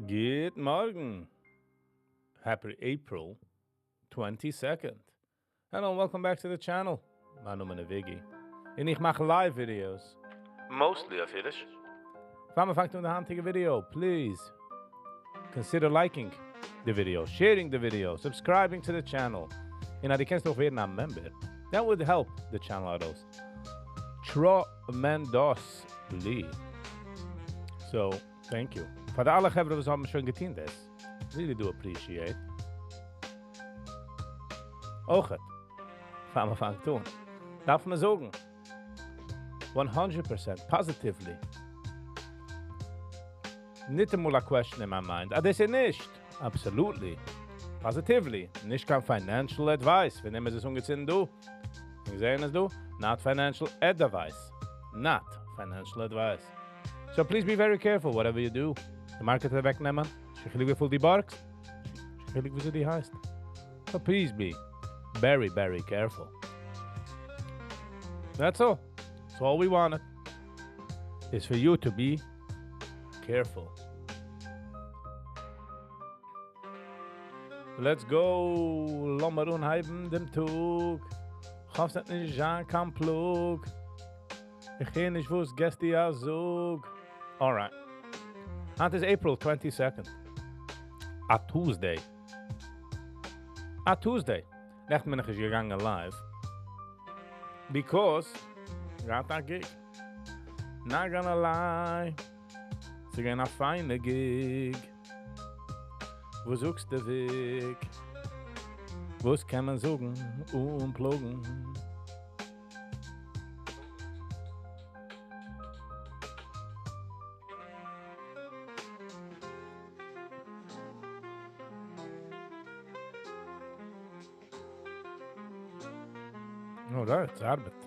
גוט מארגן! Happy April twenty second! Hello and welcome back to the channel! מיין נאמען איז וויגי און איך מאך live videos. Mostly אויף אידיש. פאר מען פאנגט אן די היינטיגע video, please consider liking די video, sharing די video, subscribing to the channel, און אז דו קענסט אויך ווערן א member, that would help די channel ארויס tremendously. So, thank you פאר די אלע חברה וואס האבן שוין געטון דאס, really do appreciate. אויכעט, פאר מען פאנגט אן, דארף מען זאגן, 100% positively, ניטאמאל א question אין מיין mind אז דאס איז נישט, absolutely, positively, נישט קיין financial advice, ווען אימער עס איז אנגעצינדן דא, מיר זעען עס דא, not financial advice, not financial advice. So please be very careful whatever you do. די market וועט אוועקנעמען, נישט קיין חילוק וויפיל דו בארגסט, נישט קיין חילוק וויאזוי דו הייסט. So please be very very careful. That's all. That's all we wanted. Is for you to be careful. Let's go, לאמיר אנהייבן דעם טאג. כ'האף ס'וועט נישט זיין קיין פלאג. איך הער נישט וואס געסטו א זאג. Alright. היינט איז April twenty second. א Tuesday. א Tuesday. נעכטן בין איך נישט געגאנגען live. Because געהאט א gig. Not gonna lie. ס'געווען א פיינע gig. וואס זאגסטו וויק? וואס קען מען זאגן אן פלאגן? Alright, ס'ארבעט.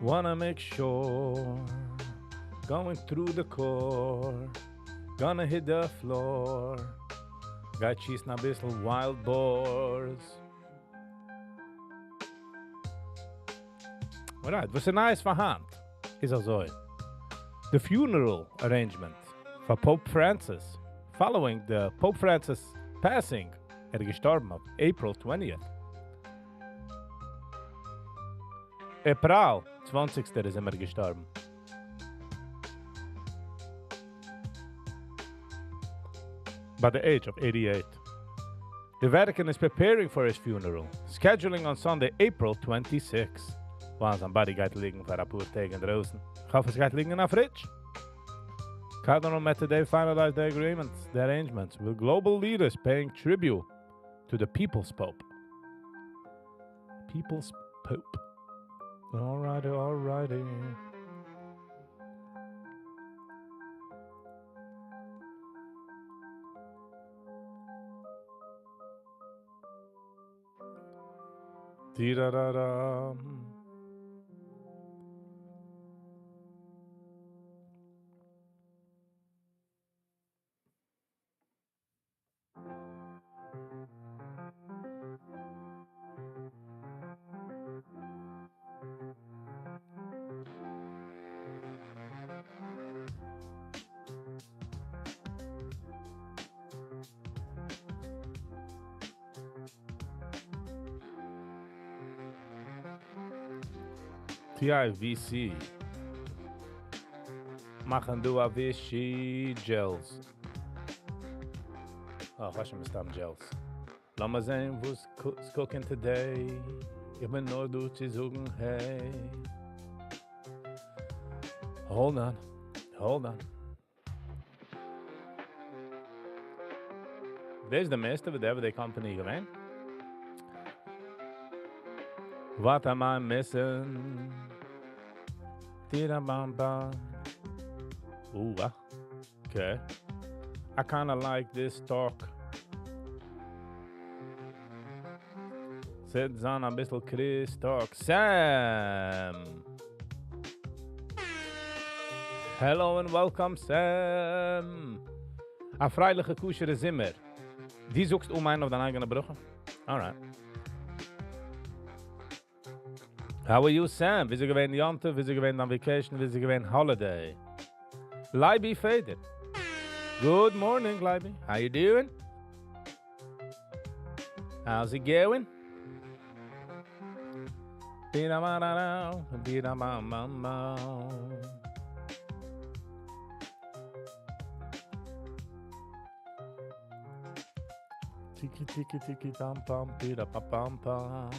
Wanna make sure, going through the core, gonna hit the floor, גייט שיסן אביסל wild boars. Alright, וואס איז נייעס פאר היינט? איז אזוי. די funeral arrangement פאר Pope Francis, following די Pope Francis passing, ער איז געשטארבן אויף April twentieth. April צוואנציגסטער איז ער געשטארבן. By the age of 88. The Vatican is preparing for his funeral, scheduling on Sunday, April 26. וואו זיין body גייט ליגן פאר אפאר טעג אינדרויסן. כ'האף עס גייט ליגן אין א fridge. Cardinal met today finalized the agreements, the arrangements, with global leaders paying tribute to the People's Pope. People's Pope. Alrighty, alrighty. Di-da-da-dam. TIVC מאכן דא א ווישי gels. אה, כ'ווייס שוין מסתם gels. לאמיר זען וואס איז cooking today. איך בין נאר דא צו זאגן hey. Hold on, hold on. דאס איז די מערסטע וואס די קאמפאני געווען. What am I missing? Tira-bam-bam. Ooh, ah. Okay. I kind of like this talk. ס'וועט זיין א ביסל Chris talk. Sam! Hello and welcome, Sam! א פרייליכע כשר'ע זומער. דו זאגסט אמן אויף דיין אייגענע ברכה? Alright. How are you, Sam? וויאזוי געווען יום טוב? וויאזוי געווען דיין vacation? וויאזוי געווען holiday? לייבי פעדער. Good morning, Leiby. How you doing? How's it going? Tiki tiki tiki pam pam pira pa pam pam.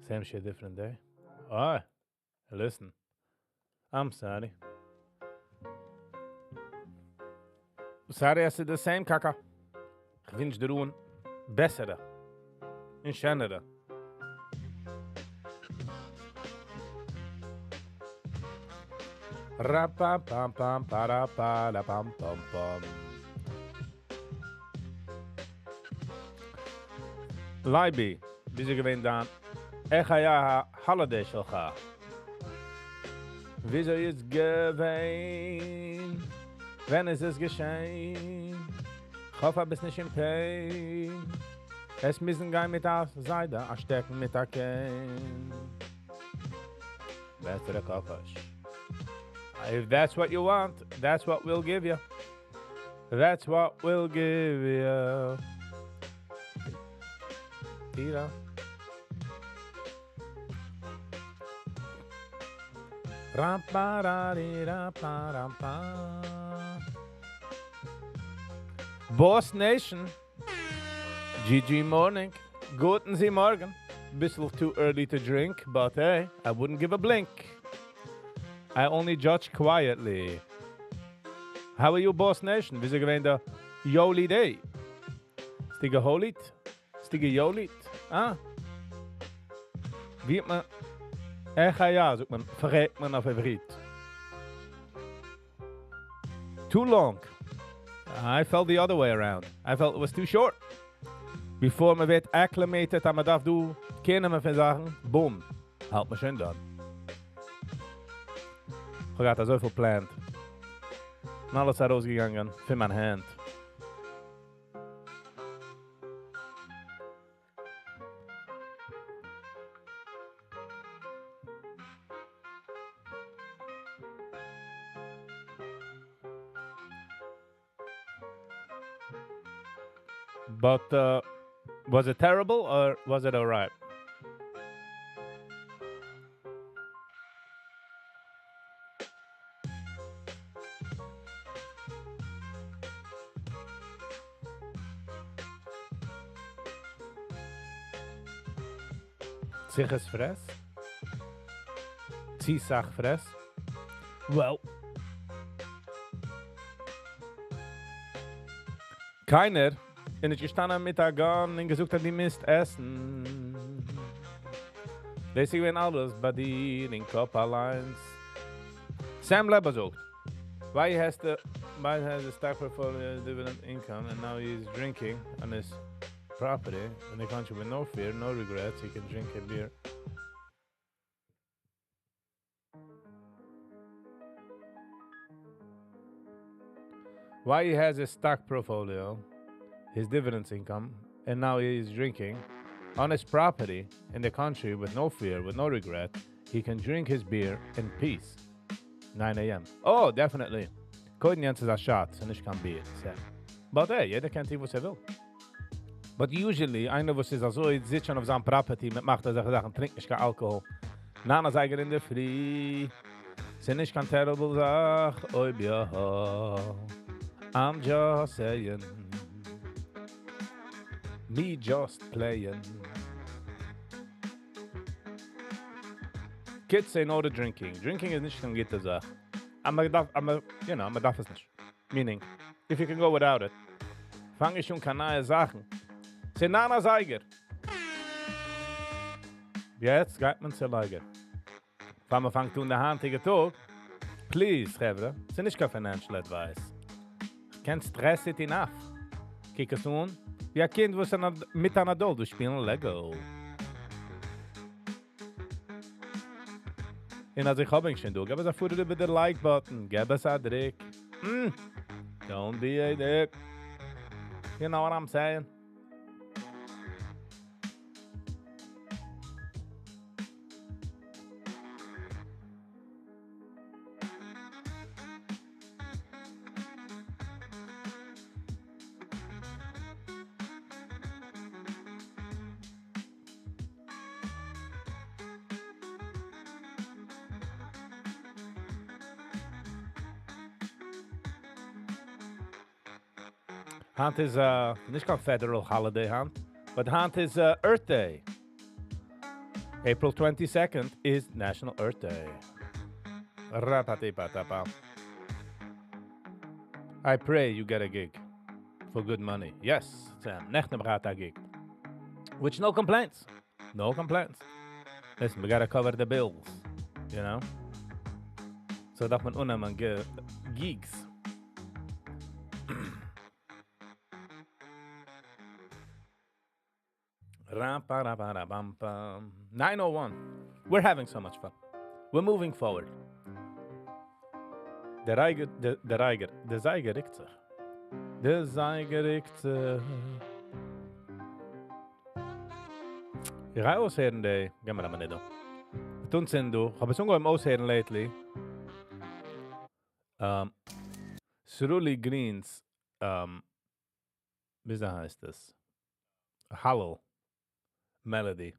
Same shit, different day. Oh, listen. I'm sorry. Sorry, I said the same, kaka. איך ווינטש דיר אן בעסערע און שענערע. Ra pam pam pam para para pam pam pam. לייבי, וויאזוי געווען דיין איך היה holiday שלך? וויאזוי איז געווען? ווען איז עס געשען? כ'האף אז ביסט נישט אין pain. עס מוזן גיין מיט א זיידע, א שטעקן מיט א cane. בעסערע קאקאש. If that's what you want, that's what we'll give you. That's what we'll give you. Tira. Ram pa ra ri ra pa ram pa. Boss Nation. GG morning. גוטן זי מארגן. ביסל too early to drink, but hey, I wouldn't give a blink. I only judge quietly. How are you, Boss Nation? וויאזוי געווען דער Yoli Day? ס'טו געהוליט? ס'טו געיוליט? אה? ווי האט מען... איך היה, זאגט מען, פרעגט מען אויף עברית. Too long. I felt the other way around. I felt it was too short. Before מען ווערט acclimated, אז מען דארף דא קענען פון זאכן, boom, האלט מען שוין דאן. איך האב געהאט אזויפיל planned. און אלעס ארויסגעגאנגען פון מיין האנט. But was it terrible or was it alright? ציכעס פרעס? ציסאך פרעס? Well, קיינער איז נישט געשטאנען מיט א gun און געזאגט אז דו מוזט עסן. דאס איז געווען אלעס ביי דיר אין קאפ אליינס. Sam Leber זאגט, why has the why has the stock portfolio dividend income and now he's drinking on his property in the country with no fear, no regrets, he can drink a beer. Why he has a stock portfolio, his dividends income, and now he is drinking on his property in the country with no fear, with no regret, he can drink his beer in peace. 9 a.m. Oh, definitely. קודם יענץ איז א shot, ס'איז נישט קיין ביר. But hey, יעדער קען טון וואס ער וויל. But usually, איינער וואס איז אזוי, זיצט שוין אויף זיין property, מאכט אזעלכע זאכן, טרינקט נישט קיין אלקאהאל. ניין אזייגער אין דער פרי. ס'איז נישט קיין terrible זאך, אויב יא. I'm just saying. Me just playing. Kids say no to drinking. Drinking איז נישט קיין גוטע זאך. מען דארף עס נישט. Meaning, if you can go without it, פאנג איך שוין קיין נייע זאכן. ס'איז ניין אזייגער. יעצט גייט מען צו לייגן. פאר מען פאנגט אן דער היינטיגע טאג, please, חברה, ס'איז נישט קיין financial advice. Can't stress it enough. קוק עס אן, ווי א קינד וואס מיט אן adult, דו שפילן Lego. און אז איך האב שוין דא, גיב עס א פאר איבער דער like button, גיב עס א דריק. Don't be a dick. You know what I'm saying? היינט איז נישט קיין federal holiday היינט, but היינט איז Earth Day. April 22nd is National Earth Day. Rapatipatapa. I pray you get a gig for good money. Yes, Sam. נעכטן האב איך געהאט א gig. Which no complaints. No complaints. Listen, we gotta cover the bills, you know? So דארף מען אננעמען gigs. Ra-pa-ra-pa-ra-bam-pam. 901. We're having so much fun. We're moving forward. דער רייגער, דער, דער רייגער, דער זייגער ריקט זיך. דער זייגער ריקט זיך. איך גיי אויסהערן די, גיב מיר א מינוט דא. מיט אונז זענען דא, איך האב עס אנגעהויבן אויסהערן lately. Sruli Green's, וויאזוי הייסט עס? Hallel Melody.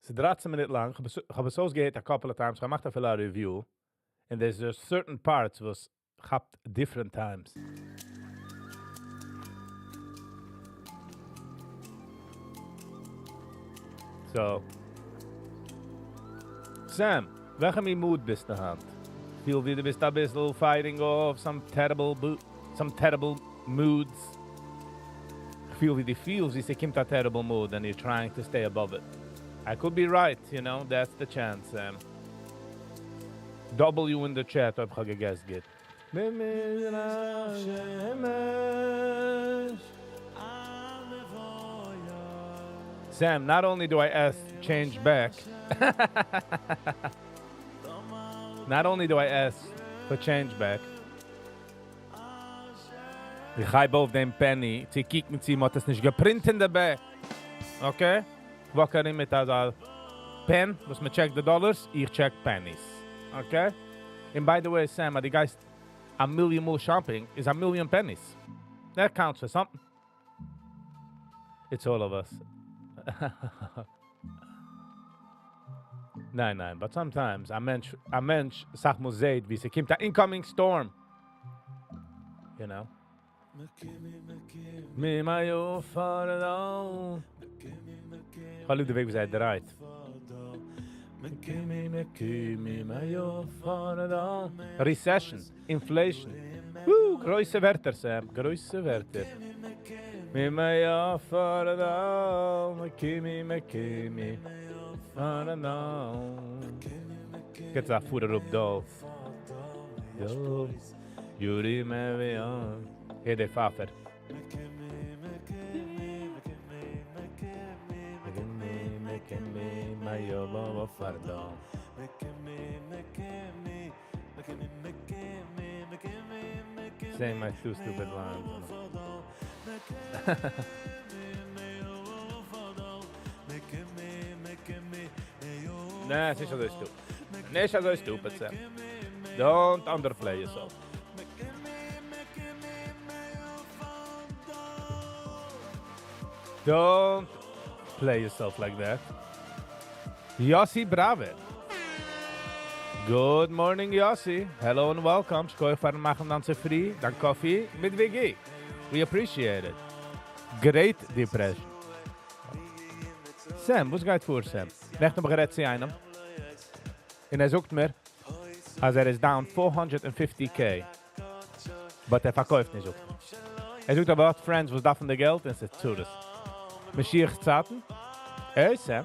ס'איז 13 מינוט לאנג, איך האב עס אויסגעהערט a couple of times, איך האב געמאכט אפילו א review, and there's a certain parts וואס כאפט different times. So, Sam, וועלכע מין mood ביסטו היינט? פיל ווי דו ביסט אביסל fighting off some terrible, some terrible moods. פיל ווי דו פילסט ווי ס'קומט א terrible mood and you're trying to stay above it. I could be right, you know, that's the chance, Sam. W in the chat, אויב כ'האב גע guessed גוט. במזרח שמש. Sam, not only do I ask change back, not only do I ask for change back, איך הייב אויף דעם penny, צו קוקן צי מ'האט עס נישט גע print in the back. Okay? walk ארום מיט אזא pen, וואס מען check די dollars, איך check pennies. Okay? And by the way, Sam, אז דו גייסט א million מאל shopping, is a million pennies. That counts for something. It's all of us. ניין, ניין, but sometimes א מענטש, א מענטש, זאג מאל, זעט, ווי ס'קומט א incoming storm. You know? מי מיי פאר איך ליב די וועג ווי זיי דרייט. Recession, inflation. Woo, גרויסע ווערטער, Sam, גרויסע ווערטער. מי מיי פאר מקימי, פאר Get that food up דא. Yuri Mevion. Hey, דער פאפער. Saying my two stupid lines. Nah, ס'איז נישט אזוי stupid. נישט אזוי stupid, Sam. Don't underplay yourself. Don't play yourself like that. Yossi Braver. Good morning, Yossi. Hello and welcome. שכוח פארן מאכן דיין צופרי, דיין coffee מיט WG. We appreciate it. Great Depression. Sam, וואס גייט פאר, Sam? נעכטן האב איך גערעדט צו איינעם. און ער זאגט מיר, אז ער איז down 450K. But ער פארקויפט נישט, זאגט ער. ער זאגט אבער, ער האט friends, וואס דארפן די געלט, און ס'איז צרות. משיח צייטן? Hey, Sam.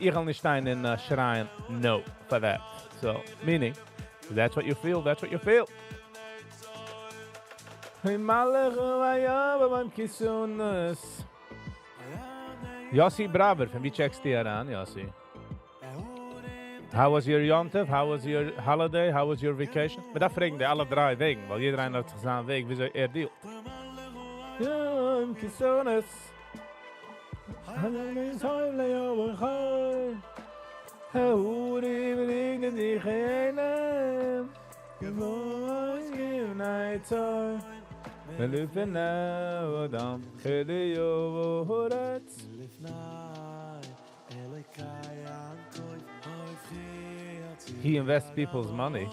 איך וועל נישט שטיין און שרייען no for that. So, meaning, if that's what you feel, that's what you feel. Hey, מלאך ביים כיסונס. Yossi Braver, פון וואו check סטו אריין, Yossi? How was your Yom Tov? How was your holiday? How was your vacation? מ'דארף פרעגן די אלע דריי וועגן, ווייל יעדער איינער האט זיך זיין וועג, וויאזוי ער deal ט. יום כיסונס. האורי וריגן די חנם. גבויס גבנייצוי. ולפני אדם חליו והורץ. He invests people's money.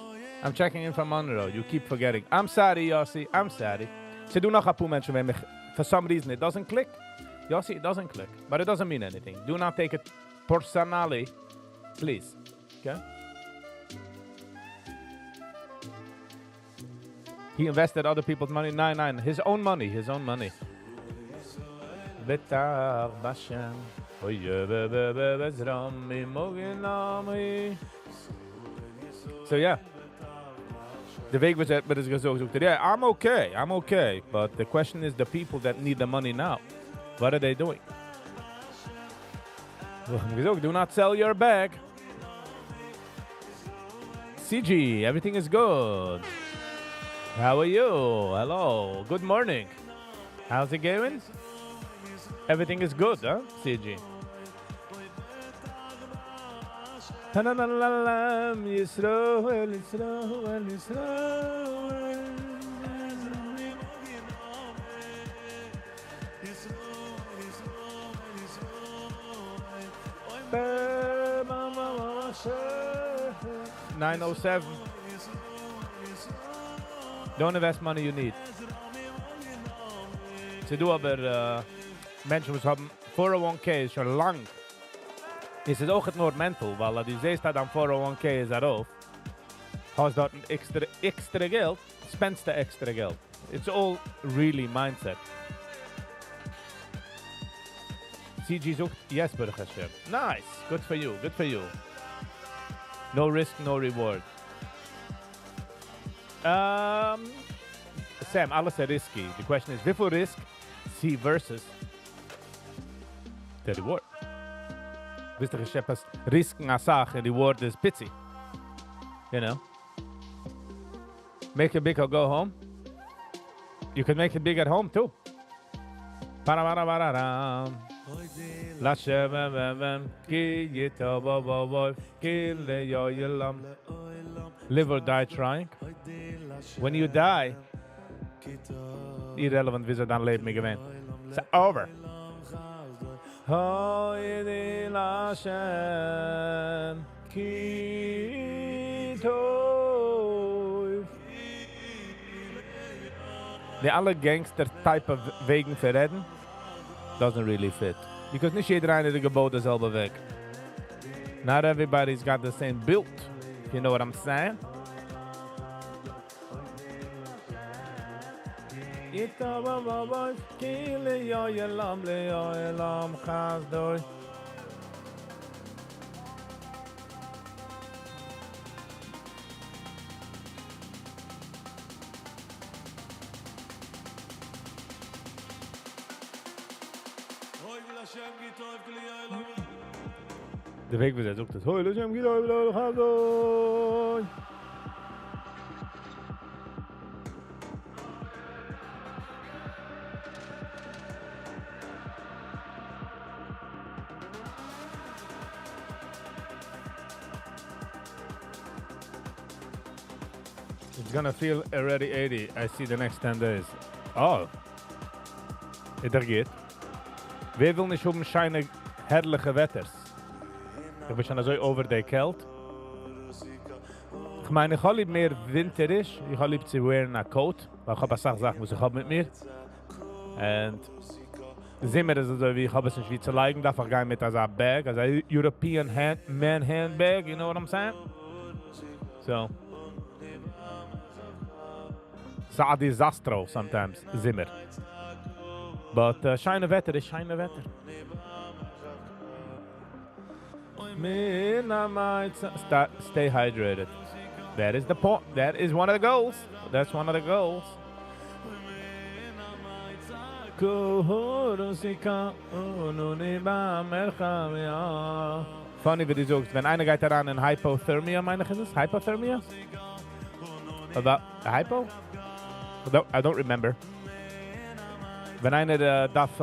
I'm checking in from Monroe. You keep forgetting. I'm sorry, Yossi. I'm sorry. ס'דא נאך אפאר מענטשן וועם איך, for some reason, it doesn't click. Yossi, it doesn't click. But it doesn't mean anything. Do not take it personally. Please. Okay? He invested other people's money. ניין, ניין. His own money. His own money. בטח בשם. אוי So yeah. די וועג וואס ער האט מיר דאס געזאגט, זאגט ער, yeah, I'm okay, I'm okay. But the question is the people that need the money now, what are they doing? האב איך אים געזאגט, do not sell your bag. CG, everything is good. How are you? Hello, good morning. How's it going? Everything is good, huh, CG? ישראל, ישראל, ישראל. 907. Don't invest money you need. ס'דא אבער מענטשן וואס האבן 401k איז שוין לאנג. עס איז אויך נאר mental, ווייל אז דו זעסט אז דיין 401k איז ארויף, האסט דארטן עקסטערע עקסטערע געלט, spend סטו עקסטערע געלט. It's all really mindset. CG זאגט, yes ברוך השם. Nice! Good for you, good for you. No risk, no reward. Sam, אלעס איז risky. The question is, וויפיל risk צו versus the reward? ווילסט דאך עפעס risk ן אסאך און reward איז פיצי. You know? Make it big or go home. You can make it big at home too. Parabarabaram. Live or die trying. When you die, irrelevant וויאזוי דיין לעבן איז געווען. It's over. הודי להשם כי טוב. די אלע gangster type of וועגן פון רעדן doesn't really fit. Because נישט יעדער איינער איז געבויט די זעלבע וועג. Not everybody's got the same build. You know what I'm saying? די וועג ווי ער זאגט עס, הוי לשם כי טוב לעולם חסדו. It's gonna feel already 80. I see the next 10 days. Oh. איז דאך גוט. ווער וויל נישט האבן שיינע הערליכע וועטערס? איך בין שוין אזוי over די קעלט. איך מיין, איך האב ליב מער ווינטעריש. איך האב ליב צו wear ן א coat, ווייל איך האב אסאך זאכן וואס איך האב מיט מיר. And זומער איז אזוי ווי איך האב עס נישט ווי צו לייגן, דארף איך גיין מיט אזא bag, אזא European hand, man handbag, you know what I'm saying? So, ס'איז א disaster sometimes, זומער. But שיינע וועטער איז שיינע וועטער. Stay hydrated. That is the point. That is one of the goals. That's one of the goals. Funny ווי דו זאגסט, ווען איינער גייט אריין אין hypothermia, מיין איך איז עס? Hypothermia? About hypo? I don't remember. ווען איינער דארף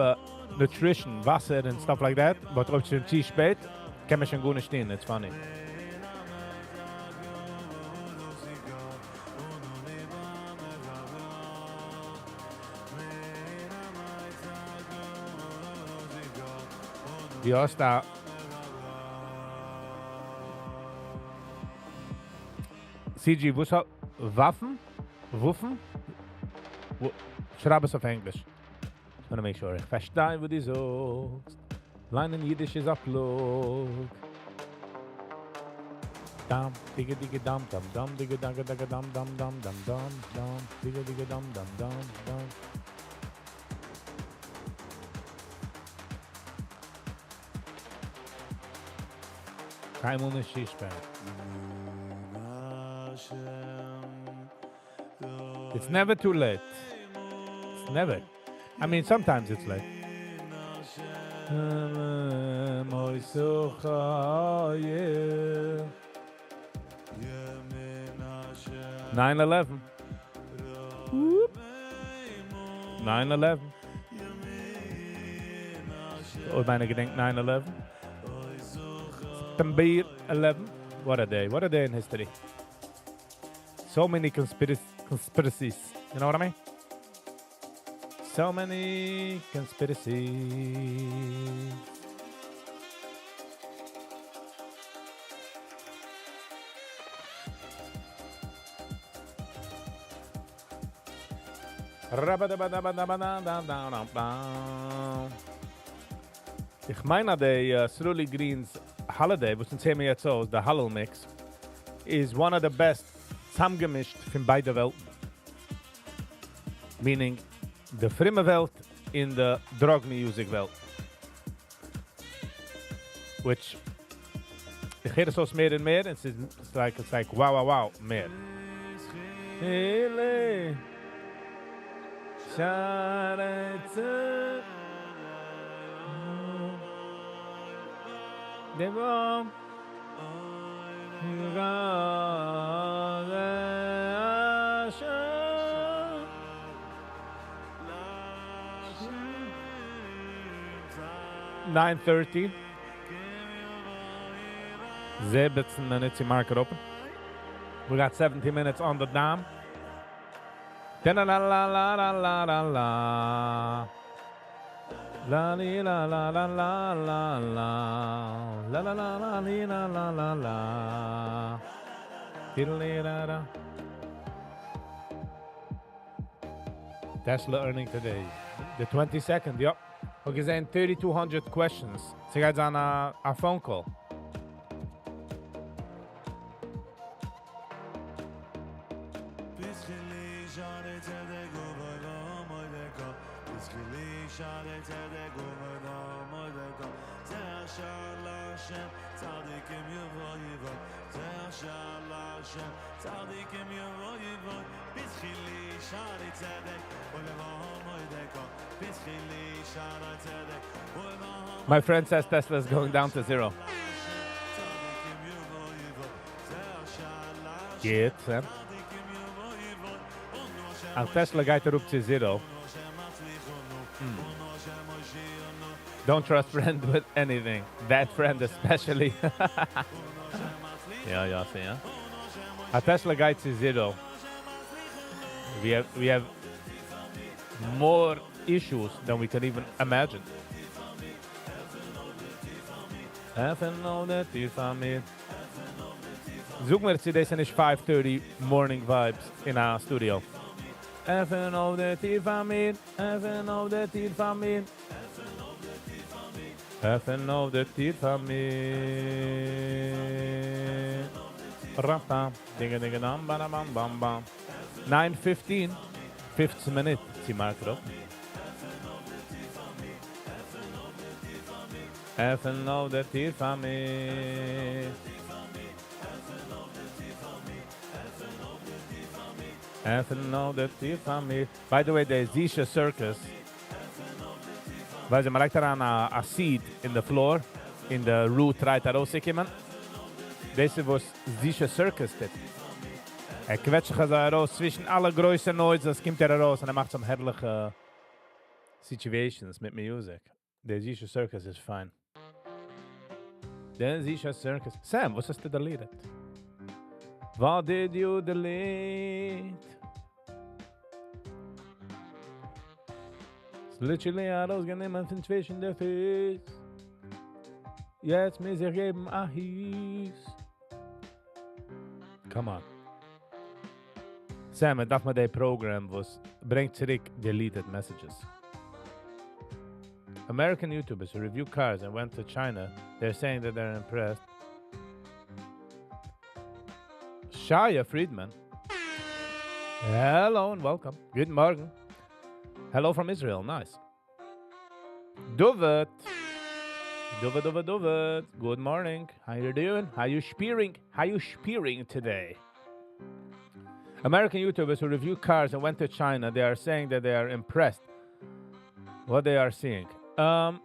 nutrition, וואסער and stuff like that, but אויב שוין צו שפעט, קען מען שוין גארנישט טון. It's funny. דו האסט א CG, וואס האט וואפן? וואפן? שרייב עס אויף ענגליש. Just wanna make sure איך פארשטיי וואס דו זאגסט. ליינען אידיש איז א פלאג. דאם, דיגע דיגע דאם, דאם דאם, דיגע דאגע דאגע דאם דאם דאם דאם דאם דאם, דיגע דיגע דאם דאם דאם דאם. קיינמאל נישט צו שפעט. It's never too late. It's never. I mean, sometimes it's late. 9/11. 9/11. אויב איינער געדענקט 9/11. September 11. What a day. What a day in history. So many conspiracies. You know what I mean? So many conspiracies. איך מיין אז די Sruli Green's Holiday, וואס אונז הערן מיר יעצט אויס, די Hallel mix, is one of the best צאמגעמישט פון ביידע וועלטן. Meaning, די פרומע וועלט און די drug music וועלט. Which, איך הער עס אויס מער און מער, און ס'איז like, it's like wow wow wow מער. אלה שערי צדק דבו 9:30. 17 minutes in market open. We got 70 minutes on the dime. Da la la la la la la la. La li la la la la la la. La la la la li la la la la. Diddly da da. Tesla earning today. The 22nd, yep. Okay, זענען 3,200 questions. ס'גייט זיין א phone call. My friend says Tesla is going down to zero. גייט, eh? אז Tesla גייט אראפ צו zero. Don't trust friend with anything. That friend especially. יא, יא, see, יא. אז Tesla גייט צו zero. We have more issues than we can even imagine. עפן אויף די טיר פאר מיר. זאג מיר, צו דאס איז נישט 5:30 morning vibes in our studio. עפן אויף די טיר פאר מיר. עפן אויף די טיר פאר מיר. עפן אויף די טיר פאר מיר. Rappa, dinga dinga dam ba bam bam bam. 9:15, 15 מינוט, צו market open. עפן אויף די טיר פאר מיר. עפן אויף די טיר פאר מיר. By the way, the Zisha Circus, ווייל מען לייגט אריין א seed in the floor, אין the root טרייט ארויסצוקומען. דאס איז וואס Zisha Circus טוט. ער קוועטשט זיך אזוי ארויס צווישן אלע גרויסע noises, קומט ער ארויס און ער מאכט some הערליכע situations מיט music. The Zisha Circus איז פיין. The Zisha Circus. Sam, וואס האסטו deleted? What did you delete? It's literally ארויסגענומען פון צווישן די פיס. יעצט מוז איך געבן א היס. Come on. Sam, דארף מען די program וואס ברענגט צוריק deleted messages. American YouTubers who review cars and went to China, they're saying that they're impressed. Shia Friedman. Hello and welcome. Good morning. Hello from Israel. Nice. David. David, David, David. Good morning. How you doing? How you spearing? How you spearing today? American YouTubers who review cars and went to China, they are saying that they are impressed what they are seeing.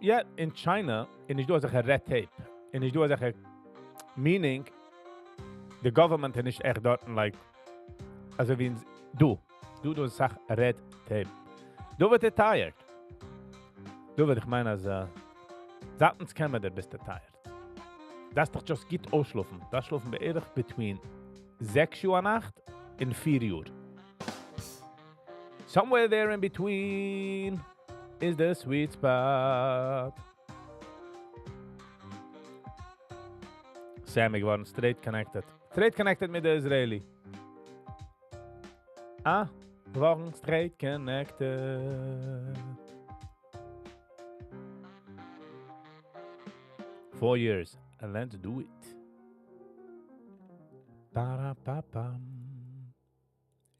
Yeah, in China, איז נישט דא אזעלכע red tape. איז נישט דא אזעלכע meaning, the government איז נישט עכט דארטן, like, אזוי ווי אין דא. דא דא איז אסאך red tape. דוד איז tired. דוד, איך מיין אז זייט אונז קענען מיר ביסטו tired. דארפסט דאך just גוט אויסשלאפן. דארפסט שלאפן בערך between 6 אור נאכט און 4 אור. Somewhere there in between is the sweet spot. Sammy געווארן straight connected. Straight connected מיט דער Israeli. Ah, געווארן straight connected. 4 years and let's do it. Ba-da-ba-bam.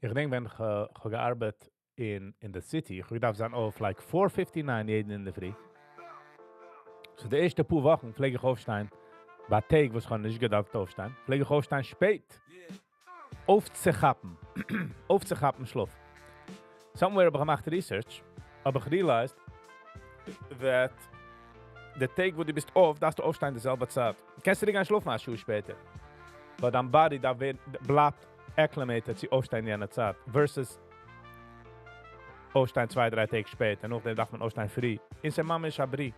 איך דענק, ווען איך האב געארבעט אין the city, איך דארף זיין אויף like 4:59 יעדן אינדערפרי. So די ערשטע פאר וואכן פלעג איך אויפשטיין, ביי טעג, וואס איך האב נישט געדארפט אויפשטיין, פלעג איך אויפשטיין שפעט. אויפצוכאפן. אויפצוכאפן שלאף. Somewhere האב איך געמאכט research, האב איך realized that די טעג, וואו דו ביסט אויף, דארפסטו אויפשטיין די זעלבע צייט. קענסט דו גיין שלאפן א שעה שפעטער. But דיין body דא בלייבט acclimated צו אויפשטיין אין יענע צייט. Versus אויפשטיין צוויי, דריי טעג שפעטער. נאכדעם דארף מען אויפשטיין פרי. אין זיין ממש א ברי.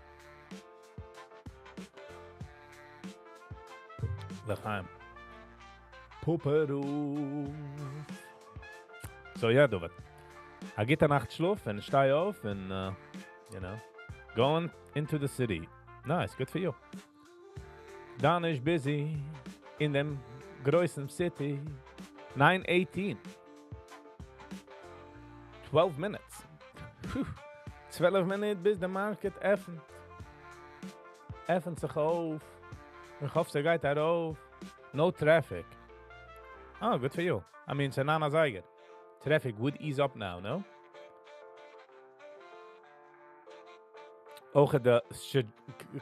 לחיים. פופערוף. So yeah, David. א גוטע נאכט שלאף און שטיי אויף and going into the city. Nice, good for you. Dan is busy in dem גרויסן city. 9:18. 12 minutes. Phew. 12 מינוט ביז דער market עפנט. עפנט זיך אויף. איך האף, ס'גייט ארויף. No traffic. Oh, good for you. I mean, ס'איז ניין אזייגער. Traffic would ease up now, no? אויך די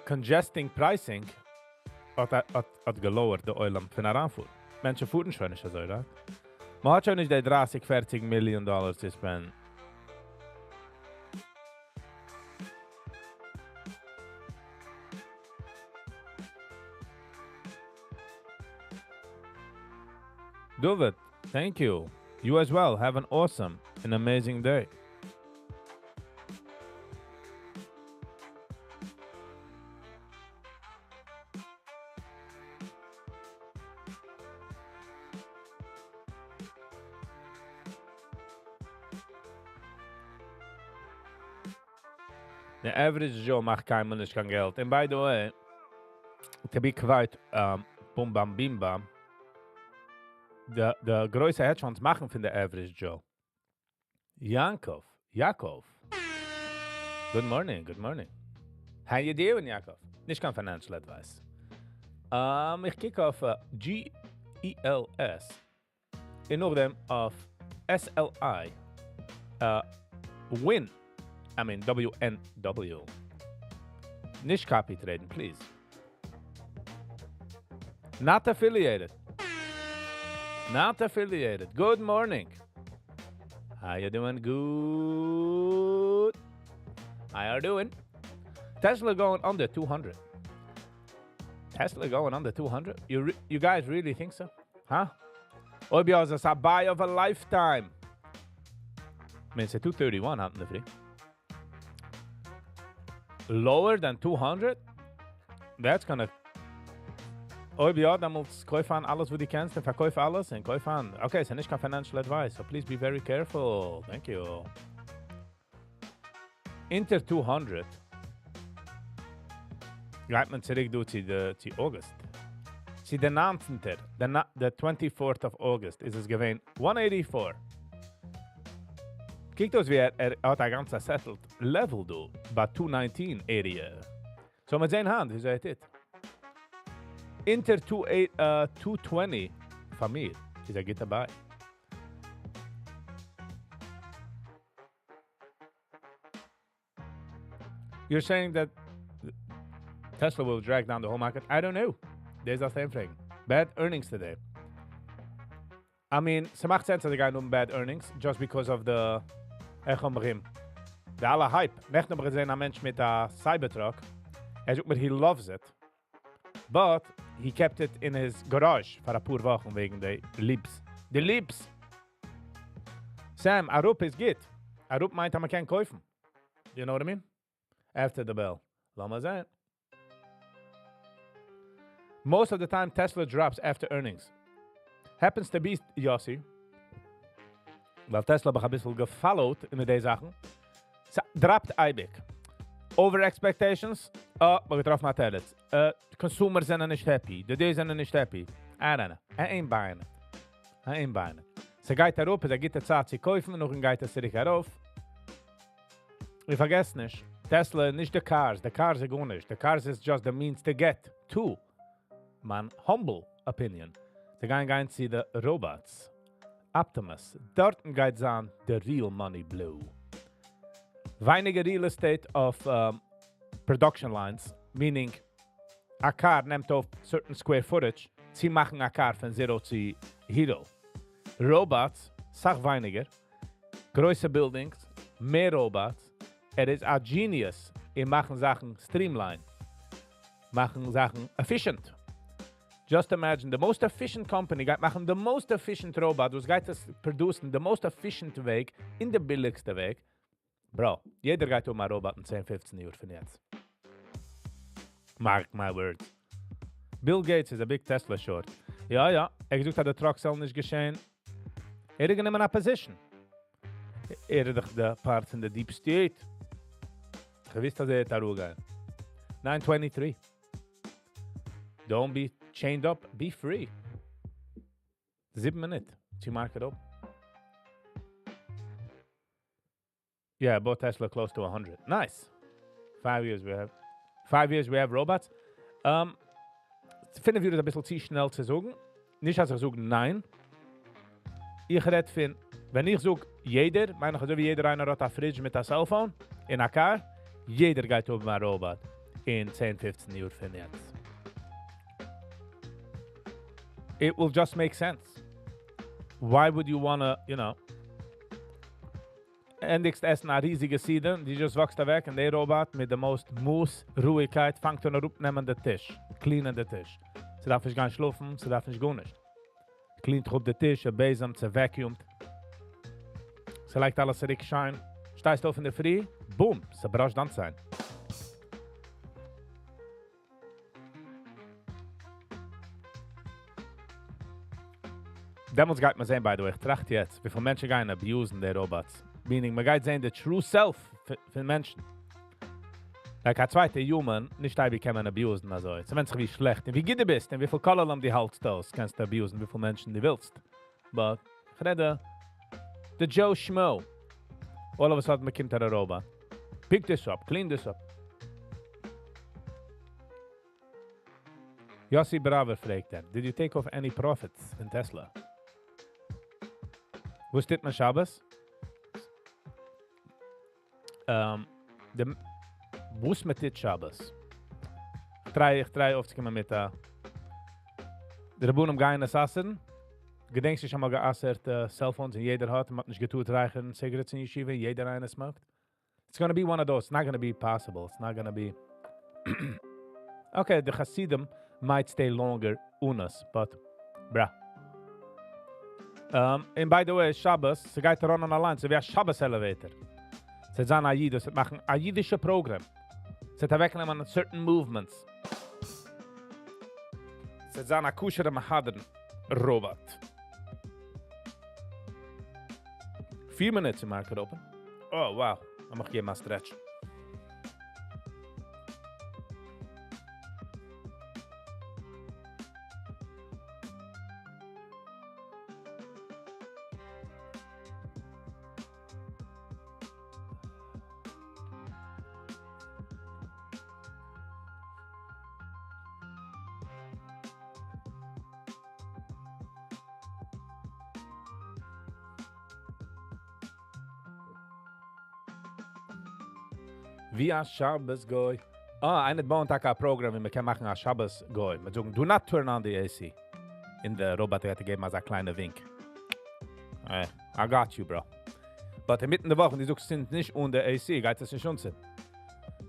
congesting pricing האט גע lower ט די עולם פון אריינפארן. מענטשן פארן שוין נישט אזוי, right? מען האט שוין נישט די 30, 40 מיליאן דאלאר צו spend. David, thank you. You as well. Have an awesome and amazing day. The average Joe מאכט קיינמאל נישט קיין געלט. And by the way, to be quite boom bam bim bam, די גרויסע hedge funds מאכן פון the average Joe. Yankov, Yaakov. Good morning, good morning. How you doing, Yaakov? נישט קיין financial advice. איך קוק אויף GELS. און נאכדעם אויף SLI. Win. I mean WNW. נישט copy trading, please. Not affiliated. Not affiliated. Good morning. How you doing? Good. How you doing? Tesla going under 200. Tesla going under 200? You guys really think so? Huh? אויב יא, איז a buy of a lifetime. I mean, it's a 231 out in the free. Lower than 200? That's going to... אויב יא, דעמאלטס קויף אן אלעס, וואס דו קענסט, און פארקויף אלעס און קויף אן. Okay, ס'איז נישט קיין financial advice, so please be very careful. Thank you. אונטער 200 גייט מען צוריק דא צו August. צו דער 19., the 24th of August איז עס געווען 184. קוקט אויס ווי ער ער האט א גאנצע settled level דא ביי 219 area. So מיר זעען היינט וויאזוי ער טוט. אונטער 220 פאר מיר איז א גוטע buy. You're saying that Tesla will drag down the whole market? I don't know. There's the same thing. Bad earnings today. I mean, ס'מאכט sense אז זיי גייען האבן bad earnings just because of the איך אומרים. די אלע hype. נעכטן האב איך געזען א מענטש מיט א Cybertruck. ער זאגט מיר he loves it. But he kept it in his garage פאר א פאר וואכן וועגן די leaps. די leaps! Sam, אראפ איז גוט. אראפ מיינט אז מ'קען קויפן. You know what I mean? After the bell. לאמיר זען. Most of the time Tesla drops after earnings. Happens to be, Yossi, ווייל Tesla האב איך א ביסל גע followed אין די זאכן. Dropped אייביג. Over expectations, oh, מ'האט געטראפן א תירוץ. Consumers זענען נישט happy. די די זענען נישט happy. I don't know. I ain't buying it. I ain't buying it. ס'גייט אראפ, איז א גוטע צייט צו קויפן, און נאכדעם גייט עס צוריק ארויף. איר פארגעסט נישט, Tesla, נישט די cars, די cars איז גארנישט. The cars is just the means to get to. מיין humble opinion. זיי גייען גיין צו די robots. Optimus. דארטן גייט זיין the real money blue. ווייניגער real estate of production lines, meaning א car נעמט אויף certain square footage, צו מאכן א car פון zero צו hero. Robots, סאך ווייניגער, גרויסע buildings, מער robots. ער איז א genius אין מאכן זאכן streamline, מאכן זאכן efficient. Just imagine, the most efficient company גייט מאכן the most efficient robot, וואס גייט עס produce ן the most efficient וועג, אין די ביליגסטע וועג. Bro, יעדער גייט האבן א robot אין 10, 15 יאר פון יעצט. Mark my words. Bill Gates is a big Tesla short. יא, יא, ער האט געזאגט אז די trucks זאלן נישט געשען. ער האט גענומען א position. ער איז דאך די part פון די deep state. איך ווייס אז ער וועט אראפגיין. 923. Don't be chained up, be free. 7 מינוט צו market open. Yeah, I bought Tesla close to 100. Nice. 5 years we have. 5 years we have robots. 5 יאר איז א ביסל צו שנעל צו זאגן. נישט אז איך זאג ניין. איך רעד פון, ווען איך זאג יעדער, מיין איך אזוי ווי יעדער איינער האט א fridge מיט א cell phone אין א car, יעדער גייט האבן א robot אין 10, 15 יאר פון יעצט. It will just make sense. Why would you wanna ענדיגסט עסן א ריזיגע סעודה, דו just walk סט אוועק און דער robot מיט the most מאס רואיגקייט פאנגט אן אראפנעמען די טיש, clean ען די טיש. ס'דארף נישט גיין שלאפן, ס'דארף נישט גארנישט. Clean ט אויף די טיש, א בעזעם, ס' vacuum ט. ס'לייגט אלעס צוריק שיין. שטייסט אויף אין דער פרי, boom, ס' brush ט דיין ציין. דעמאלטס גייט מען זען, by the way, איך טראכט יעצט, וויפיל מענטשן גייען abuse ן די robots. Meaning, מען גייט זען the true self פון מענטשן. Like א צווייטע human, נישט אייביג קען מען abuse ן אזוי. ס'ווענדט זיך ווי שלעכט און ווי גוט דו ביסט און וויפיל כוללים דו האלטסט אויס, קענסטו abuse ן וויפיל מענטשן דו ווילסט. But, איך רעד the Joe Schmo. All of a sudden באקומט ער א robot. Pick this up, clean this up. Yossi Braver פרעגט ער, did you take off any profits in Tesla? וואס טוט מען שבת? וואס מען טוט שבת? איך try אויפצוקומען מיט א די רבנים גייען עס אסר'ן. געדענקסט איך האב אמאל גע'אסר'ט cell phones און יעדער האט, מ'האט נישט געטארט רייכערן cigarettes אין ישיבה, יעדער איינער smoke ט. It's gonna be one of those. It's not gonna be possible. It's not gonna be. Okay, the Hasidim might stay longer on us, but bruh. And by the way, שבת, ס'גייט run ען אליין, ס'ווי א שבת elevator. ס'וועט זיין א איד, וואס וועט מאכן א אידישע program. ס'וועט אוועקנעמען certain movements. ס'וועט זיין א כשר'ע מהדרין robot. 4 מינוט צו market open. Oh, wow. לאמיך געבן א stretch. ווי א שבת גוי. אה, איינער בויען טאקע א program ווי מען קען מאכן א שבת גוי. מען זאגן, do not turn on the AC. און דער robot האט געגעבן אזא קליינע wink. Eh, I got you, bro. But אינמיטן די וואך, ווען דו זאגסט, צינד נישט אן די AC, גייט עס נישט אנצינדן.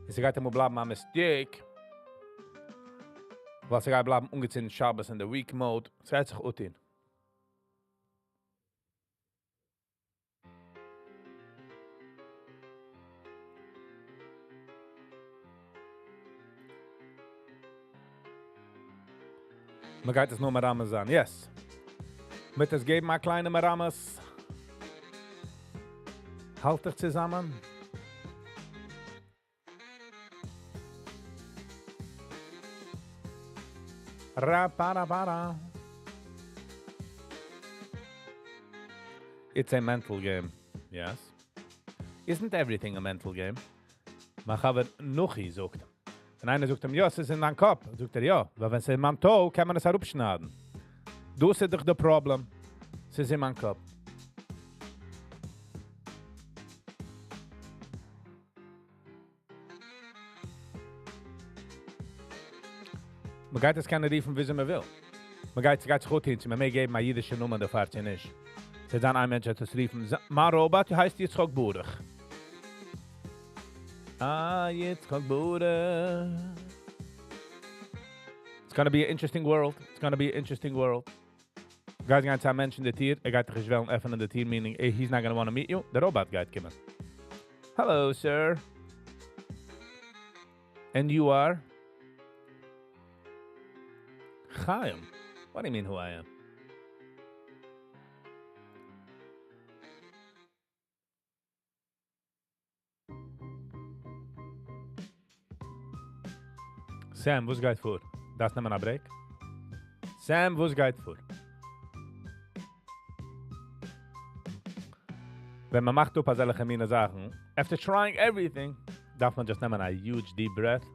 עס גייט אמאל בלייבן א mistake. ווייל עס גייט בלייבן אנגעצינדן שבת in the week mode. עס גייט זיך אויסטון. מען גייט עס נאר מרמז זיין. Yes. מ'וועט עס געבן א קליינע מרמז. האלט דיך צוזאמען. Ra para para. It's a mental game. Yes. Isn't everything a mental game? מיין חבר נוחי זאגט. און איינער זאגט אים, יא, עס איז אין דיין קאפ. זאגט ער, יא, ווייל ווען עס איז אין מיין toe, קען מען עס אראפשניידן. דאס איז דאך דער problem. עס איז אין מיין קאפ. מען גייט עס קענען רופן, ווי מען וויל. מען גייט, גייט זיך גוט hin, מען מעג געבן א אידישע נאמען דערפאר צו נישט. ס'וועט זיין איין מענטש וועט עס רופן, מיין robot הייסט יצחק ברוך. Ah, יצחק ברוך. It's gonna be an interesting world. It's gonna be an interesting world. גייט גיין צו א מענטש אין די טיר, ער גייט דיך נישט וועלן עפענען די טיר, meaning he's not gonna want to meet you. דער robot גייט קומען. Hello, sir. And you are? Chaim. What do you mean who I am? Sam, וואס גייט פאר? דארפסט נעמען א break? Sam, וואס גייט פאר? ווען מען מאכט אפ אזעלכע מינע זאכן, after trying everything, דארף מען just נעמען a huge deep breath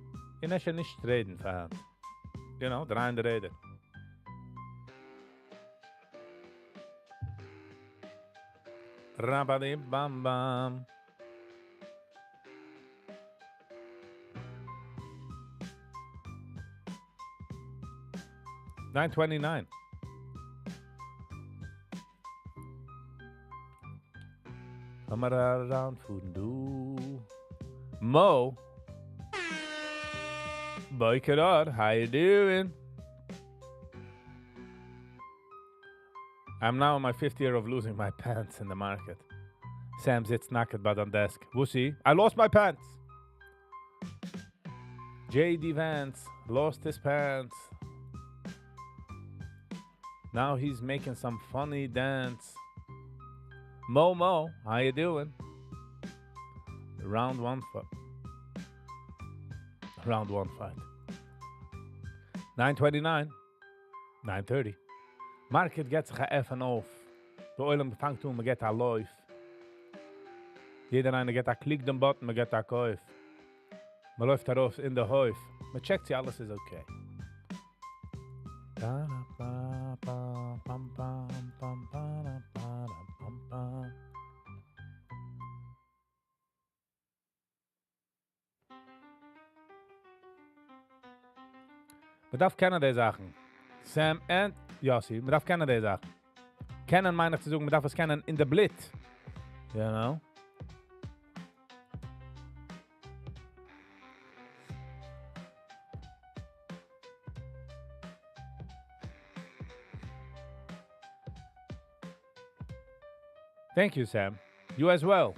און אפשר נישט רעדן פאר היינט. דרייען די רעדער. Rabadi bam bam. 9:29. Around food and do. Mo. Boy how you doing? I'm now in my fifth year of losing my pants in the market. Sam sits נאקעט ביי דיין desk. Wussy, I lost my pants. J.D. Vance lost his pants. Now he's making some funny dance. Mo Mo, how you doing? Round one fight. Round one fight. 9:29. 9:30. Market גייט זיך עפענען אויף. דער עולם פאנגט אן, מען געט א לויף. יעדער איינער געט א click דעם button, מען געט א קויף. מען לויפט ארויס אין דער הויף. מען check צי אלעס איז okay. Da, ba, ba, bam, bam, bam, ba, da, ba, da, bam, bam. מען דארף קענען די זאכן. Sam and Yossi, מען דארף קענען די זאכן. קענען מיין איך צו זאגן, מען דארף עס קענען אין דער בלוט. You know? Thank you, Sam. You as well.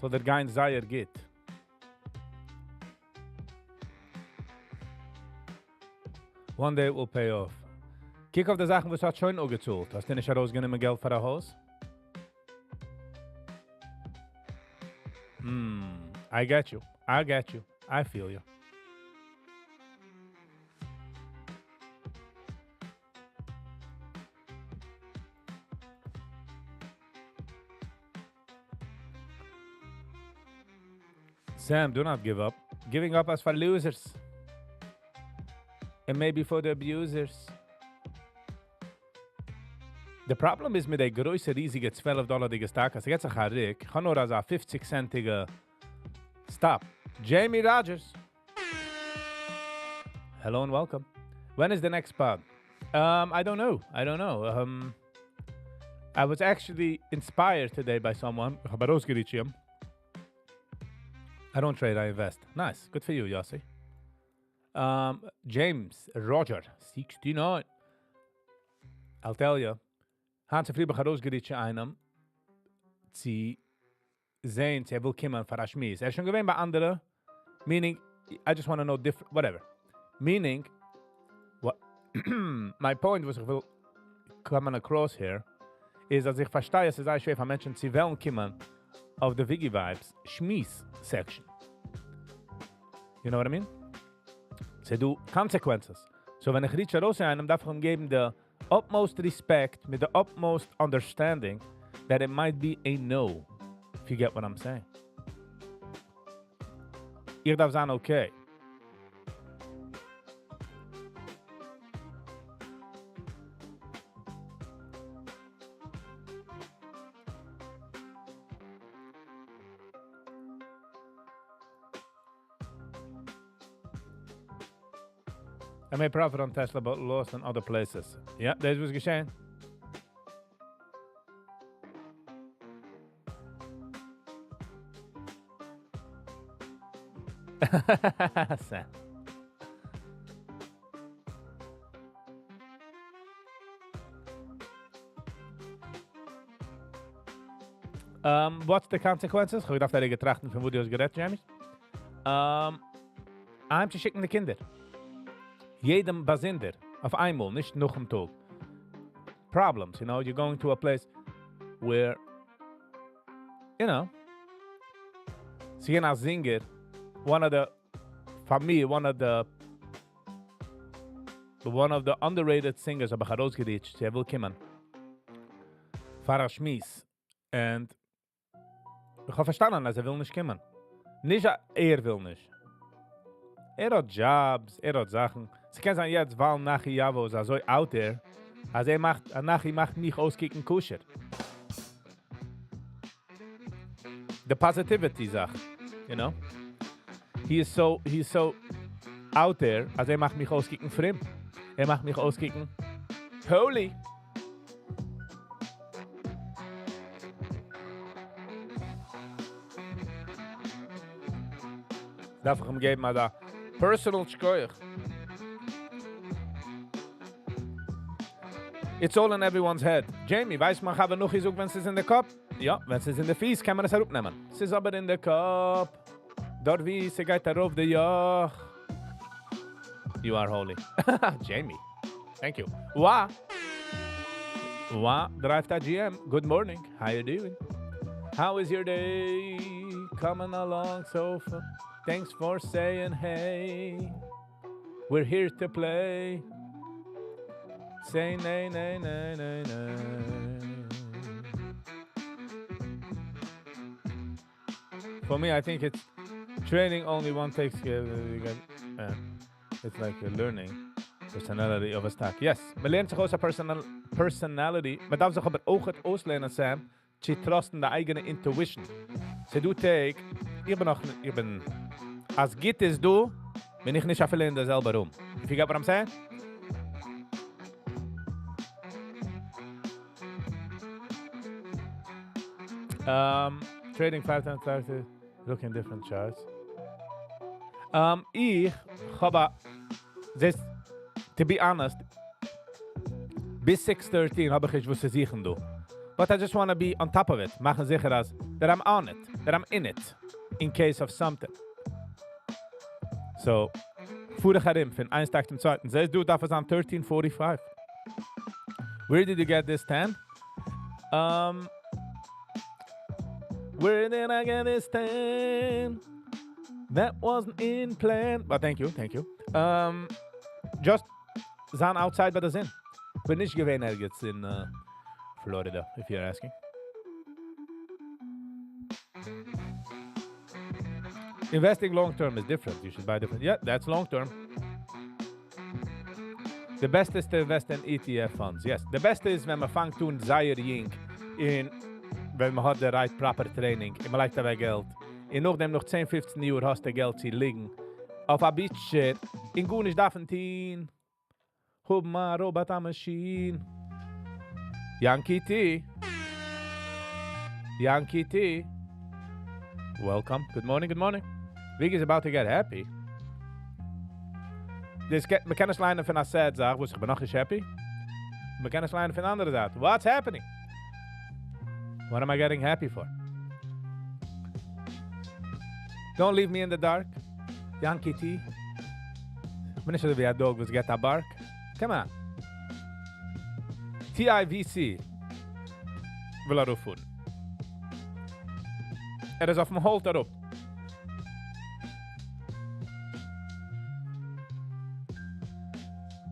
So דער גיין זייער גוט. One day it will pay off. קוק אויף די זאכן, וואס האט שוין אפגעצאלט. האסטו נישט ארויסגענומען געלט פאר א הויז? I get you. I get you. I feel you. Sam, do not give up. Giving up is for losers. And maybe for the abusers. The problem is מיט די גרויסע ריזיגע 12 דאלערדיגע stock, אז יעצט איך האב נאר אזא 50 centiגע stop. Jamie Rogers. Hello and welcome. When is the next pod? I don't know. I don't know. I was actually inspired today by someone. איך האב ארויסגעריטשט אים. I don't trade, I invest. Nice. Good for you, Yossi. James Roger, 69. I'll tell you. היינט צופרי האב איך ארויסגעריטשט איינעם צו זען, צו ער וויל קומען פאר א שמועס. ער איז שוין געווען ביי אנדערע. Meaning, I just want to know different, whatever. Meaning, what my point וואס איך וויל קומען across here, איז, אז איך פארשטיי, עס איז זייער שווער פאר מענטשן צו וועלן קומען אויף די Wiggy Vibes שמועס section. You know what I mean? ס'איז דא consequences. So ווען איך reach ארויס איינעם, דארף איך אים געבן the utmost respect, מיט the utmost understanding that it might be a no, if you get what I'm saying. איך דארף זיין okay. I made profit on Tesla but lost on other places. Yeah, דאס וואס געשען. Sam. What's the consequences? איך האב געדארפט א רגע טראכטן פון וואו דו האסט גערעדט, Jamie. אהיימצושיקן די קינדער. יעדעם באזונדער. אויף איינמאל, נישט נאכן טאג. Problems, you know, you're going to a place where, you know, ס'איז געווען א singer, one of the, for me, one of the underrated singers האב איך ארויסגעריטשט, ער וויל קומען. פאר א שמועס. And איך האב פארשטאנען, אז ער וויל נישט קומען. נישט ער וויל נישט. ער האט jobs, ער האט זאכן. ס'קען זיין יעצט, ווייל Nachi Yavo איז אזוי out there, אז ער מאכט, אז Nachi מאכט מיך אויסקוקן כשר. The positivity זאך, you know? He is so out there, אז ער מאכט מיך אויסקוקן פרום. ער מאכט מיך אויסקוקן holy. דארף איך אים געבן א personal שכוח. It's all in everyone's head. Jamie, ווייסט מען האבן נאך געזאגט, ווען ס'איז אין די קאפ? יא, ווען ס'איז אין די פיס, קען מען עס אראפנעמען. ס'איז אבער אין די קאפ. דארט ווי ס'גייט ארויף די יאך. You are holy. Jamie, thank you. Wa. Wa drive that GM. Good morning. How you doing? How is your day coming along so far? Thanks for saying hey. We're here to play. Say nay, nay, nay, nay, nay. For me, I think it's training only one takes. It's like a learning personality of a stock. Yes, מען לערנט זיך אויס א personal personality. מען דארף זיך אבער אויך אויסלערנען, Sam, צו trust ן די אייגענע intuition. ס'דא טעג, איך בין נאך, איך בין, אז גוט איז דא, בין איך נישט אפילו אין דער זעלבער room. If you get what I'm saying? Trading five times five, looking different charts. איך האב א, this, to be honest, ביז 6:13 האב איך נישט וואס צו זוכן דא. But I just want to be on top of it. מאכן זיכער אז that I'm on it, that I'm in it, in case of something. So, פאר איך ארום פון איין stock צום צווייטן. זעסט דו, דארף עס זיין 13:45. Where did you get this 10? Where did I get this 10? That wasn't in plan. But thank you, thank you. Just זיין outside ביי די זון. בין נישט געווען ערגעץ אין Florida, if you're asking. Investing long term is different. You should buy different. Yeah, that's long term. The best is to invest in ETF funds. Yes, the best is ווען מען פאנגט אן זייער יונג אין ווען מען האט the right proper training, און מען לייגט אוועק געלט. און נאכדעם נאך צען פופצן יאר האסטו געלט צו ליגן אויף א beach chair און גארנישט דארפן טון. האבן א robot א מאשין. Yankee T. Yankee T. Welcome. Good morning, good morning. Vig is about to get happy. דאס קען, מ'קען עס ליינען פון א sad זאך, וואס איך בין נאכנישט happy. מ'קען עס ליינען פון אנדערע זייט. What's happening? What am I getting happy for? Don't leave me in the dark. Yankee T. איך בין נישט אזוי ווי א dog וואס געט א bark. Come on. TIVC וויל אראפפארן. ער איז אויפן hold אראפ.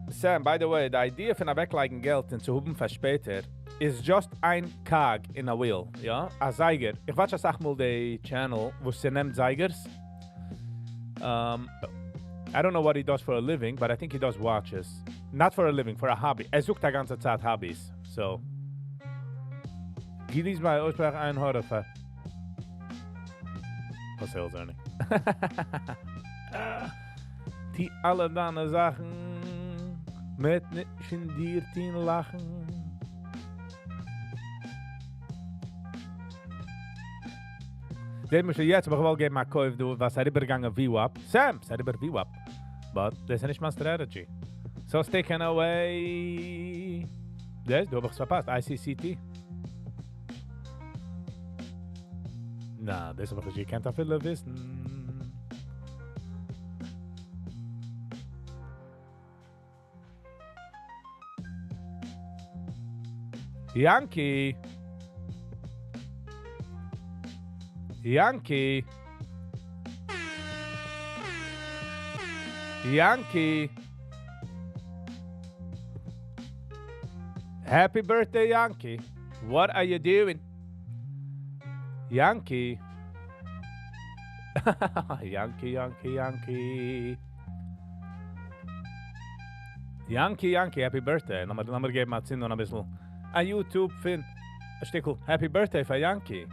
Sam, by the way, די idea פון אוועקלייגן געלט און צו האבן פאר שפעטער איז just איין cog in a wheel, יא? א זייגער. איך watch אסאך מאל די channel וואס ס'נעמט זייגערס. I don't know what he does for a living, but I think he does watches. Not for a living, for a hobby. ער זאגט א גאנצע צייט hobbies. So. גיליס ביי אויסברעך איין הארע פאר. פאר sales earning. די אלע דיינע זאכן מיט נישט אין דיר טון לאכן. זעט מען שוין יעצט, אבער איך וואלט געבן א קויף דא, וואס אריבערגעגאנגען VWAP. Sam, ס'איז אריבער VWAP. But דאס איז נישט מיין strategy. So sticking away. דאס, דא האב איך עס פארפאסט. ICCT. נא, דאס האב איך נישט געקענט אפילו וויסן. Yankee. Yankee. Yankee. Happy birthday, Yankee. What are you doing? Yankee. Yankee, Yankee, Yankee. Yankee, Yankee, happy birthday. לאמיר, לאמיר געבן א צינד אן אביסל א YouTube פון א שטיקל Happy Birthday פאר Yankee.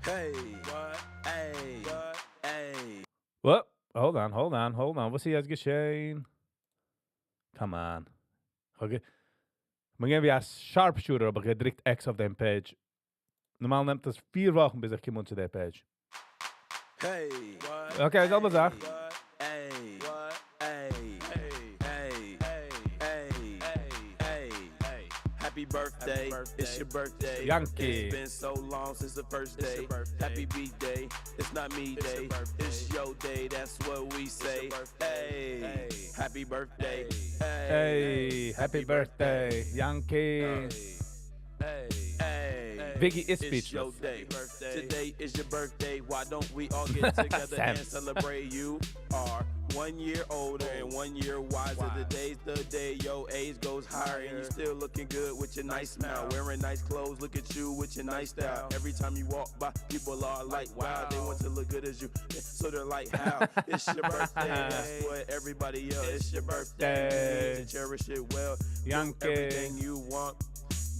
Hey, what? Hey, what? Hey. What? Hold on, hold on, hold on. וואס איז יעצט געשען? Come on. Okay. מען גייט ווי א sharpshooter, אבער געדריקט X אויף דעם page. נארמאל נעמט עס פיר וואכן, ביז איך קום אן צו דער page. Hey, what? Okay, זעלבע זאך. Hey, what? Hey, hey, hey, hey, hey, hey. Happy birthday. It's your birthday. Yankee. It's been so long since the first day. Happy B day. It's not me day. It's your day. That's what we say. Hey, happy birthday. Hey, happy birthday, Yankee. Hey, hey. Biggie is It's your speechless. day. Today is your birthday. Why don't we all get together and Sam. celebrate? You are 1 year older and 1 year wiser. Today's the day your age goes higher and you're still looking good with your nice smile. Wearing nice clothes, look at you with your nice style. Every time you walk by, people are like, wow, they want to look good as you. So they're like, how? It's your birthday. That's what everybody yells. It's your birthday. You need to cherish it well. Do Yankee. everything you want,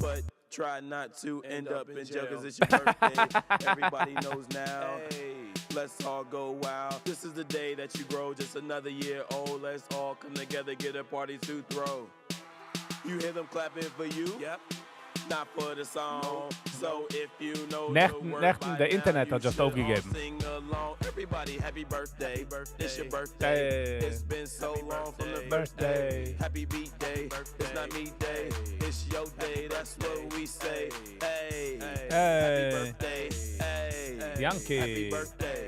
but try not to end up in jail because it's your birthday. Everybody knows now. Let's all go wild. This is the day that you grow, just another year old. Let's all come together, get a party to throw. You hear them clapping for you? Yep. Not for the song. So if you know נעכטן, the word נעכטן, by the now, internet you האט just should all אויפגעגעבן. sing along. Everybody, happy birthday. It's your birthday. Hey. It's been so long from the first Birthday. day. Happy beat day. It's not me day. It's your day. That's what we say. Hey. Hey. Happy birthday. Hey. Yankee. Happy birthday.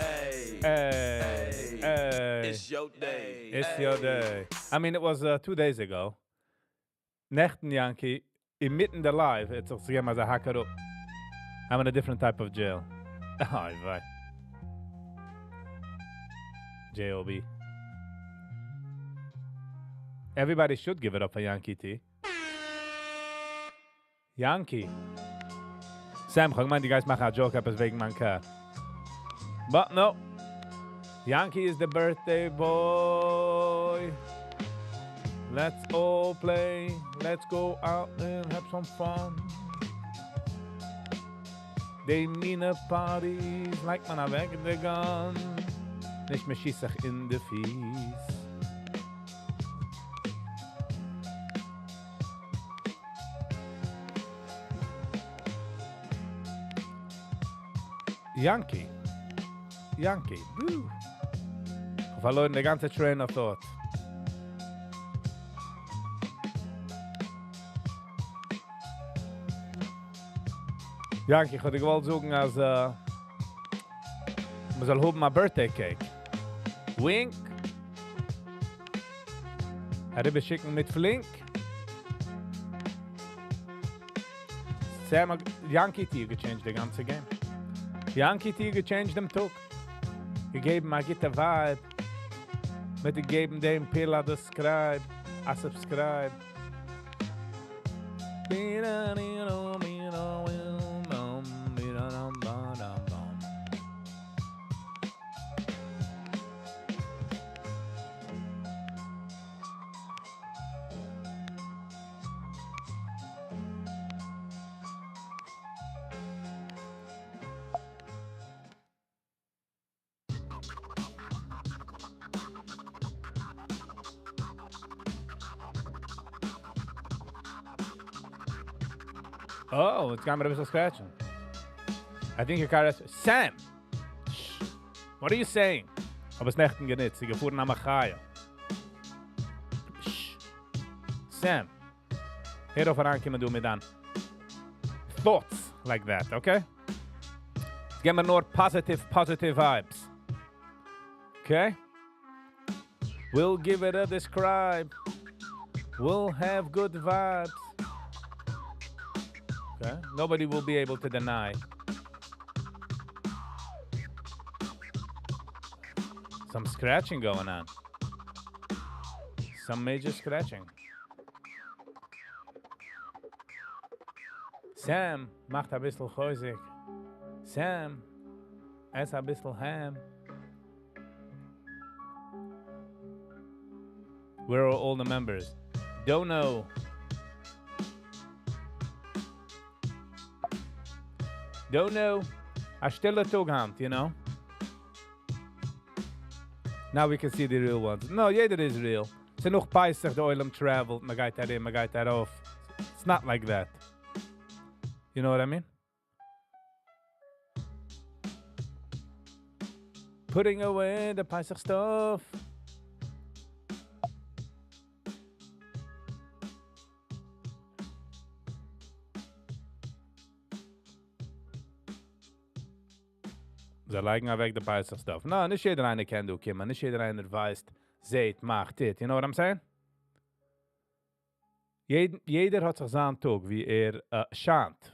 Hey. Hey, hey. It's your day. It's your day. I mean, it was 2 days ago. נעכטן, Yankee, אינמיטן די live, האט זיך געגעבן אזא האק אראפ. I'm in a different type of jail. אוי, וויי. J.O.B. Everybody should give it up for Yankee T. Yankee. Sam, איך מיין, דו גייסט מאכן א joke עפעס וועגן מיין car. But no. Yankee is the birthday boy. Let's all play. Let's go out and have some fun. די מינע parties לייגט מען אוועק די gun. נישט מען שיסט זיך אין די פיס. Yankee. Yankee. Woo. כ'האב פארלוירן די גאנצע train of thought. Yankee, איך האב דיר געוואלט זאגן אז מען זאל האבן א birthday cake. Wink. אריבערשיקן מיט פלינק. Sam, Yankee האט גע-changed די גאנצע game. Yankee האט גע-changed דעם טאג. געגעבן א גוטע vibe. מיטגעגעבן דעם פיל א describe, א subscribe. Oh, it's got me a ביסל scratching. I think your car is... Sam! Shh. What are you saying? האב עס נעכטן גענוצט. זי געפארן א מחיה. Shh. Sam. הער אויף אריינקומען דא מיט דיין thoughts like that, okay? געב מיר נאר positive, positive vibes. Okay? We'll give it a describe. We'll have good vibes. Okay? Nobody will be able to deny. Some scratching going on. Some major scratching. Sam מאכט א ביסל חוזק. Sam, עס א ביסל ham. Where are all the members? Don't know. Don't know. א שטילע טאג היינט, you know? Now we can see the real ones. No, יעדער איז real. ס'איז נאך פסח, דער עולם traveled, מען גייט אהין, מען גייט ארויף. It's not like that. You know what I mean? Putting away the Pesach stuff. זיי לייגן אוועק די Pesach stuff. No, נישט יעדער איינער קען דא קומען, נישט יעדער איינער ווייסט, זעט, מאכט, טוט. You know what I'm saying? יעדער האט זיך זיין טאג, ווי ער שיינט.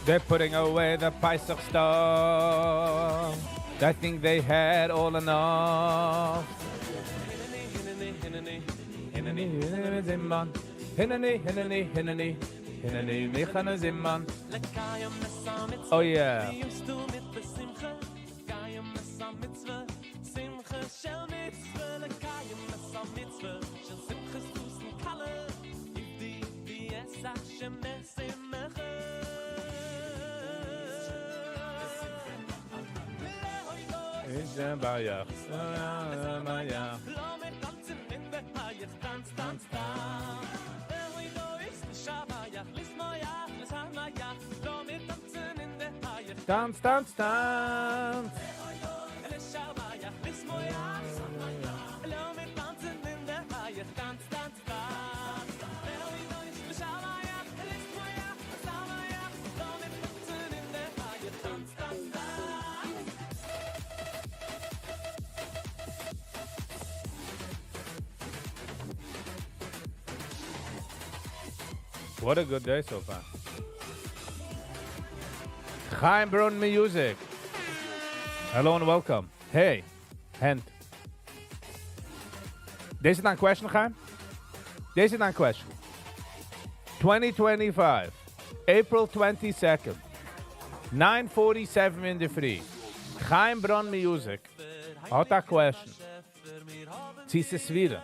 They're putting away the Pesach stuff. I think they had all enough. הנני, הנני, הנני, הנני מוכן ומזומן. Oh yeah. טאנץ, טאנץ, טאנץ. What a good day so far. Chaim Brun Music. Hello and welcome. Hey, הענט. דאס איז דיין question, Chaim? דאס איז דיין question. 2025, April 22nd, 9:47 אינדערפרי. Chaim Brun Music האט א question. צי ס'איז סבירה.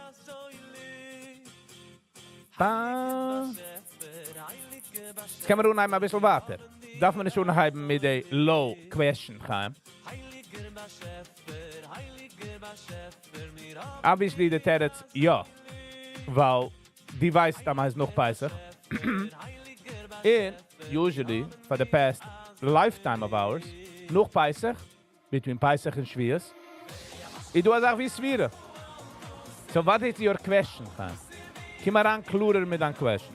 בא. קען מען אנהייבן א ביסל ווייטער. דארף מען נישט אנהייבן מיט די low question, Chaim. Obviously די תירוץ יא. ווייל דו ווייסט אז ס'איז נאך פסח. And usually for the past lifetime of ours, נאך פסח, between פסח און שבועות, איז דא אזא זאך ווי ספירה. So what is your question, Chaim? קום אריין קלארער מיט דיין question.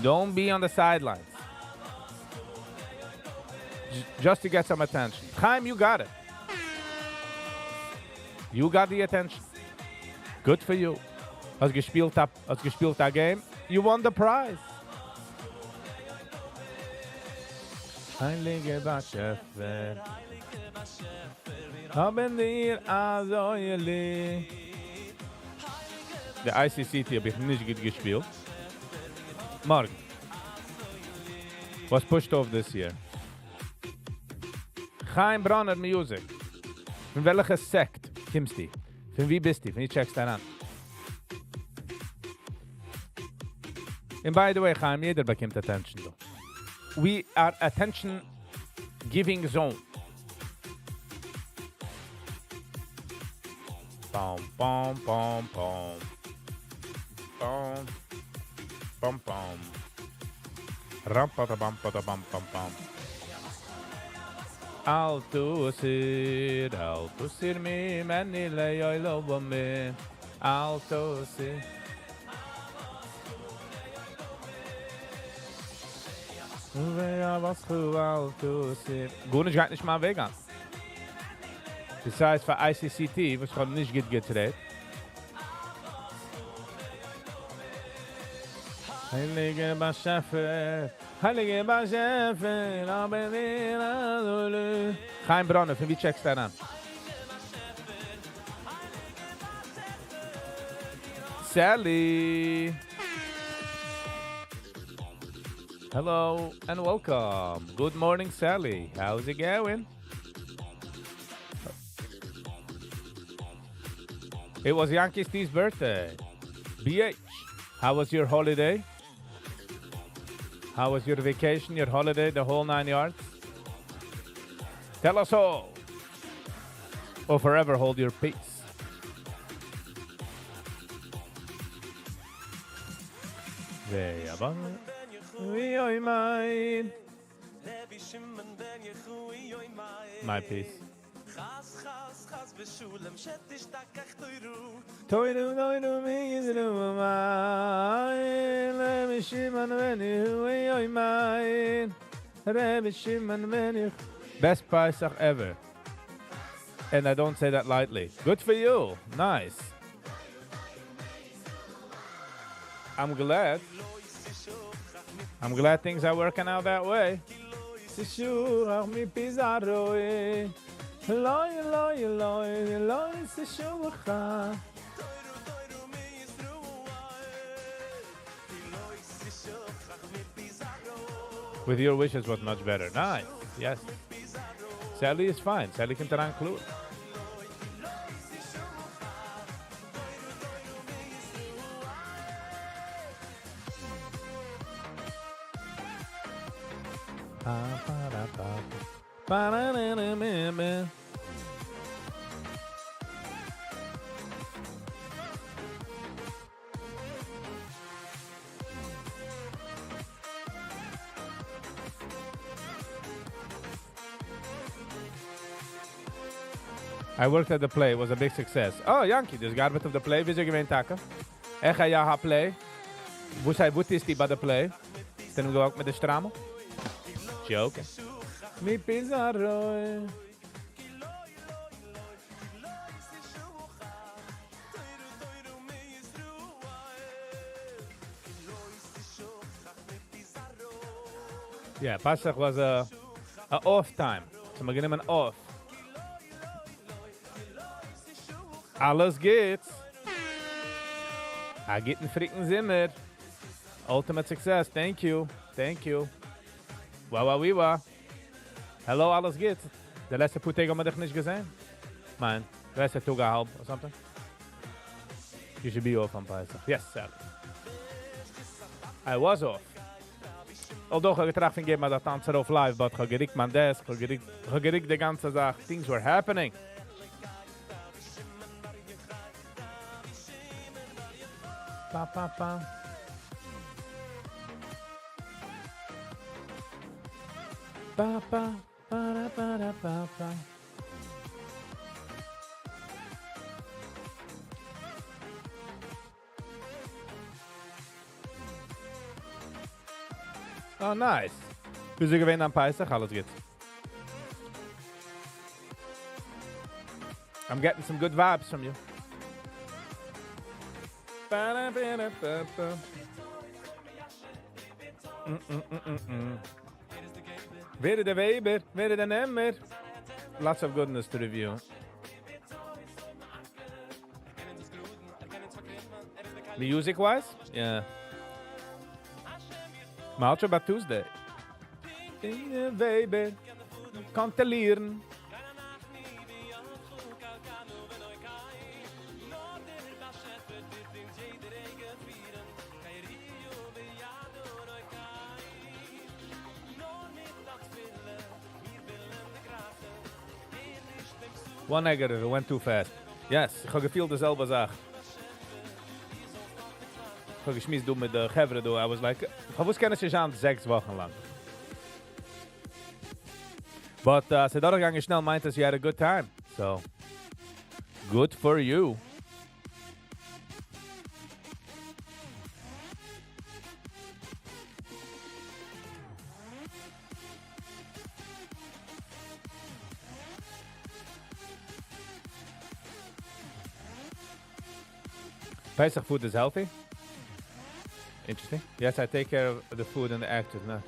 Don't be on the sidelines. Just to get some attention. Chaim, you got it. You got the attention. Good for you. האסט געשפילט, האסט געשפילט א game. You won the prize. הייליגער באשעפער. האבן דיר אזוי ליב. די ICCT האב איך נישט גוט געשפילט. מארגן. Was pushed off this year. Chaim Bronner Music. פון וועלכע sect קומסטו? פון וואו ביסטו? פון וואו check סטו אריין? And by the way, Chaim, יעדער באקומט attention דא. We are attention giving zone. Bom, bom, bom, bom. Bom. Bom, bom. Ram, pa, da, bam, pa, da, bam, bam, bam. אל תסיר, אל תסיר ממני לעולמים. אל תסיר. ואהבתך אל תסיר. גארנישט גייט נישט מיין וועג אן. Besides פאר ICCT, וואס איך האב נישט גוט גע trade. הייליגער באשעפער, הייליגער באשעפער, האבן מיר אזוי ליב. Chaim Bronner, פון וואו check סטו אריין? Sally! Hello and welcome. Good morning, Sally. How's it going? It was Yankee Steve's birthday. BH, how was your holiday? How was your vacation, your holiday, the whole nine yards? Tell us all. Or forever hold your peace. ויבוא ויאמר My peace. תוירו נוינו מיזרו מיין רבי שמעון בן יוחאי מיין רבי שמעון בן יוחאי. Best Pesach ever. And I don't say that lightly. Good for you. Nice. I'm glad. I'm glad things are working out that way. תשוח מפי זרעו. לא לא לא לא תשוח. With your wishes was much better. Nice. Yes. Sally is fine. Sally קומט אריין קלאר. I worked at the play, it was a big success. Oh, Yankee, דו האסט געארבעט אויף די play, וויאזוי געווען טאקע? איך יא א play. וואו זיי, וואו איז די ביי די play? זענען געוואקט מיט די שטריימל? Joking. Mi Pizarro. Yeah, Pesach was a, a off time. So מיר גענומען off. אלעס גוטס. א גוטן פריקן זומער. Ultimate success. Thank you. Thank you. Wow, wow, wee, wow. Hello, אלעס גוטס. די לעצטע פאר טעג האבן מיר דיך נישט געזען. מיין, די לעצטע טאג א האלב or something. You should be off on Pesach. Yes, sir. I was off. Although איך האב געטראכט פון געבן א טאנץ ארויף live, but איך האב געריקט מיין desk, איך האב געריקט, איך האב געריקט די גאנצע זאך. Things were happening. Pa, pa, pa. Pa, pa, pa, ra, pa, ra, pa, pa. Oh, nice. ביסטו געווען אום פסח? אלעס גוט. I'm getting some good vibes from you. Ba-da-ba-da-ba-ba. Mm-mm-mm-mm-mm. ווער איז דער וועבער? ווער איז דער נעמער? Lots of goodness to review. Music-wise? Yeah. מ'האלט שוין ביי Tuesday. וועבער. קאנטראלירן. One negative, it went too fast. Yes, איך האב געפילט די זעלבע זאך. איך האב געשמועסט דא מיט די חברה דא, I was like, פארוואס קען עס נישט זיין זעקס וואכן לאנג? But uh, ס'איז דורכגעגאנגען שנעל מיינט עס you had a good time. So, good for you. Pesach food is healthy? Interesting. Yes, I take care of the food and the actors now.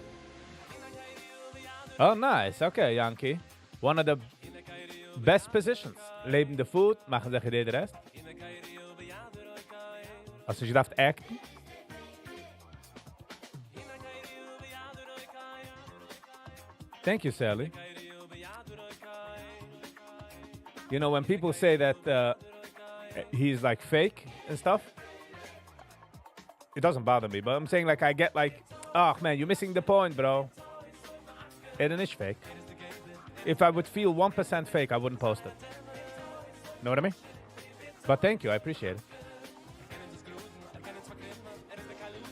Oh, nice. Okay, Yankee. One of the best positions. לעבן the food, מאכן זיך די רעשט. האסט נישט געדארפט acten? Thank you, Sally. You know, when people say that he's like fake and stuff, it doesn't bother me. But I'm saying like I get like, oh man, you're missing the point, bro. It is fake. If I would feel 1% fake, I wouldn't post it. Know what I mean? But thank you, I appreciate it.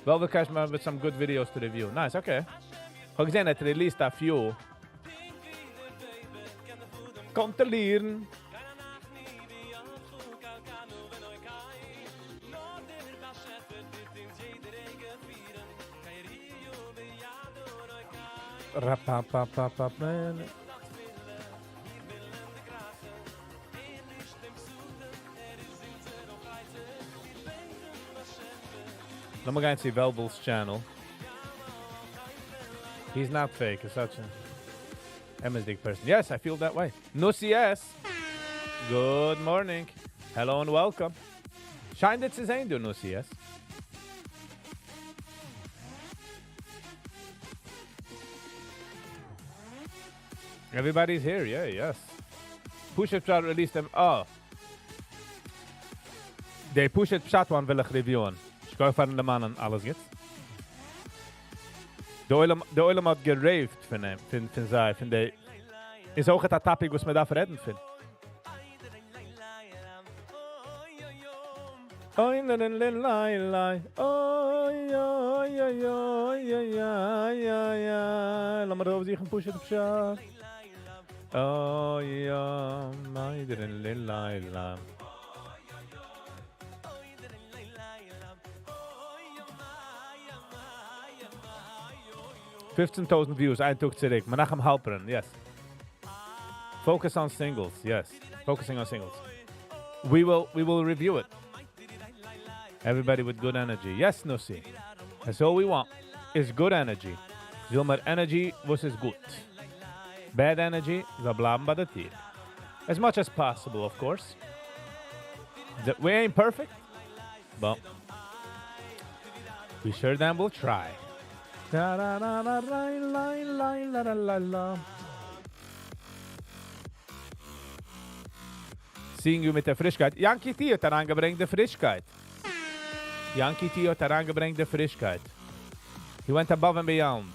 Velvet Cashman with some good videos to review. Nice, okay. כ'האב געזען, ער האט released a few. קאנטראלירן. Ra-pa-pa-pa-pa-pa. לאמיר גיין צו Velvel's channel. He's not fake. He's such an אמת'דיג person. Yes, I feel that way. Nussi S. Good morning. Hello and welcome. שיין דיך צו זען, דו Nussi S. Everybody's here, yeah, yes. פשוט פשט released them. Oh. די פשוט פשט one וויל איך review ען. שכוח פארן דערמאנען, אלעס גוטס. דער עולם, דער עולם האט גע rave ט פון אים, פון, פון זיי, פון די... איז אויך א topic וואס מען דארף רעדן פון. אוי לי לי לי לי אוי אוי אוי אוי אוי אוי אוי אוי לאמיר אויפזוכן פשוט פשט. אוי יא מיי לי לי לי לי. 15,000 views, איין טאג צוריק. Menachem Halperin, yes. Focus on singles, yes. Focusing on singles. We will review it. Everybody with good energy. Yes, Nussi. That's all we want. Is good energy. וויל מיר energy, וואס איז גוט. Bad energy, זאל בלייבן ביי דער טיר. As much as possible, of course. We ain't perfect, but we sure damn will try. Da da da da la la la la la la la. Seeing you מיט דער פרישקייט. Yankee T האט אריינגעברענגט די פרישקייט. Yankee T האט אריינגעברענגט די פרישקייט. He went above and beyond.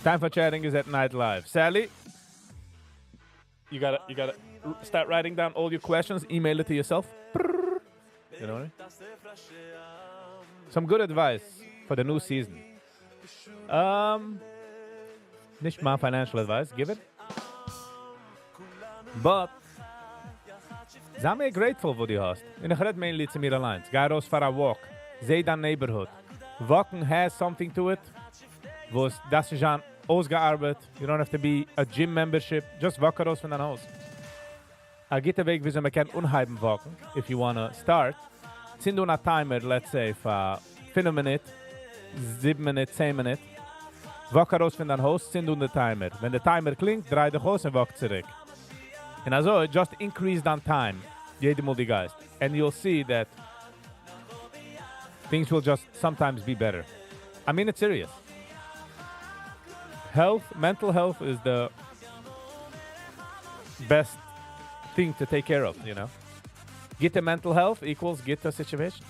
Time for chatting is at night live. Sally, you gotta start writing down all your questions. Email it to yourself. You know what I mean? Some good advice for the new season. נישט מיין financial advice, give it. But זיי מער grateful וואס דו האסט. און איך רעד mainly צו מיר אליין. גיי ארויס פאר א walk. זע דיין neighborhood. Walk ן has something to it. וואס דאס איז שוין אויסגעארבעט. You don't have to be a gym membership. Just walk ארויס פון דיין הויז. א גוטע וועג, וויאזוי מען קען אנהייבן walk ן, if you wanna start. צינד אן א timer, let's say, פאר 5 מינוט, 7 מינוט, 10 מינוט. Walk ארויס פון דיין הויז, צינד אן די timer. ווען דער timer קלינגט, דריי דיך אויס און walk צוריק. און אזוי, just increase דיין time. יעדע מאל דו גייסט. And you'll see that things will just sometimes be better. I mean it serious. Health, mental health is the best thing to take care of, you know. גוטע mental health equals גוטע situation.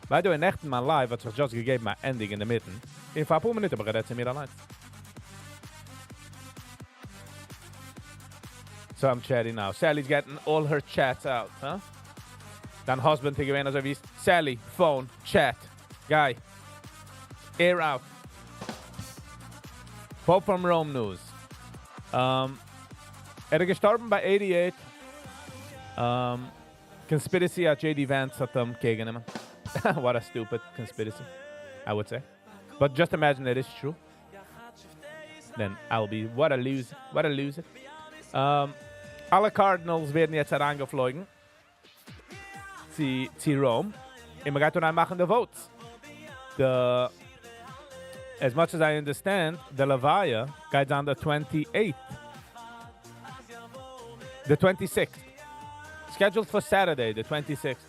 By the way, נעכטן מיין live האט זיך just געגעבן א ending אין דער מיטן. אין פאר א פאר מינוט האב איך גערעדט צו מיר אליין. So I'm chatting now. Sally's getting all her chats out, huh? דיין husband געווען אזוי ווי Sally, phone, chat, guy, air out. Pope from Rome news. ער איז געשטארבן ביי 88. Conspiracy at JD Vance האט אים קעגן. What a stupid conspiracy, I would say. But just imagine it is true. Then I'll be, what a loser, what a loser. אלע Cardinals ווערן יעצט אריינגעפלויגן צו Rome. און מען גייט דאן מאכן די votes. As much as I understand, the לוויה גייט on the 28th. The 26th. Scheduled for Saturday, the 26th.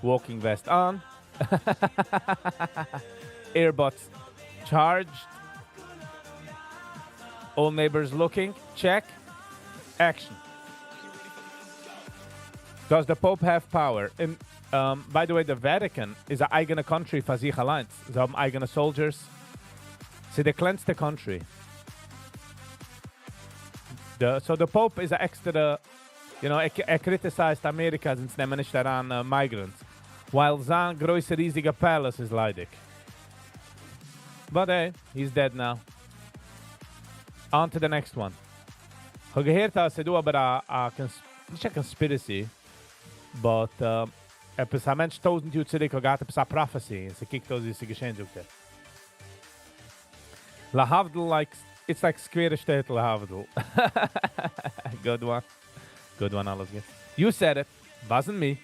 Walking vest on. Earbuds charged. All neighbors looking. Check. Action. Does the Pope have power? In, by the way, the Vatican איז אן אייגענע country פאר זיך אליין. זיי האבן אייגענע soldiers. ס'איז די קלענסטע country. So the Pope איז אן עקסטערע, ער criticized אמעריקע, זינט נעמען נישט אריין migrants. While זיין גרויסע ריזיגע palace איז ליידיג. But hey, he's dead now. On to the next one. איך האב געהערט, אז ס'דא אבער א נישט א conspiracy, but עפעס א מענטש 1000 יאר צוריק האט געהאט עפעס א prophecy, און ס'קוקט אויס ווי ס'איז געשען, זאגט ער. להבדיל, like, it's like סקווערע שטעטל, להבדיל. Good one. Good one, אלעס גוט. You said it. Wasn't me.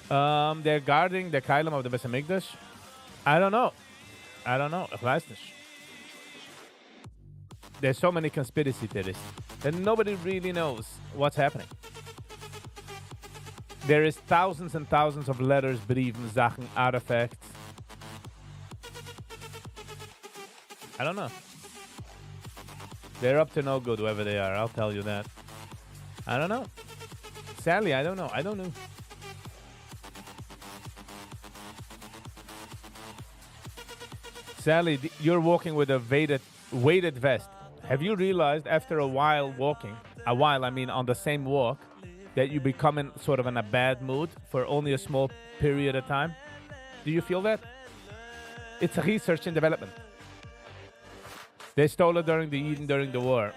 They're guarding the כלים of the בית המקדש. I don't know. I don't know. איך ווייס נישט. There's so many conspiracy theories that nobody really knows what's happening. There is thousands and thousands of letters, בריוון, זאכן, artifacts. I don't know. They're up to no good, whoever they are. I'll tell you that. I don't know. Sadly, I don't know. I don't know. Sally, you're walking with a weighted, weighted vest. Have you realized after a while walking, a while I mean on the same walk, that you become in sort of in a bad mood for only a small period of time? Do you feel that? It's research and development. They stole it during the יידן during the war.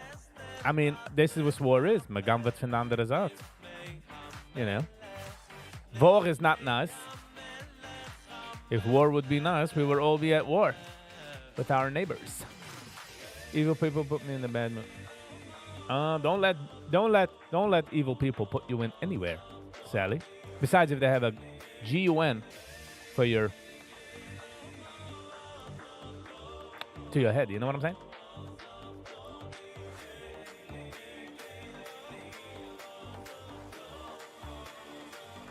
I mean, this is what war is. מ'גנב'עט פון אנדערע זייט. You know? War is not nice. If war would be nice, we would all be at war with our neighbors. Evil people put me in the bad mood. Don't let don't let evil people put you in anywhere, Sally. Besides, if they have a GUN for your to your head, you know what I'm saying?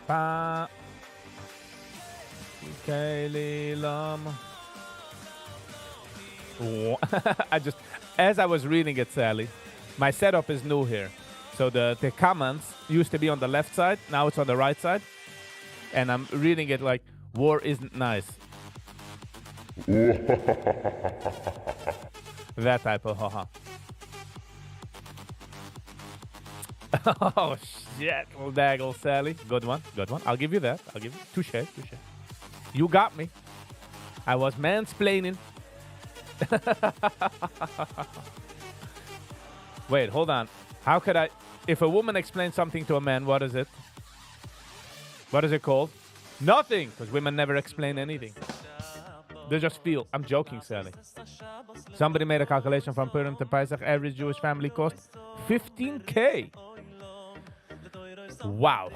Pa. Lam. I just, as I was reading it, Sally, my setup is new here. So the comments used to be on the left side, now it's on the right side. And I'm reading it like, war isn't nice. That type of haha. Oh shit, little daggle, Sally. Good one, good one. I'll give you that. I'll give you touche, touche. You got me. I was mansplaining. Wait, hold on. How could I? If a woman explains something to a man, what is it? What is it called? Nothing, because women never explain anything. They just feel. I'm joking, Sally. Somebody made a calculation from Purim to Pesach. Average Jewish family cost 15K. Wow.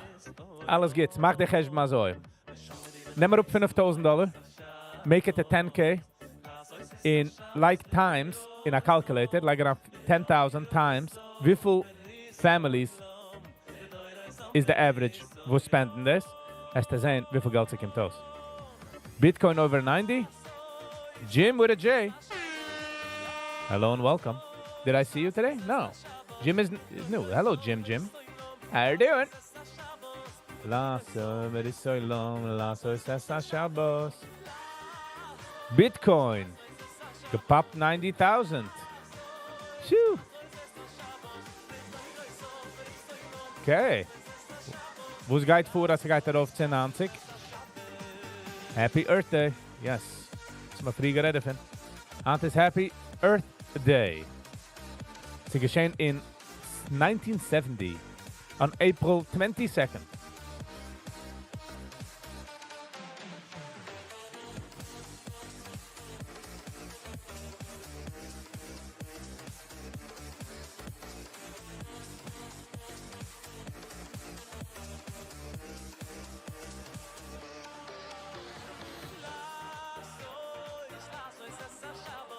אלעס גוטס. מאך די חשבון אזוי. נעם אראפ 5,000 דאלאר. Make it a 10K. In like times, in a calculator, like around 10,000 times, וויפיל families is the average וואס spend ן דאס? וועסטו זען, וויפיל געלט ס'קומט אויס. Bitcoin over 90? Jim with a J. Hello and welcome. Did I see you today? No. Jim is new. Hello, Jim Jim. How you doing? לעשות שבת. Bitcoin. געפאפט 90,000. Phew. Okay. וואס גייט פאר, אז ס'גייט ארויף 1090? Happy Earth Day. Yes. ס'איז מיר פריער גערעדט דערפון. היינט איז Happy Earth Day. ס'איז געשען אין 1970 on April 22nd.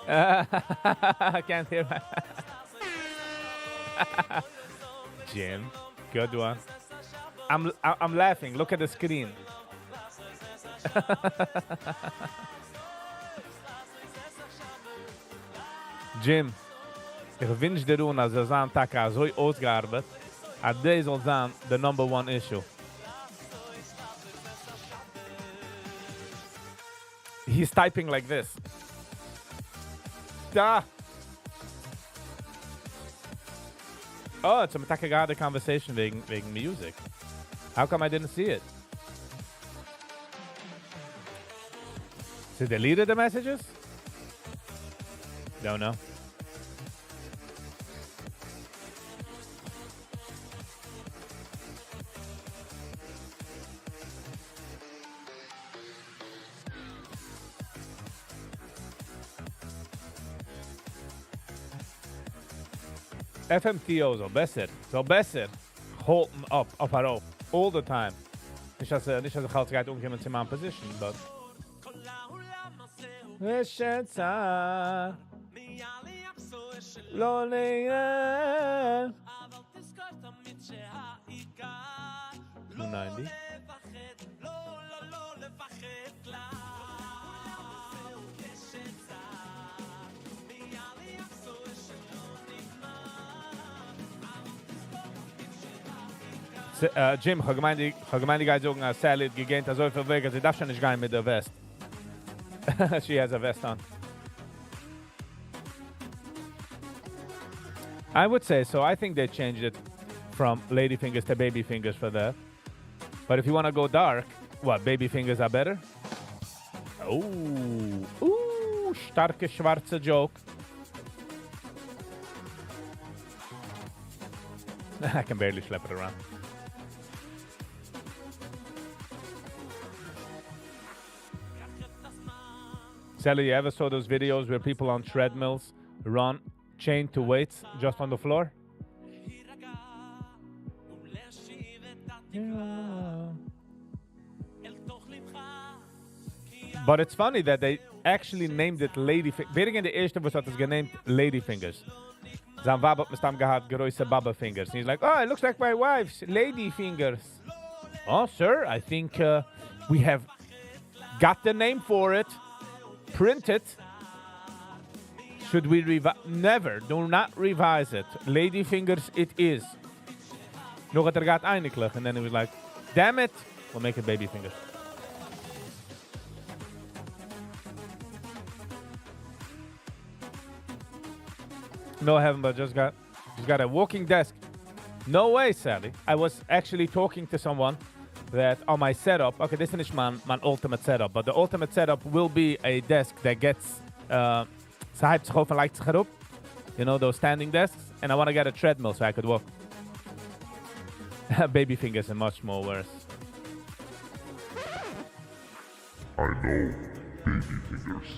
I can't hear my Jim. Good one. I'm laughing. Look at the screen. Jim, איך ווינטש דיר אן, אז ס'זאל זיין טאקע אזוי אויסגעארבעט, אז דאס זאל זיין the number one issue. He's typing like this. Da. Oh, it's a טאקע געהאט conversation וועגן music. How come I didn't see it? So deleted the messages? Don't know. FMTO זאל בעסער, זאל בעסער האלטן אפ, אויף ארויף, all the time. נישט אז, נישט אז איך האלט ס'גייט אנקומען צו מיין position, but ושצה לא נראה 290. Jim, איך האב געמיינט, איך האב געמיינט, דו גייסט זאגן, אז Sally האט גע gainט אזויפיל weight, אז זי דארף שוין נישט גיין מיט דער vest. She has a vest on. I would say so. I think they changed it from lady fingers to baby fingers for that. But if you want to go dark, what, baby fingers are better? Oh, ooh, שטארקע שווארצע joke. I can barely schlep it around. Sally, you ever saw those videos where people on treadmills run chained to weights just on the floor? Yeah. But it's funny that they actually named it Lady Fingers. ווער איז דער ערשטער, וואס האט עס גע named Lady Fingers? זיין ווייב האט מסתם געהאט גרויסע באבע fingers. And he's like, "Oh, it looks like my wife's lady fingers." Oh, sir, I think we have got the name for it. Print it. Should we revise? Never. Do not revise it. Lady fingers it is. נאך האט ער געהאט אייניקלעך. And then he was like, "Damn it, we'll make it baby fingers." No, I haven't, but just got a walking desk. No way, Sally. I was actually talking to someone that on my setup. Okay, this is my ultimate setup, but the ultimate setup will be a desk that gets ס'הייבט זיך אויף און לייגט זיך אראפ. You know those standing desks? And I want to get a treadmill so I could walk. Baby fingers are much more worse. I know, baby fingers.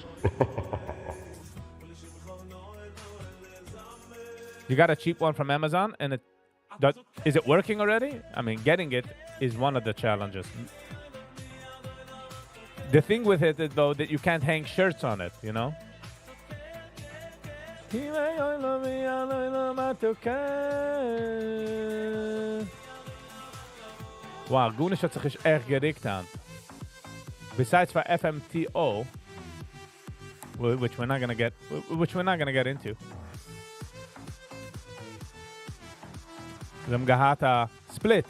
You got a cheap one from Amazon, and it that is it working already? I mean, getting it is one of the challenges. The thing with it is, though, that you can't hang shirts on it, you know? Wow, גארנישט האט זיך נישט עכט גערוקט היינט. Besides for FMTO, which we're not gonna get into. מיר האבן געהאט א split.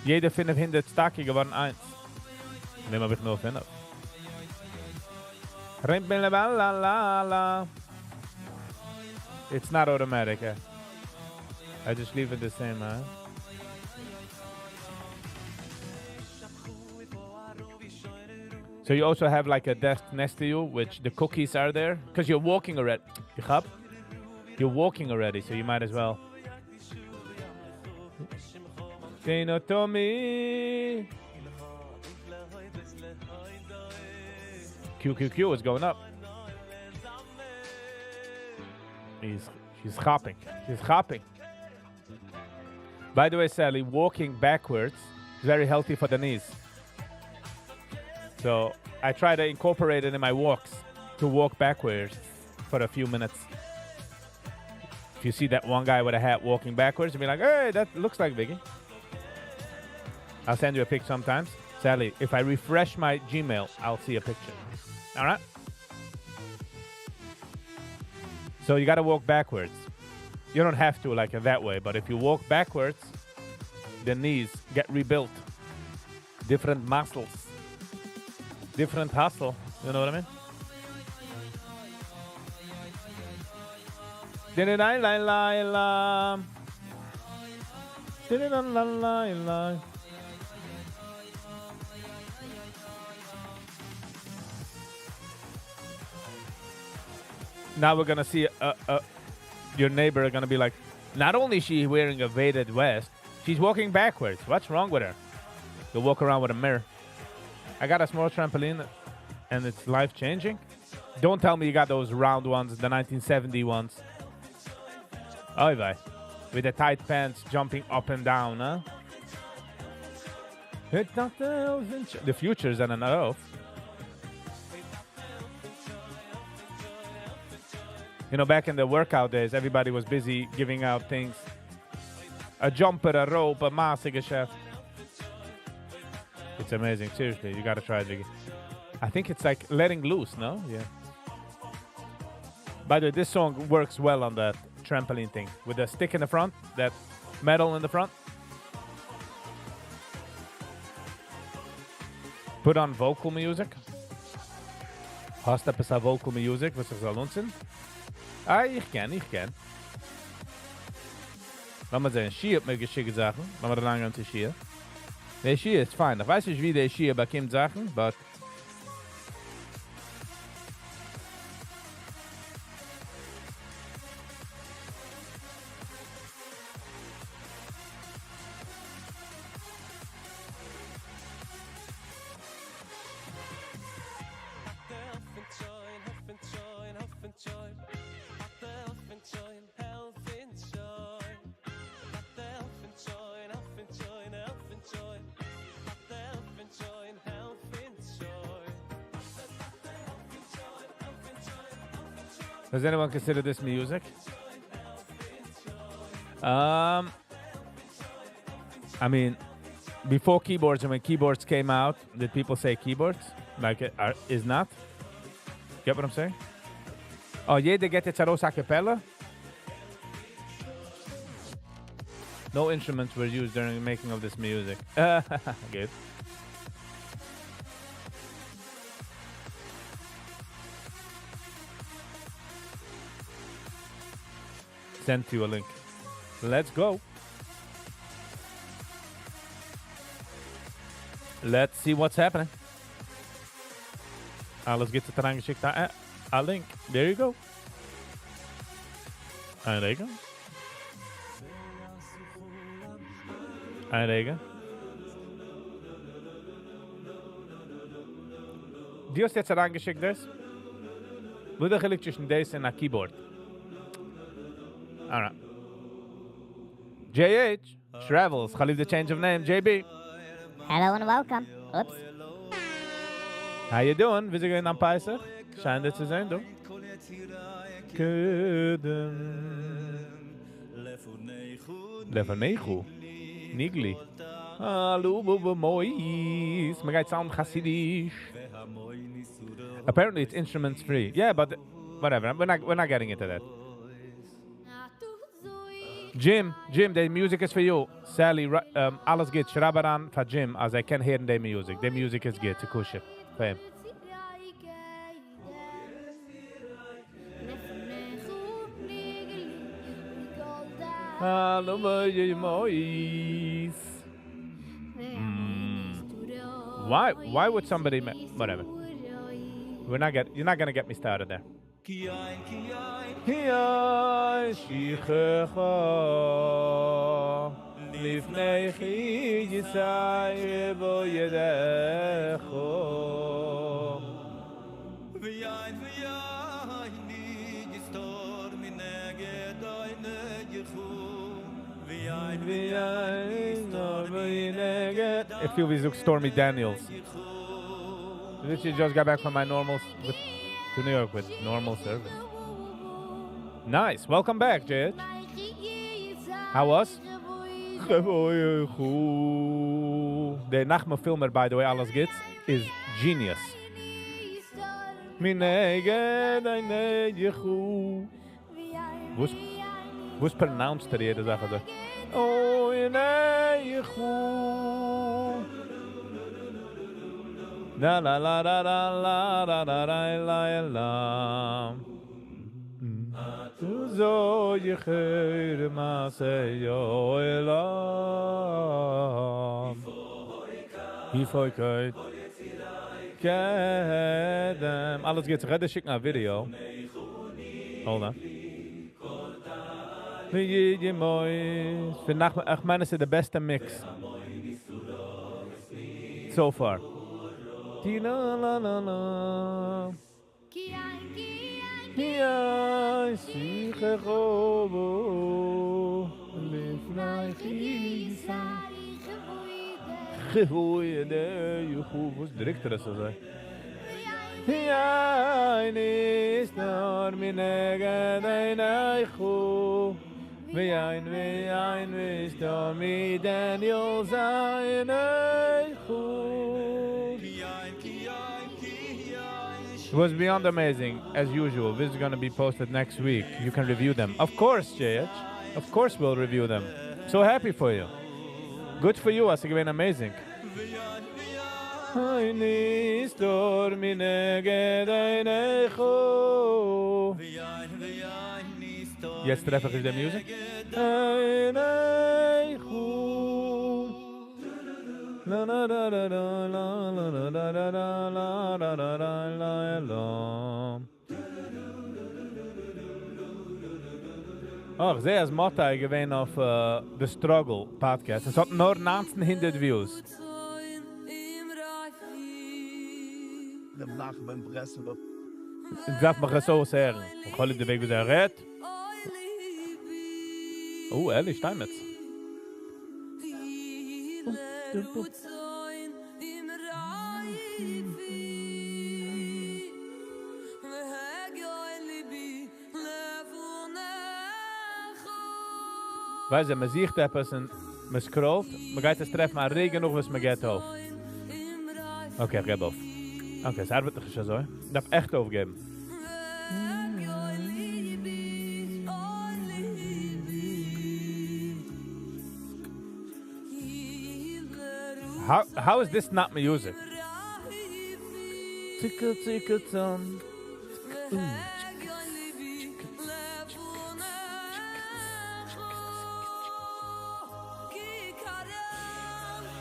יעדע 500 stock איז געווארן איינס. דעם האב איך נאר פינף. La. It's not automatic. Eh? I just leave it the same, huh? So you also have like a desk next to you, which the cookies are there, because you're walking already. You're walking already, so you might as well. Tommy. QQQ is going up. She's hopping. She's hopping. By the way, Sally, walking backwards is very healthy for the knees. So I try to incorporate it in my walks to walk backwards for a few minutes. If you see that one guy with a hat walking backwards, you'll be like, "Hey, that looks like Biggie." I'll send you a pic sometimes. Sally, if I refresh my Gmail, I'll see a picture. All right? So you got to walk backwards. You don't have to like that way, but if you walk backwards, the knees get rebuilt. Different muscles. Different hustle. You know what I mean? La. La. Now we're gonna see your neighbor are gonna be like, "Not only is she wearing a weighted vest, she's walking backwards. What's wrong with her?" You'll walk around with a mirror. I got a small trampoline and it's life changing. Don't tell me you got those round ones, the 1970 ones. Oy vey. With the tight pants jumping up and down, huh? The futures זענען ארויף. You know, back in the workout days, everybody was busy giving out things. A jumper, a rope, a מעשה געשעפט. It's amazing. Seriously, you got to try it, Jiggy. I think it's like letting loose, no? Yeah. By the way, this song works well on that trampoline thing. With the stick in the front, that metal in the front. Put on vocal music. האסט עפעס א vocal music, וואס איך זאל נוצן? אה, איך קען, איך קען. לאמיר זען, שי האט מיר געשיקט זאכן. לאמיר אריינגיין צו שי. דער שי איז פיין. איך ווייס נישט, ווי דער שי באקומט זאכן, but Does anyone consider this music? Before keyboards and when keyboards came out, did people say keyboards? Like it are, is not? Get what I'm saying? Oh, יעדער געט יעצט ארויס a cappella? No instruments were used during the making of this music. Good. Sent you a link. Let's go. Let's see what's happening. Let's get to אריינגעשיקט a link. There you go. א רגע. א רגע. דו האסט יעצט אריינגעשיקט דאס? וואו דער חילוק צווישן דאס און א keyboard? All right. JH Travels. Khalif the change of name. JB. Hello and welcome. Oops. How you doing? ווי איז געווען אום פסח? שיין דיר צו זען, דו. קודם. לפניכו. ניגלי. Hallo, mois. מ'גייט sound חסידיש. Apparently it's instruments free. Yeah, but whatever. We're not getting into that. Jim, Jim, the music is for you. Sally, אלעס גוט. שרייב אריין פאר Jim, אז ער קען הערן the music. The music is good. צו פאר אים. Hallo, mois. Why? Why would somebody? Whatever. We're not get. You're not going to get me started there. I feel we look Stormy Daniels. Literally just got back from my normal with, to New York with normal service. Nice. Welcome back, JH. How was? The Nachman Filmer, by the way, אלעס גוטס, is genius. וואס pronounced ער יעדע זאך אזוי? Oh, La la la la la la la la la la la. Tu zo yechir ma se yo elam. Ifoikait. Kedem. אלעס גוטס. רעד שיקן א video. Hold on. איך מיין, עס איז the best mix so far. Ti la la la la. Ki ai si וואס דריקט ער עס אזוי? יין נסתר מנגד עיניך ויין ויין נסתר מדניאל זיינך. It was beyond amazing, as usual. This is going to be posted next week. You can review them. Of course, JH. Of course we'll review them. So happy for you. Good for you, ס'איז געווען amazing. נסתר מנגד עיניך. יעצט טרעף איך די music. עיניך. La la la la la la la la la la la la la la la la. Oh, איך זע, אז מאטי איז געווען אויף The Struggle podcast. עס האט נאר 1900 views. דעם נחמן ברסלב. איך דארף מיך עס אויסהערן. איך האל די וועג ווי ער רעדט. Oh, Eli Steinmetz. ווייסט דו, מען זוכט עפעס און מען scroll ט, מען גייט עס טרעפן, א רעגן נאך וואס מען געבט אויף. Okay, איך געב אויף. Okay, עס ארבעט נישט אזוי. איך דארף עכט אויפגעבן. How is this not music? Tickle, tickle, tum.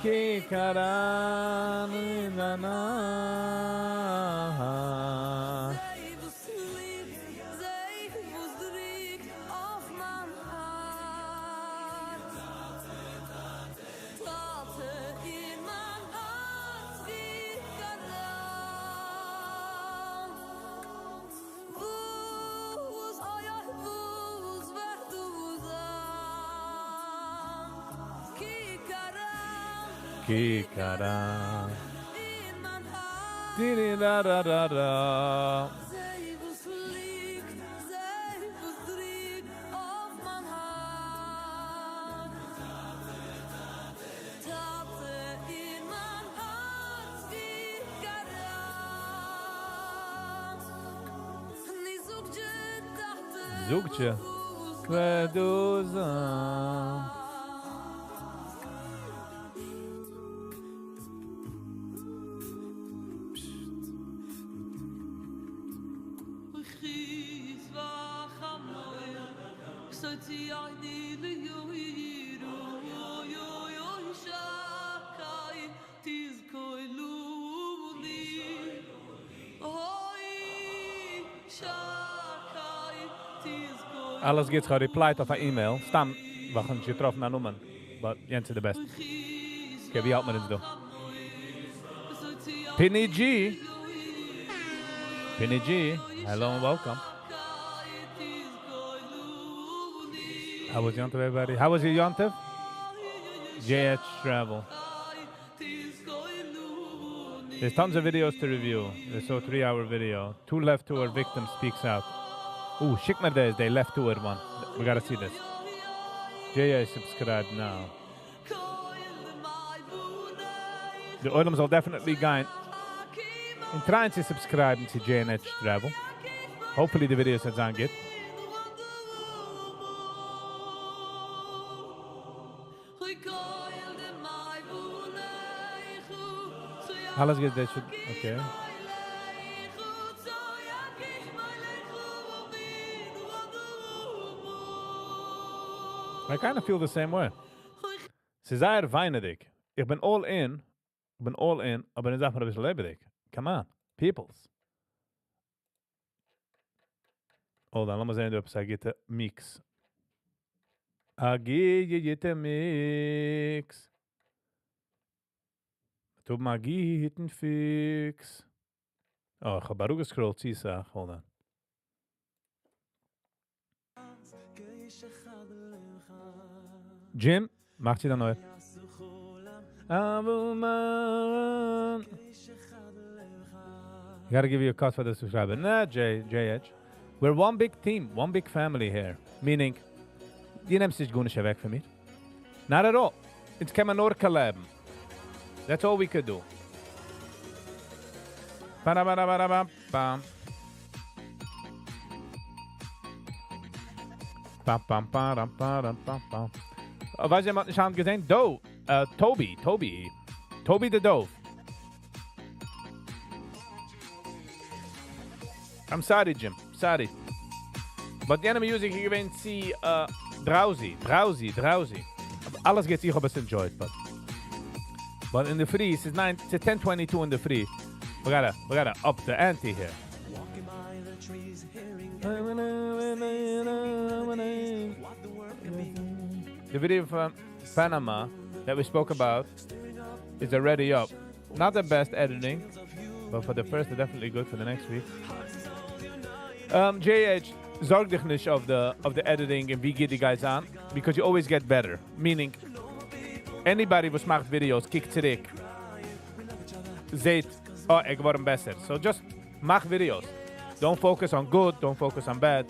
Ki karan na na. Ki karan. Di da da da da. זאגט וועדוזן. אלעס גייט replied אויף אן email. סתם, ווייל איך נישט געטראפן א נאמען. But יענץ איז the best. Okay, ווי האלט מען אונז דא? Pinny G. Pinny G, hello and welcome. How was Yontif, everybody? How was your Yontif? JH Travel. There's tons of videos to review. There's a 3-hour video. 2 left tour victim speaks out. Ooh, שיק מיר דאס, the left tour one. We got to see this. JH subscribe now. The עולם זאל definitely גיין און trying to subscribe to JH Travel. Hopefully the videos are good. אלעס גייט דאס, okay. I kind of feel the same way. ס'איז זייער וויינעדיג. איך בין all in. איך בין all in, אבער איך זאג מיר א ביסל לעבעדיג. Come on, peoples. Hold on, לאמיר זען, אויב ס'איז א גוטע mix. א גוטע mix. טו מיר א גוטן fix. Oh, איך האב אראפגע scroll ט, צו hold on. Jim, מאכט זי דא נוי. אבומן. Gotta give you a cut for the subscriber. Nah, J, JH. We're one big team, one big family here. Meaning, דו נעמסט נישט גארנישט אוועק פון מיר. Not at all. אונז קען מען נאר collab'ן. That's all we could do. Ba-da-ba-da-ba-da-bam, bam. Bam, bam, ba-dam, ba-dam, bam, bam. Oh, ווייסט יעמאנד נישט געזען? Do, Toby, Toby. Toby the Dove. I'm sorry, Jim. Sorry. But the enemy music געווען צו drowsy, drowsy, drowsy. אלעס גייט איך האב עס enjoyed, but in the free, it's nine to 10:22 in the free. We got to up the ante here. Walking by the trees, hearing what the world can be. The video from Panama that we spoke about is already up. Not the best editing, but for the first, definitely good for the next week. JH, זארג דיך נישט of the editing און ווי גייט די guys אן, because you always get better. Meaning, anybody וואס מאכט videos, קוקט צוריק, זעט, oh, איך געווארן בעסער. So just מאך videos. Don't focus on good, don't focus on bad.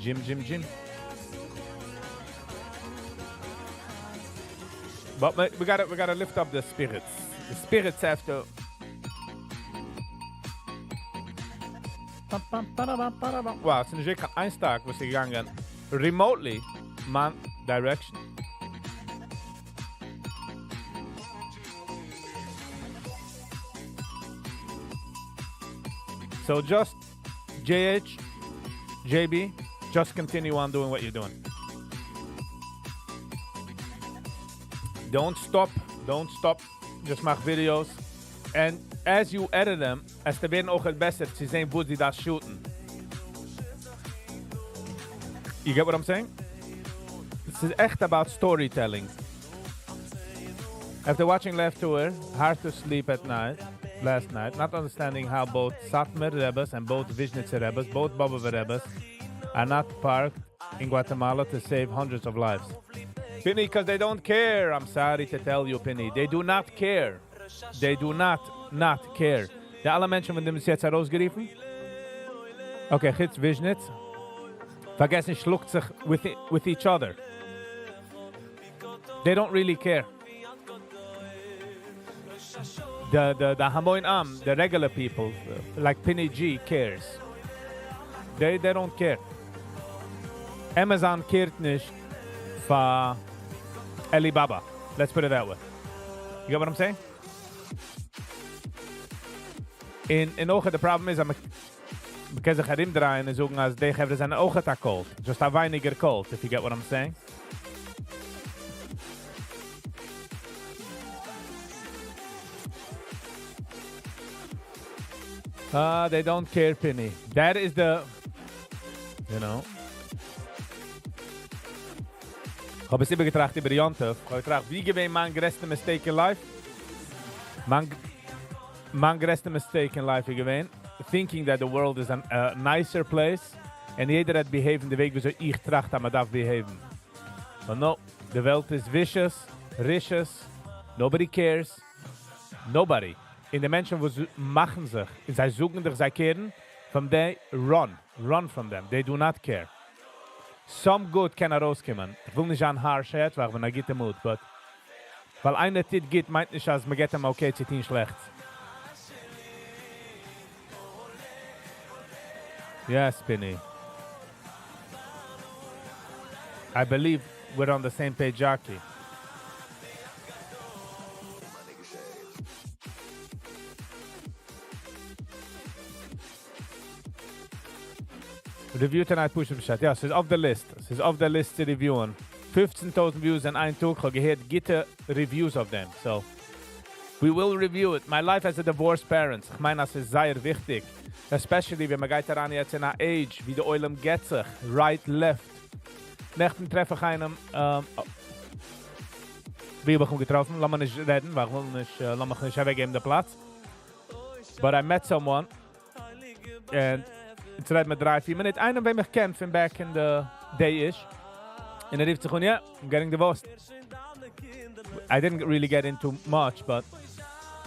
Jim, Jim, Jim. But we got to lift up the spirits. The spirits have to. Wow, עס איז נישט איין טאג, וואס איז געגאנגען remotely מיין direction. So just JH, JB, just continue on doing what you're doing. Don't stop, don't stop. Just מאך videos. And as you edit them, עס ווערן אויך בעסער צו זען, וואו זיי דאס shoot'ן. You get what I'm saying? This is echt about storytelling. After watching Left Tour, hard to sleep at night, last night, not understanding how both Satmar Rebbes and both Vizhnitzer Rebbes, both Bobov Rebbes, are not parked in Guatemala to save hundreds of lives. Pini, because they don't care. I'm sorry to tell you, Pini. They do not care. They do not, not care. די אלע מענטשן פון דעם איז יעצט ארויסגערופן. Okay, חוץ Vizhnitz. פארגעס נישט, שלאגט זיך with each other. They don't really care. The המון עם, the regular people, like Pini G, cares. They don't care. Amazon care't נישט פאר Alibaba. Let's put it that way. You get what I'm saying? אין אויך, the problem is, מ'קען זיך ארומדרייען און זאגן, אז די חברה זענען אויך א cult. Just א ווייניגער cult, if you get what I'm saying. They don't care, Pini. That is the, you know. איך האב עס איבערגעטראכט איבער יום טוב. איך האב געטראכט, ווי געווען מיין גרעסטע mistake in life? מיין גרעסטע mistake in life איז געווען, thinking that the world is a nicer place and יעדער האט behave'ן די וועג, וויאזוי איך טראכט, אז מען דארף behave'ן. But no, די וועלט איז vicious, ricious, nobody cares, nobody. און די מענטשן, וואס מאכן זיך, זיי זאגן דיך, זיי care'ן, from they run, run from them. They do not care. Some good קען ארויסקומען. איך וויל נישט זיין harsh יעצט, ווייל איך בין א גוטע mood, but ווייל איינער טוט גוט, מיינט נישט, אז מען געט אים okay צו טון שלעכט. Yes, Pini. I believe we're on the same page, Jackie. Review tonight, push פשט. יא, ס'איז off the list. ס'איז off the list צו review'ן. 15,000 views אין איין טאג. איך האב געהערט גוטע reviews of them. So, we will review it. My life as a divorced parent. איך מיין, דאס איז זייער וויכטיג. Especially ווען מען גייט אריין יעצט אין א age, ווי דער עולם גט זיך. Right, left. נעכטן טרעף איך איינעם, oh. ווי האב איך אים געטראפן? לאז מיר נישט רעדן, ווייל איך וויל נישט, לאז מיך נישט אוועקגעבן דעם פלאץ. But I met someone and יעצט רעדן מיר דריי, פיר מינוט. איינער, וועם איך קען פון back in the day איז. און ער רופט זיך אן, yeah, I'm getting divorced. I didn't really get into much, but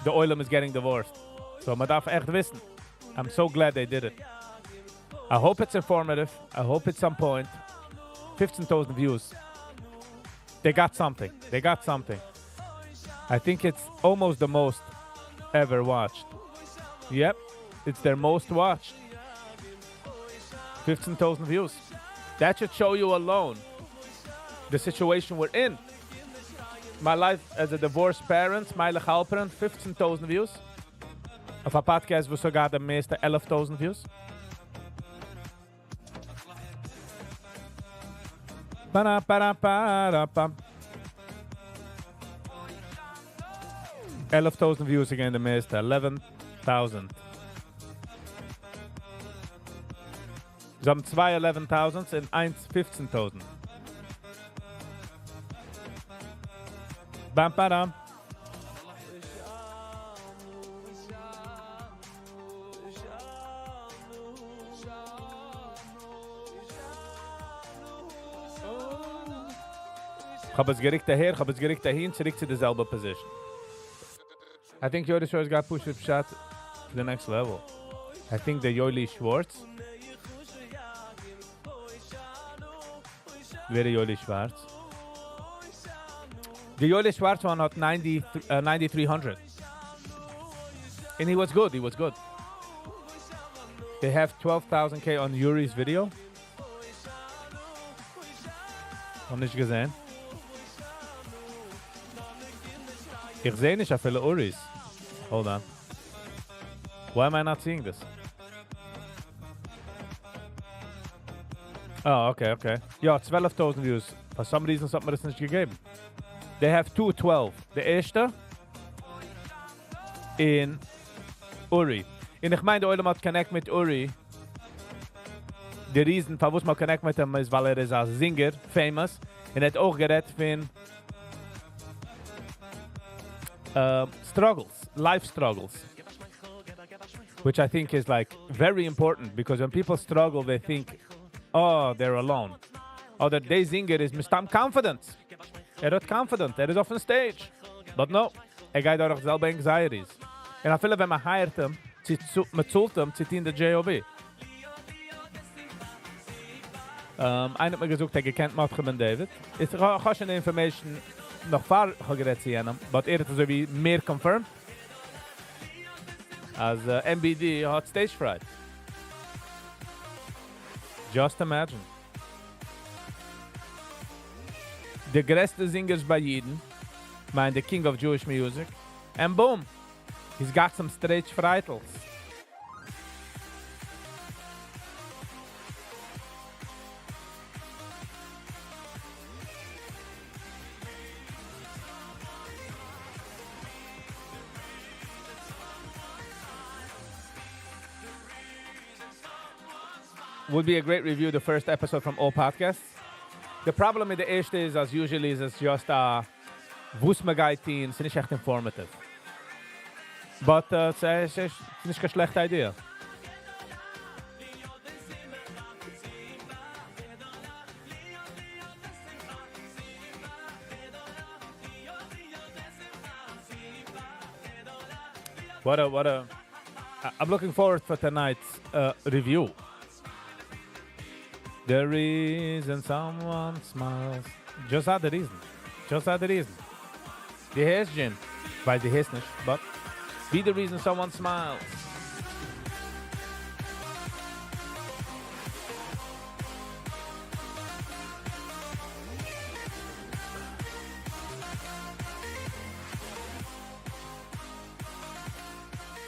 the עולם is getting divorced. So מען דארף עכט וויסן. I'm so glad they did it. I hope it's informative. I hope it's some point. 15,000 views. They got something. They got something. I think it's almost the most ever watched. Yep, it's their most watched. 15,000 views. That should show you alone the situation we're in. My life as a divorced parent, Meilech Halperin, 15,000 views. אויף א podcast וואס האט געהאט די מערסטע 11,000 views. Para para para pam. 11,000 views again די מערסטע, 11,000. זיי האבן צוויי 11,000 און איינס 15,000. Bam padam. כ'האב עס געריקט אהער, כ'האב עס געריקט אהין, צוריק צו די זעלבע position. I think Yoeli Schwartz got pushed פשט to the next level. I think the Yoeli Schwartz. ווער איז Yoeli Schwartz? The Yoeli Schwartz one האט 9300. And he was good, he was good. They have 12,000k on Yuri's video. האב נישט געזען. איך זע נישט אפילו Uri's. Hold on. Why am I not seeing this? Oh, okay, okay. יא, 12,000 views. For some reason האט מיר דאס נישט געגעבן. They have 212. די ערשטע אין Uri. און איך מיין, דער עולם האט connect מיט Uri. די reason פארוואס מען connect מיט אים איז, ווייל ער איז א singer, famous. און ער האט אויך גערעדט פון struggles, life struggles, which I think is like very important because when people struggle, they think, oh, they're alone. אדער דער singer איז מסתם confident. ער האט confident, ער איז אויפן stage. But no, ער גייט דורך די זעלבע anxieties. און אפילו ווען מען hire'ט אים, מען צאלט אים, צו טון די JOB. איינער האט מיר געזאגט, ער געקענט מרדכי בן דוד. איך האב שוין די information נאך פאר איך האב גערעדט צו יענעם, but ער האט אזוי ווי מער confirmed, אז MBD האט stage fright. Just imagine. די גרעסטע singers ביי אידן, מיין the king of Jewish music, and boom, he's got some stage frightles. Would be a great review, the first episode from all podcasts. The problem מיט די ערשטע איז, as usually, איז עס just א וואס מען גייט טון, ס'איז נישט עכט informative. But ס'איז נישט קיין שלעכטע idea. What a, what a, I'm looking forward for tonight's review. The reason someone smiles. Just add the reason. Just add the reason. דו הערסט, Jim. ווייל דו הערסט נישט, but be the reason someone smiles.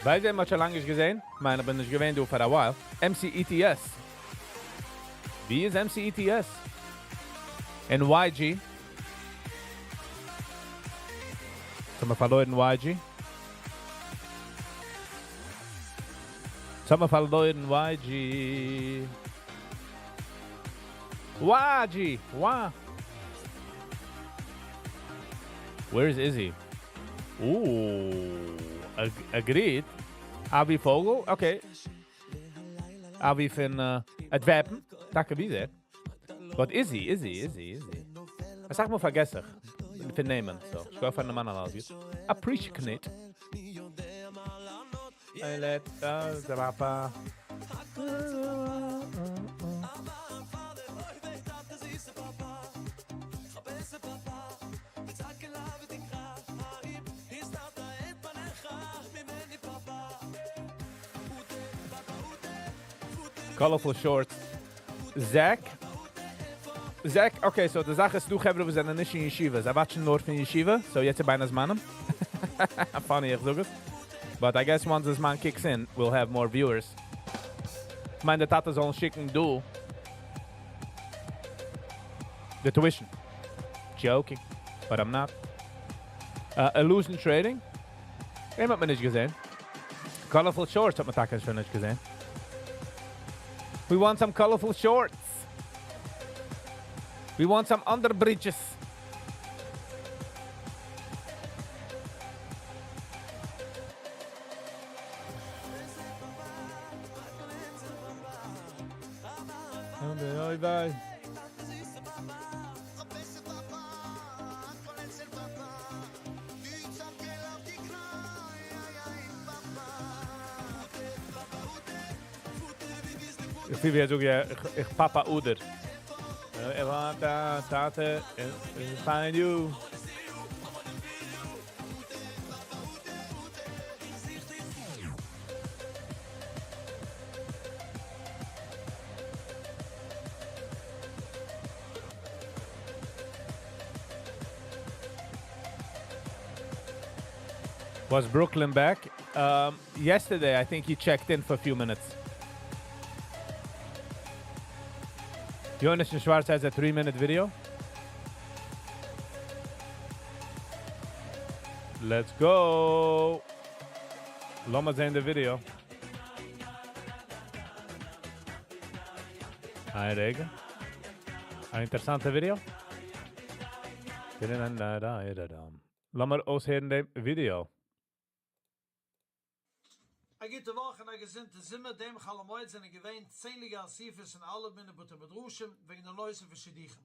ווייל זיי האבן שוין לאנג נישט געזען, מיין איך בין נישט געווען דא for a while. MCETS. ווי איז MCETS? און YG? האבן מיר פארלוירן YG? האבן מיר פארלוירן YG? YG! Wow. Where is Izzy? Ooh, agreed. Avi Vogel, okay. Avi פון Antwerpen. טאקע ווי דער. But Izzy, Izzy, Izzy, Izzy. אסאך מאל פארגעס איך פון נעמען, so שכוח פארן דערמאנען אלעס גוט. Appreciate it. Colorful shorts. Zack? Zack, okay, so די זאך איז דא חברה וואס זענען נישט אין ישיבה, זיי watch ן נאר פון ישיבה, so יעצט איז בין הזמנים. Funny איך זאג עס. But I guess once the זמן kicks in, we'll have more viewers. כ'מיין די טאטע זאלן שיקן דא די tuition. Joking, but I'm not. Illusion Trading? אים האט מען נישט געזען. Colorful shorts האט מען טאקע שוין נישט געזען. We want some colorful shorts. We want some underbridges. איך פיל ווי ער זאגט יא, איך פאפ א אדער. איך ווארט א טאטע find you. Was Brooklyn back? Yesterday I think he checked in for a few minutes. Jonathan Schwartz has a 3-minute video. Let's go. לאמיר זען די video. איין רגע. א אינטערעסאנטע video. לאמיר אויסהערן דעם video. א גוטע וואך און א געזונטע זומער, דעם חול המועד זענען געווען צענדליגע אסיפות אין אלע מיני בתי מדרשים וועגן די נושא פון שידוכים.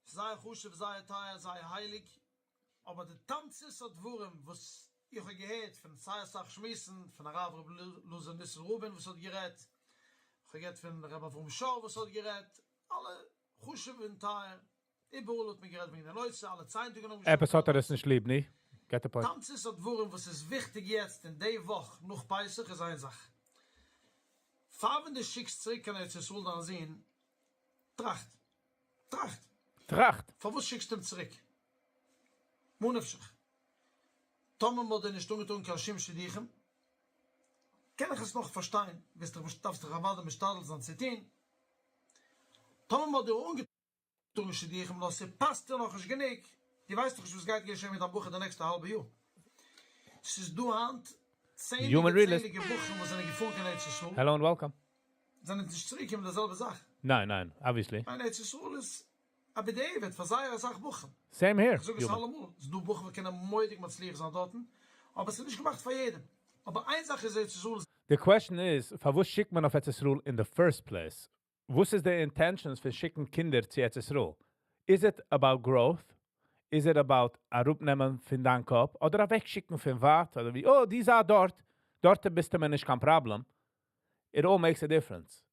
ס'איז זייער חשוב, זייער טייער, זייער הייליג, אבער די תמצית הדברים וואס איך האב געהערט פון סיי אסאך שמועסן, פון הרב ר' אלעזר ניסן רובין וואס האט גערעדט, איך האב געהערט פון ר' אברהם שור וואס האט גערעדט, אלע חשוב און טייער, איבעראל האט מען גערעדט וועגן די נושא, אלע צייטונגען האבן עפעס געשריבן האט ער עס נישט ליב, ני? Get the point. תמצית הדברים וואס איז וויכטיג יעצט אין די וואך נאך פסח איז איין זאך. פאר ווען דו שיקסט צוריק קיין ארץ ישראל דיין זון, טראכט. טראכט. טראכט! פארוואס שיקסטו אים צוריק? מה נפשך? טאמער מ'האט דיר נישט אנגעטאן קיין שום שידוכים, קען איך עס נאך פארשטיין, וועסט דיך דארפסט דיך אוודאי משתדל זיין צו טון. טאמער מ'האט דיר אנגעטאן שידוכים נאר ס'פאסט דיר נאכנישט גענוג, דו ווייסט דאך נישט וואס גייט געשען מיט דיין בחור די נעקסטע האלבע יאר. ס'איז דא היינט Human צענדליגע realist. צענדליגע בחורים וואס זענען געפארן קיין ארץ ישראל, Hello and welcome. זענען נישט צוריקגעקומען די זעלבע זאך. ניין ניין, obviously. מיין ארץ ישראל איז א בדיעבד פאר זייער אסאך בחורים. Same here. איך זאג עס אלעמאל, ס'איז דא בחורים וואס קענען מורא'דיג מצליח זיין דארטן, אבער ס'איז נישט געמאכט פאר יעדעם. אבער איין זאך איז ארץ ישראל איז. די question איז, פארוואס שיקט מען אויף ארץ ישראל in the first place? וואס איז די intentions פון שיקן קינדער צו ארץ ישראל? איז it about growth? איז it about אראפנעמען פון דיין קאפ? אדער אוועקשיקן פון ווייט? אדער ווי, oh, די זיי דארט, דארט ביסטו מיר נישט קיין פראבלעם. It all makes a difference.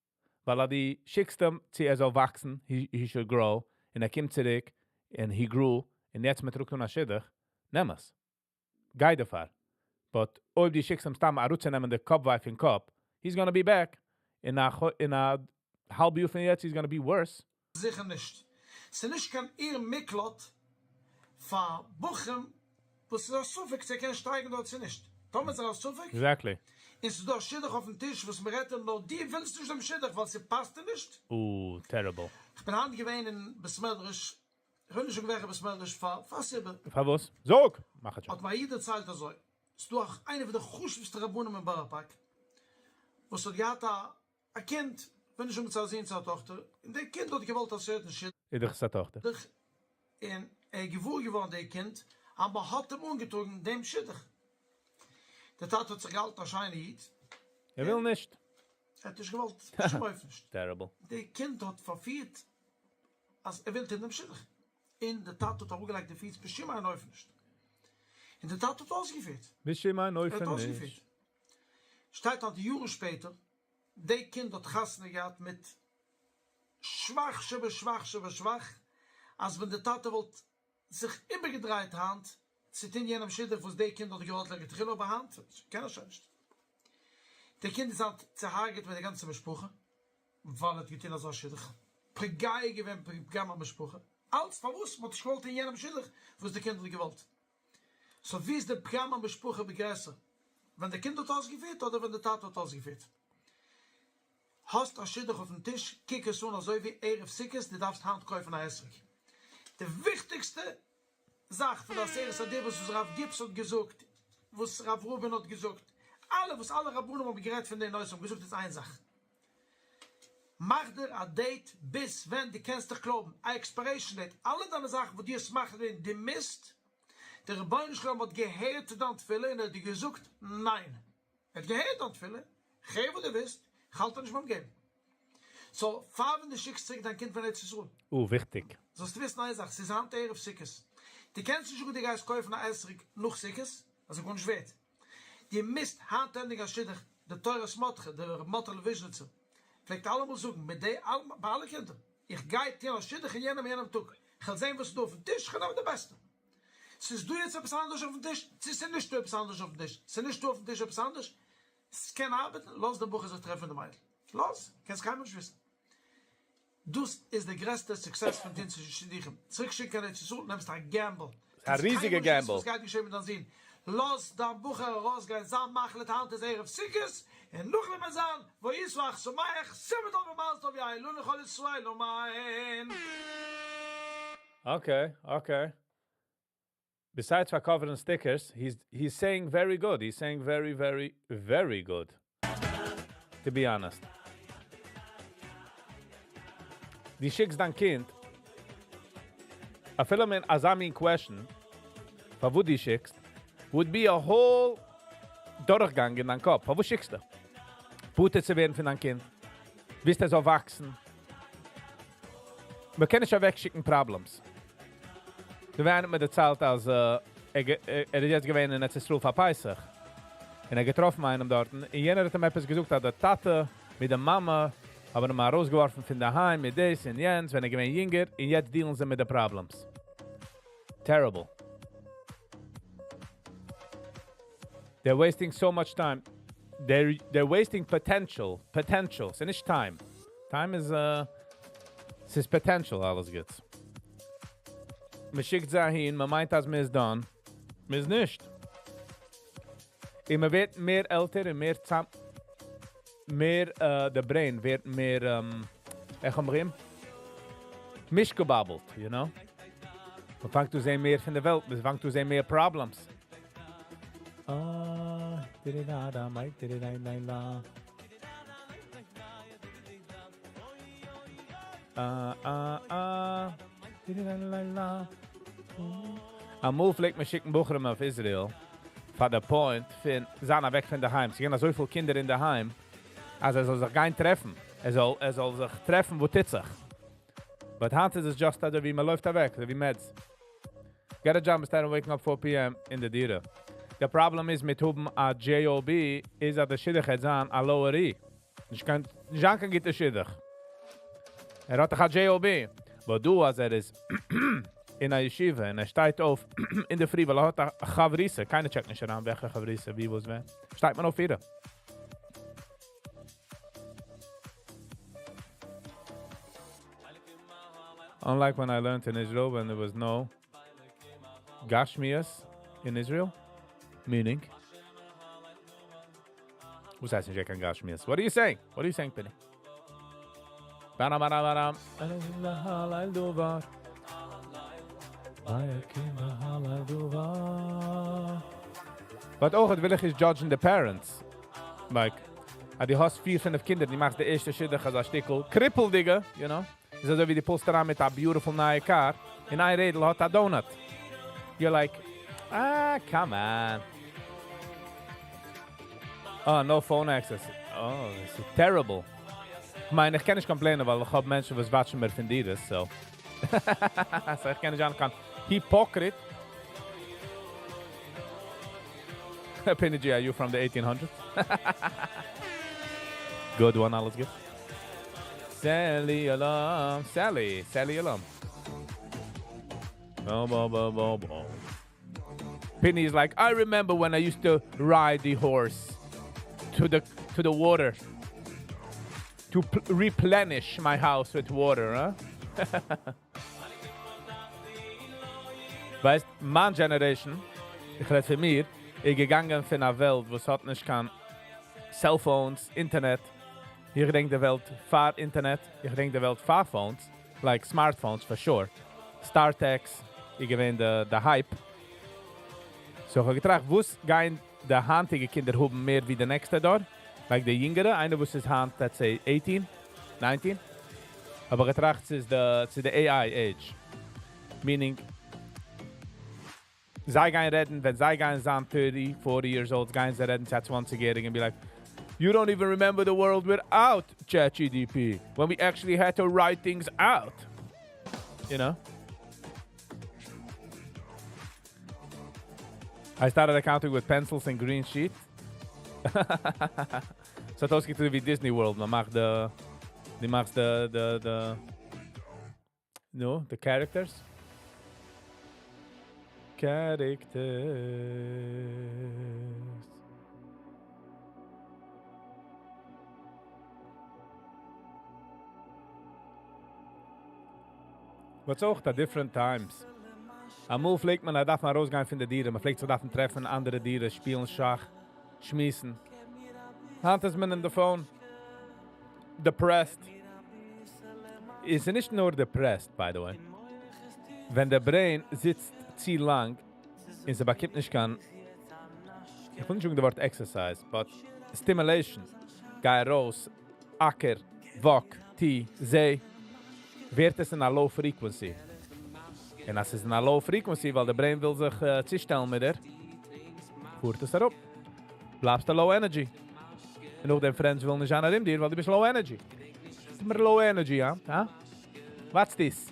ווייל אז דו שיקסט אים צו ער זאל וואקסן, he should grow, און ער קומט צוריק, און he grew, און יעצט מען טראגט אן א שידוך, נעם עס. גיי דערפאר. But אויב דו שיקסט אים סתם אראפצונעמען די קאפוויי פון קאפ, he's gonna be back אין א אין א האלב יאר פון יעצט, he's gonna be worse. זיכער נישט. ס'איז נישט קיין עיר מקלט פאר בחורים וואס איז א ספק צו ער קען שטייגן דארט צו נישט. טאמער איז ער א ספק, Exactly. און ס'איז דא א שידוך אויפן טיש וואס מ'רעדט אים נאר דו ווילסט נישט דעם שידוך ווייל ס'פאסט דיר נישט. Ooh, terrible. כ'בין היינט געווען אין בית מדרש, כ'וויל נישט זאגן וועלכע בית מדרש, פאר פאר סיבה. פארוואס? זאג! מאך א joke. האט מיר א איד דערציילט אזוי, ס'איז דא א איינער פון די חשוב'סטע רבנים אין בארא פארק, וואס האט געהאט א א קינד, כ'וויל נישט זאגן צו א זון צו א טאכטער, און דער קינד האט געוואלט א certain שידוך. איז דאך עס א טאכטער. און ער איז געוואר געווארן דער קינד אז מען האט אים אנגעטראגן דעם שידוך. דער טאטע האט זיך געהאלטן א שיינע איד. ער וויל נישט. ער האט נישט געוואלט, בשום אופן נישט. Terrible. דער קינד האט פארפירט. אז ער וויל טון דעם שידוך, און די טאטע האט אראפגעלייגט די פיס בשום אין אופן נישט, און די טאטע האט אויסגעפירט. בשום אין ער האט אופן אויסגעפירט. נישט. שטייט אז יארן שפעטער, די קינד האט חתונה געהאט מיט שוואך שבשוואך שבשוואך, אז ווען די טאטע וואלט זיך איבערגעדרייט היינט צו טון יענעם שידוך וואס די קינד האט געוואלט לכתחילה אבער היינט קען ער שוין נישט. די קינד איז היינט צוהארגעט מיט די גאנצע משפחה ווייל ער האט געטון אזא שידוך, פוגע געווען פגם המשפחה, אלץ פארוואס מ'האט נישט געוואלט טון יענעם שידוך וואס די קינד האט געוואלט. so ווי איז די פגם המשפחה בגרעסער? ווען די קינד האט אויסגעפירט אדער ווען די טאטע האט אויסגעפירט? האסט א שידוך אויפן טיש, קוק עס אן אזוי ווי ערב סוכות, דו דארפסט היינט קויפן א אתרוג. די וויכטיגסטע זאך פון די עשרת הדיברות וואס רב גיפס האט געזאגט, וואס רב רובין האט געזאגט, אלע וואס אלע רבנים האבן גערעדט פון די נושא האבן געזאגט איז איין זאך, מאך דיר א date ביז ווען דו קענסט דיך קלויבן, א expiration date, אלע דיינע זאכן וואס דו האסט מחליט געווען דו מוזט, דער רבונו של עולם האט געהערט דיין תפילה און ער האט דיר געזאגט ניין. ער האט געהערט דיין תפילה, כ'הער וואס דו ווילסט, כ'האלט דיר נישט ביים געבן. so פאר ווען דו שיקסט צוריק דיין קינד פון ארץ ישראל. או, וויכטיג. זאלסטו וויסן איין זאך, ס'איז היינט ערב סוכות. דו קענסט נישט זאגן דו גייסט קויפן א אתרוג נאך סוכות, עס איז גארנישט ווערט. דו מוזט היינט ענדיגן א שידוך, די תורת מרדכי, דער רבי מאטעלע וויזשניצער, פלעגט אלעמאל זאגן מיט די אלע, ביי אלע קינדער, איך גיי טון א שידוך אין יענעם יענעם טאג, כ'וועל זען וואס איז דא אויפן טיש, כ'וועל נעמען די בעסטע. ס'איז דא יעצט עפעס אנדערש אויפן טיש? צו ס'איז נישטא עפעס אנדערש אויפן טיש? ס'איז נישטא אויפן טיש עפעס אנדערש? ס'קען ארבעטן? לאז דעם בחור זיך טרעפן מיט די מיידל. לאז! קענסט קיינמאל נישט וויסן. דאס איז די גרעסטע success פון טון שידוכים. צוריק שיקן קיין ארץ ישראל נעמסט א gamble. ס'איז א קענסט ריזיגע קיינמאל נישט וויסן gamble. וואס גייט געשען מיט דיין זון. לאז דיין בחור ארויסגיין זיין מחליט היינט איז ערב סוכות און נאכדעם וועט זיין והיית אך שמח סימן טוב ומזל טוב יהא לנו כל ישראל אמן. okay, okay. Besides פאר cover ן stickers, he's he's saying very good, he's saying very very very good. To be honest. דו שיקסט דיין קינד, אפילו מען אזא מין question, פארוואס דו שיקסט, would be a whole דורכגאנג אין דיין קאפ. פארוואס שיקסטו? פטור צו ווערן פון דיין קינד? ווילסט ער זאל וואקסן? מען קען נישט אוועקשיקן problems. דא איינער האט מיר דערציילט אז ער איז יעצט געווען אין ארץ ישראל פאר פסח, און ער האט געטראפן איינעם דארטן, און יענער האט אים עפעס געזאגט אז די טאטע מיט די מאמע האבן אים ארויסגעווארפן פון די היים מיט דאס און יענץ ווען ער איז געווען יונגער, און יעצט deal ן זיי מיט די problems. Terrible. They're wasting so much time. They're, they're wasting potential. Potential. ס'איז נישט time. Time איז, ס'איז potential אלעס גוטס. מען שיקט זיי אהין, מען מיינט אז מען איז done. מען איז נישט. און מען ווערט מער עלטער און מער צאם, מער די brain ווערט מער, איך אומרים? מישגעבאבלט, you know? מען פאנגט אן זען מער פון די וועלט, מען פאנגט אן זען מער problems. אה, דירידאדא, מיי דירידיידיידא. אה, אה, אה, דירידיידיידא. אמאל פלעגט מען שיקן בחורים אויף איזריעל, פאר די point פון זיין אוועק פון דערהיים. ס'געווען אזויפיל קינדער אין דערהיים, אז ער זאל זיך גיין טרעפן. ער זאל, ער זאל זיך טרעפן, וואו טוט זיך. But היינט איז עס just אזוי ווי מען לויפט אוועק, אזוי ווי meds. Get a job instead of waking up 4 p.m. אין די דירה. די פראבלעם איז מיט האבן א JOB איז אז די שידוך העט זיין א lower E. נישט קיין, נישט זיין קיין גוטע שידוך. ער האט דאך א JOB. But דא אז ער איז אין א ישיבה און ער שטייט אויף אין די פרי, ווייל ער האט א חברותא, קיינער check ט נישט אריין וועלכע חברותא, ווי, וואס, ווען. שטייט מען אויף אירע. Unlike when I learned in Israel, when there was no גשמיות in Israel, meaning, וואס הייסט נישט קיין גשמיות? What are you saying? What are you saying, Penny? Baram, baram, baram. הלל דבר. ויקים הלל דבר. But אויך וויל איך נישט judge ן the parents. Like, אז דו האסט פיר, פינף קינדער, דו מאכסט די ערשטע שידוך אזא שטיקל קריפלדיגע, you know? איז אזוי ווי דו pull סט אריין מיט א beautiful נייע car, און איין רעדל האט א donut. You're like, ah, come on. Oh, no phone access. Oh, this is terrible. איך מיין, איך קען נישט complain ען, ווייל איך האב מענטשן, וואס watch ן מיר פון דיר, so. So איך קען נישט זיין קיין hypocrite. Pinergy, are you from the 1800s? Good one, אלעס גוט. Sally Alarm, Sally, Sally Alarm. Bo, bo, bo, bo, bo. Pinny is like, I remember when I used to ride the horse to the water to replenish my house with water, huh? ווייסט, מיין generation, איך רעד פון מיר, איז געגאנגען פון א וועלט, וואס האט נישט קיין cell phones, internet. איך געדענק די וועלט פאר internet, איך געדענק די וועלט פאר phones, like smartphones for sure. StarTACs, איז געווען די hype. So איך האב געטראכט, וואס גייען די היינטיגע קינדער האבן מער ווי די נעקסטע דור? Like די יונגערע, איינער וואס איז היינט, let's say 18, 19. האב איך געטראכט, ס'איז די AI age. Meaning, זיי גייען רעדן, ווען זיי גייען זיין 30, 40 years old, גייען זיי רעדן צו 20-יעריגע and be like, you don't even remember the world without ChatGPT, when we actually had to write things out. You know? I started accounting with pencils and green sheet. ס'האט אויסגעזען ווי Disney World. מען מאכט די, די מאכסט די, די, די, no, the characters. Characters. But אויך דא different times. אמאל פלעגט מען דארפן ארויסגיין פון די דירה, מען פלעגט זיך דארפן טרעפן אנדערע דירות, שפילן שאך, שמועסן. היינט איז מען אין די phone. Depressed. איז נישט נאר depressed, by the way. ווען דער brain זיצט צו לאנג, און ס'באקומט נישט קיין, איך וויל נישט זאגן די ווארט exercise, but stimulation. גיי ארויס, אקער, walk, טו, זע, ווערט עס אין א low frequency. און אז ס'איז אין א low frequency, ווייל דער brain וויל זיך צושטעלן מיט דיר, פארט עס אראפ. בלייבסטו low energy. און אויך דיינע friends ווילן נישט זיין ארום דיר, ווייל דו ביסט low energy. ס'איז מער low energy, יא? Ha? What's this?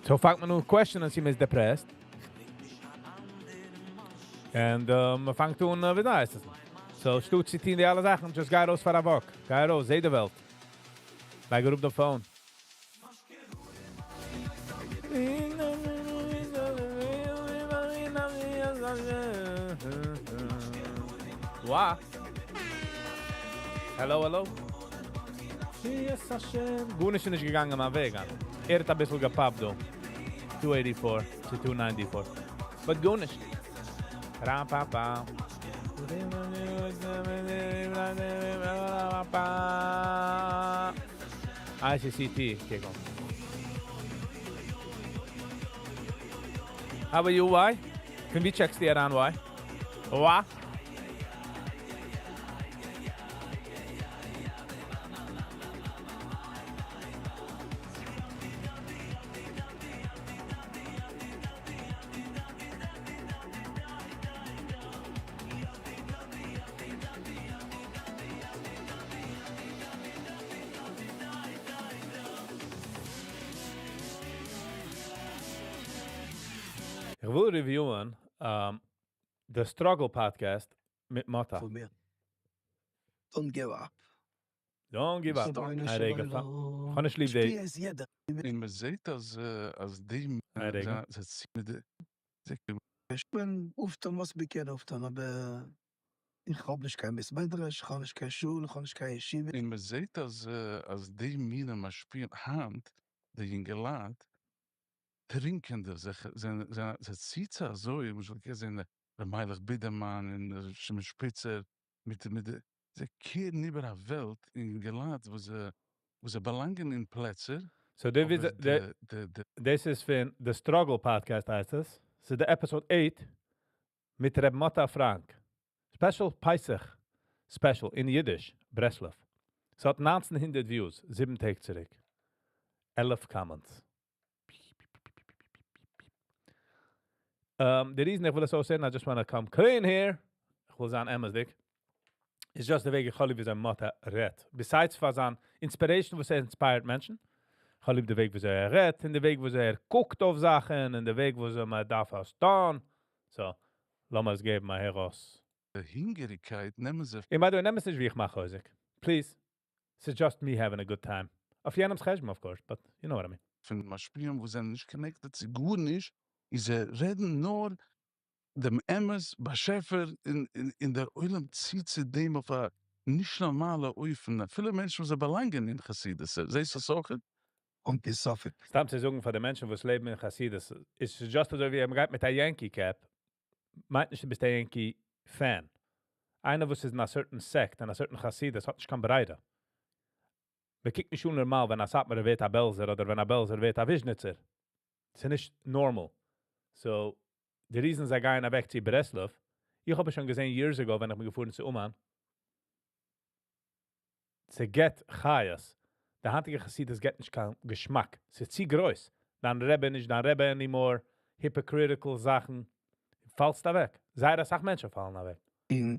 So פאנגט מען אן question אז מ'איז depressed. And מען פאנגט אן, ווי הייסט עס? So שטאט צו טון די אלע זאכן, just גיי ארויס פאר א walk. גיי ארויס, זע די וועלט. לייג אראפ די phone. Wow. Hello, hello. Yes, Hashem. גארנישט איז נישט געגאנגען מיין וועג. ער האט א ביסל געפאפט דא. 284 to 294. But גארנישט. Ra pa pa. ICCT, קוק אן. How are you, why? פון וואו טשעקסטו אריין, why? Why? איך וויל review ען The Struggle Podcast מיט Motta. פון מיר. Don't give up. Don't give up. א רגע. איך האב נישט ליב די. און מען זעט אז אז די א רגע. איך בין אויפטון וואס מען קען אויפטון, אבער איך האב נישט קיין בית מדרש, איך האב נישט קיין שול, איך האב נישט קיין ישיבה. און מען זעט אז אז די מינים משפיעים היינט, די יונגעלייט, טרינקען די זיך, זיי ציט זיי אזוי, למשל געזען ר' מיילעך בידערמאן און ר' שמעון שפיצער מיט מיט די, זיי קערן איבער א וועלט און יונגעלייט וואס זיי וואס זיי באלאנגען אין פלעצער, So די אבער די די די. דאס איז פון The Struggle Podcast הייסט עס. ס'איז די episode 8 מיט ר' מאטא פראנק. Special פסח special אין אידיש, ברסלב. ס'האט 1900 views, 7 טעג צוריק. 11 comments. The reason איך וויל עס אויסהערן, I just wanna come clean here. איך וויל זיין אמת'דיג. It's just די וועג איך האב ליב ווי אזוי מאטא רעדט. Besides פאר זיין inspiration וואס ער inspired מענטשן. איך האב ליב די וועג וויאזוי ער רעדט, און די וועג וויאזוי ער קוקט אויף זאכן, און די וועג וויאזוי מען דארף עס טון. So, לאמיר עס געבן א הער אויס. הונגעריגקייט נעמען זיי. און by the way, נעם עס נישט ווי איך מאך חוזק. Please. ס'איז just me having a good time. אויף יענעמ'ס חשבון of course, but you know what I mean. פון משפיעים וואס זענען נישט connected צו גארנישט, און זיי רעדן נאר דעם אמת באשעפער, און דער עולם ציט צו דעם אויף א נישט נארמאלע אופן, אפילו מענטשן וואס זיי באלאנגען אין חסידות, זעסט עס אויך? אן קיין ספק. סתם צו זאגן פאר די מענטשן וואס לעבן אין חסידות, איז just אזוי ווי מען גייט מיט א Yankee cap, מיינט נישט דו ביסט א Yankee fan. איינער וואס איז אין א certain sect, אין א certain חסידות, האט נישט קיין ברירה. מען קוקט נישט אן נארמאל ווען א סאטמארער ווערט א בעלזער אדער ווען א בעלזער ווערט א וויזשניצער. ס'איז נישט normal. So, די reason זיי גייען אוועק צו ברסלב, איך האב עס שוין געזען years ago ווען איך בין געפארן צו אומאן. ס'געט חיות. די היינטיגע חסידות געט נישט קיין געשמאק. ס'איז צו גרויס. דיין רבי נישט דיין רבי anymore, hypocritical זאכן. פאלסט אוועק. זייער אסאך מענטשן פאלן אוועק.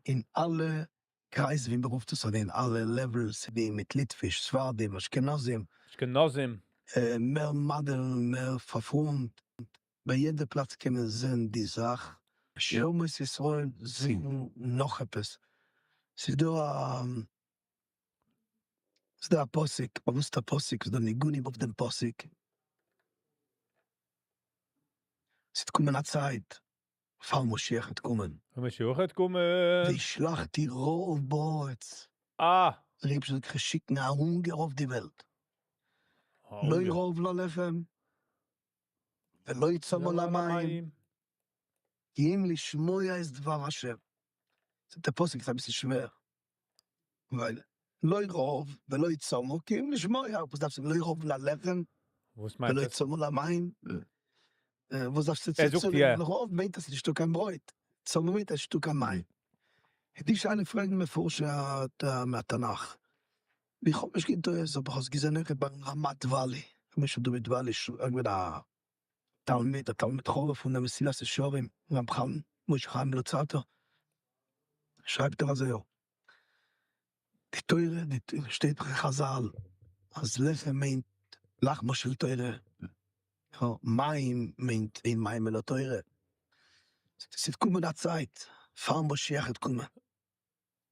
אין אלע קרייזן ווי מ'רופט עס אן, אין אלע levels, ווי מיט ליטוויש, ספרדים, אשכנזים. אשכנזים. מער מאדערן, מער פארפרומט. ביי יעדע פלאץ קען מען זען די זאך. נשמות ישראל זוכן נאך עפעס. ס'איז דא א ס'איז דא א פסוק, באוואוסטע פסוק, ס'איז דא ניגונים אויף דעם פסוק. ס'וועט קומען א צייט פאר משיח וועט קומען. פאר משיח וועט קומען. והשלחתי רעב בארץ. אה! דער אייבערשטער זאגט כ'וועל שיקן א הונגער אויף די וועלט. לא רעב ללחם ולא צמא למים, כי אם לשמוע את דבר השם. זאגט דער פסוק איז אביסל שווער, ווייל לא רעב ולא צמא כי אם לשמוע, וואס דארפסטו לא רעב ללחם ולא צמא למים, וואס דארפסטו צו רעב מיינט אז ס'נישטא קיין ברויט, צמא מיינט אז ס'נישטא קיין מים. די שאלה פרעגן מפרשי התנך, איך האב נישט קיין טעות אבער איך האב עס געזען אויך ביים רמ"ט וואלי, ר' משה דוד וואלי איז געווען א תלמיד א תלמיד חרוב פון דעם מסילת ישרים ר' חיים משה חיים לוצאטו, שרייבט ער אזוי די תורה די שטייט אין חזל אז לחם מיינט לחמה של תורה, מים מיינט אין מים אלא תורה, ס'וועט קומען א צייט פאר משיח וועט קומען.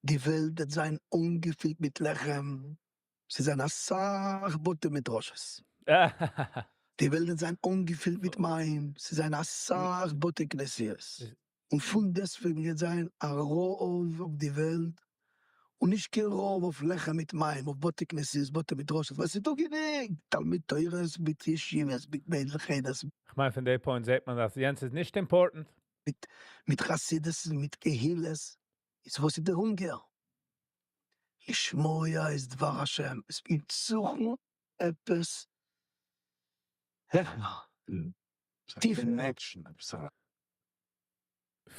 די וועלט וועט זיין אנגעפילט מיט לחם, ס'וועט זיין אסאך בתי מדרשות. די וועלט וועט זיין אנגעפילט מיט מים, ס'וועט זיין אסאך בתי כנסיות. און פון דעסטוועגן וועט זיין א רעב אויף די וועלט, און נישט קיין רעב אויף לחם מיט מים, אויף בתי כנסיות, בתי מדרשות, ווייל ס'איז דא גענוג תלמוד תורה'ס מיט ישיבות, מיט מיידל חדר'ס. כ'מיין פון די point זעט מען אז יענץ איז נישט important. מיט חסידות און מיט קהילות, איז וואס איז די הונגער? לשמוע את דבר השם, עס מיינט זוכן עפעס העכער, טיפער.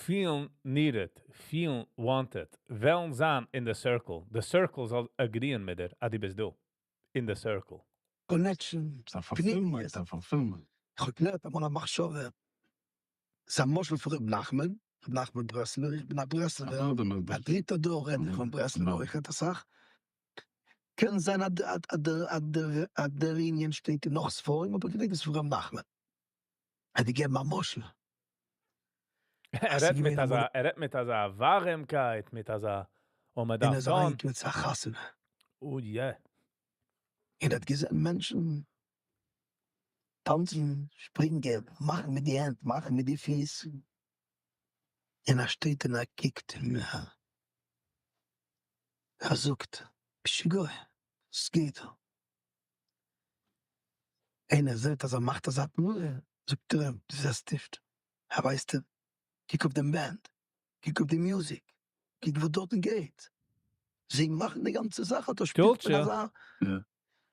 פילן needed, פילן wanted, וועלן זיין אין די circle, די circle זאל agree ען מיט דיר אז דו ביסט דא אין די circle. Connection, פנימיות. איך האב געהערט אמאל א מחשבה. ס'איז א משל פון ר' נחמן, ר' נחמן ברסלבער, איך בין א ברסלבער, א דריטע דור רעד איך פון ברסלב אויכעט אסאך, קען זיין אז דער ענין שטייט אין נאך ספרים, אבער כ'געדענק עס פון ר' נחמן, ער האט געגעבן א משל. ער רעדט מיט אזא, ער רעדט מיט אזא ווארימקייט, מיט אזא, און מען דארף טון. און ער איז אריינגעקומען צו א חתונה. אוי יע. און ער האט געזען מענטשן טאנצן, שפרינגען, מאכן מיט די הענט, מאכן מיט די פיס, און ער שטייט און ער קוקט און ער זאגט, משוגע, וואס גייט דא? איינער זעט אז ער מאכט אזא תנועה, זאגט ער אים, דו זעסט נישט? ער ווייזט אים, קוק אויף דעם band, קוק אויף די music, קוק וואס דארטן גייט, זיי מאכן די גאנצע זאך, אט דא שפילט מען אזא,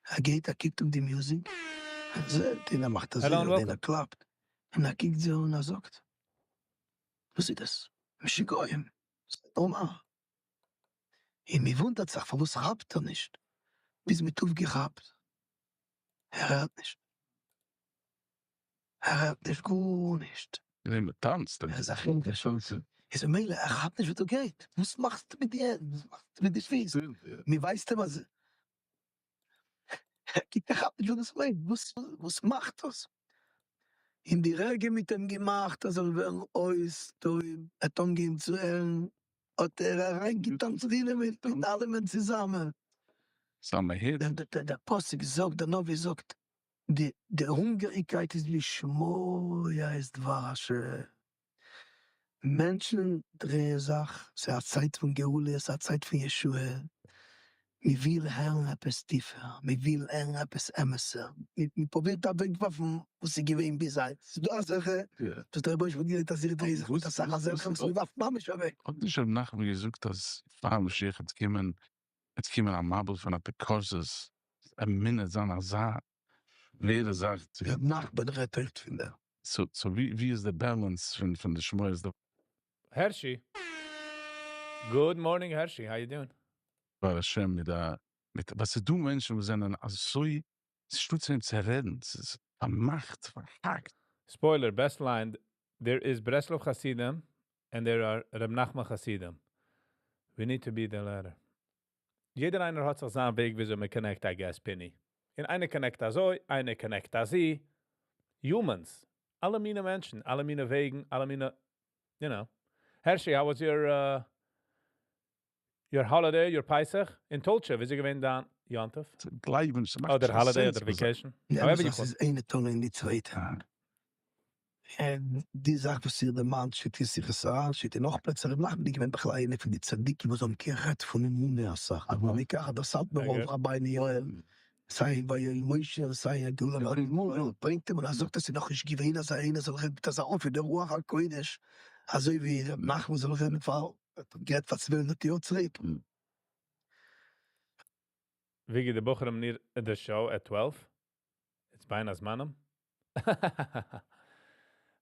ער גייט ער קוקט אויף די music, ער זעט און ער מאכט אזוי און ער קלאפט, און ער קוקט זיי אן און ער זאגט, וואס איז דאס? משוגעים, ס'איז נארמאל. און מען וואונדערט זיך פארוואס כאפט ער נישט, ביז מען האט אויפגעכאפט, ער הערט נישט, ער הערט נישט גארנישט. און מען טאנצט. ער איז א חינגער. איז ממילא ער כאפט נישט וואס דא גייט, וואס מאכסטו מיט די הענט, וואס מאכסטו מיט די פיס, מען ווייזט אים אז. קוקט ער כאפט נישט וואס דאס מיינט, וואס וואס מאכט דאס? און די רגע מ'האט אים געמאכט ער זאל ווערן אויס טויב, ער האט אנגעהויבן צו הערן, האט ער אריינגעטאנצט אינעם מיט אלעמען צוזאמען. סא מ'הערט. דער פסוק זאגט, דער נביא זאגט, די הונגעריגקייט איז לשמוע את דבר השם. מענטשן דרייען זיך, ס'איז א צייט פון גאולה, ס'איז א צייט פון ישועה, מען וויל הערן עפעס טיפער, מען וויל הערן עפעס אמת'ער, מען פרובירט אוועקווארפן וואס איז געווען ביז היינט, ס'איז דא אזעלכע וואס דער רבונו של עולם האט געזען אז איך דריי זיך מיט אסאך אזעלכע וואס מען ווארפט ממש אוועק. האט נישט ר' נחמן געזאגט אז פאר משיח וועט קומען וועט קומען א מבול פון אפיקורסות, אמונה וועט זיין אזא שווערע זאך צו. ר' נחמן רעדט אויך פון דעם. so ווי איז די balance פון די שמועות דא? הערשי. Good morning הערשי, how you doing? דבר השם מיט א מיט ווייל ס'איז דא מענטשן וואס זענען אזוי ס'נישטא צו וועם צו רעדן, ס'איז פארמאכט, פארהאקט. Spoiler, best line, there is ברסלב חסידים and there are ר' נחמן חסידים. We need to be the latter. יעדער איינער האט זיך זיין וועג וויאזוי מען connect, I guess, פיני. און איינער connect אזוי, איינער connect אזי. Humans. אלע מיני מענטשן, אלע מיני וועגן, אלע מיני, you know. הערשי, how was your your holiday, your פסח? אין טולטשע, ווי איז געווען דיין יום טוב? גלייבן, ס'מאכט אדער נישט קיין holiday sense אדער וואס זיי- vacation. די However אמת you אז call ס'איז איינע תלוי אין די צווייטע. און די זאך וואס איר דערמאנט שטייט אין שיחות הר"ן, שטייט אין נאך פלעצער, רבי נחמן איז געווען בכלל איינער פון די צדיקים וואס האבן גערעדט פון אמונה אסאך, אבער מכח דער סאטמאר רב רבינו יואל, סיי אין ויואל משה און סיי אין גאולה ועתיד ברענגט אים און ער זאגט אז ס'איז נאכנישט געווען אזא איינער זאל רעדן מיט אזא אפענע רוח הקודש אזוי ווי רבי נחמן זאל רעדן פאר, ער האט גערעדט פאר 200 יאר צוריק. וויגי די בחורים need the show at 12? It's בין הזמנים?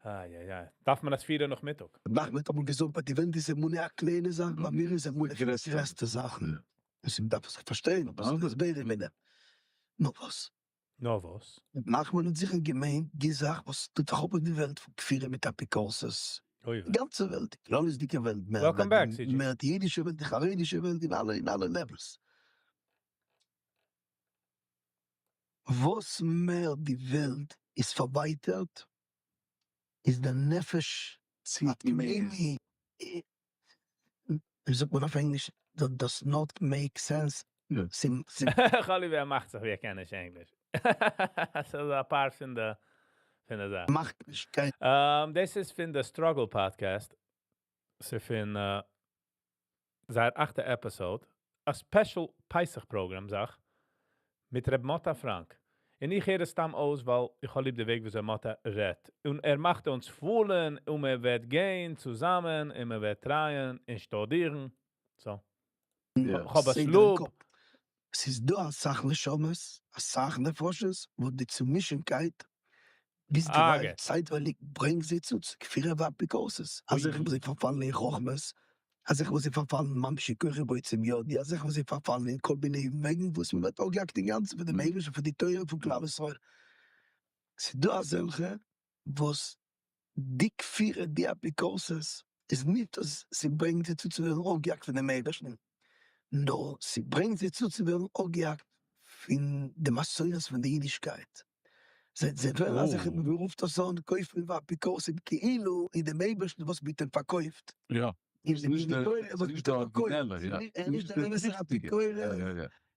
איי איי איי. דארף מען עס פירן נאכמיטאג? רבי נחמן האט אמאל געזאגט ביי די וועלט איז אמונה א קליינע זאך, ביי מיר איז אמונה פון די גרעסטע זאכן. וואס מען דארף עס פארשטיין, אבער ס'איז הסברים אין דעם. נאר וואס? נאר וואס? רבי נחמן האט זיכער געמיינט די זאך וואס טוט זיך אפ אין די וועלט פון כפירה מיט אפיקורסות. אוי די גאנצע וועלט, די כללית'דיגע וועלט, מער Welcome back, CJ. מער די אידישע וועלט, די חרדישע וועלט, אין אלע אין אלע levels. וואס מער די וועלט איז פארווייטערט, איז דער נפש ציט מער. הפנימי, ווי זאגט מען אויף ענגליש, that does not make sense. חלי ווי ער מאכט זיך ווי ער קען נישט ענגליש. ס'איז א part פון די פון די זאך. מאכט נישט קיין. דאס איז פון די Struggle podcast. ס'איז פון זייער אכטע episode. א special פסח program זאך. מיט ר' מאטא פראנק. און איך הער עס סתם אויס, ווייל איך האב ליב די וועג וויאזוי מאטא רעדט. און ער מאכט אונז פילן, און מען וועט גיין צוזאמען, און מען וועט try ען און שטודירן. So. איך האב א סדר אין שלוב. קאפ. ס'איז דא אסאך נשמות, אסאך נפשות, וואס די צומישענקייט ביז דערווייל צייטווייליג ברענגט זיי צו צו כפירה ואפיקורסות, אזעלכע וואס זיי פארפאלן אין חכמות, אזעלכע וואס זיי פארפאלן ממש אין כוחי ועוצם ידי, אזעלכע וואס זיי פארפאלן אין כל מיני וועגן וואס מען ווערט אפגעהאקט אינגאנצן פון דעם אייבערשטן, פון די תורה, פון כלל ישראל. ס'איז דא אזעלכע וואס די כפירה, די אפיקורסות, איז נישט אז ס'ברענגט זיי צו צו ווערן אפגעהאקט פון דעם אייבערשטן, נאר ס'ברענגט זיי צו צו ווערן אפגעהאקט פון די מסורת פון די אידישקייט. זיי ווערן אזעלכע, ווי מ'רופט דאס אן, כופרים ואפיקורסים, כאילו אין דעם אייבערשטן וואס מ'האט אים פארקויפט. יא. אין די תורה וואס מ'האט אים פארקויפט. ער איז נישט דער אמת'ער אפיקורס,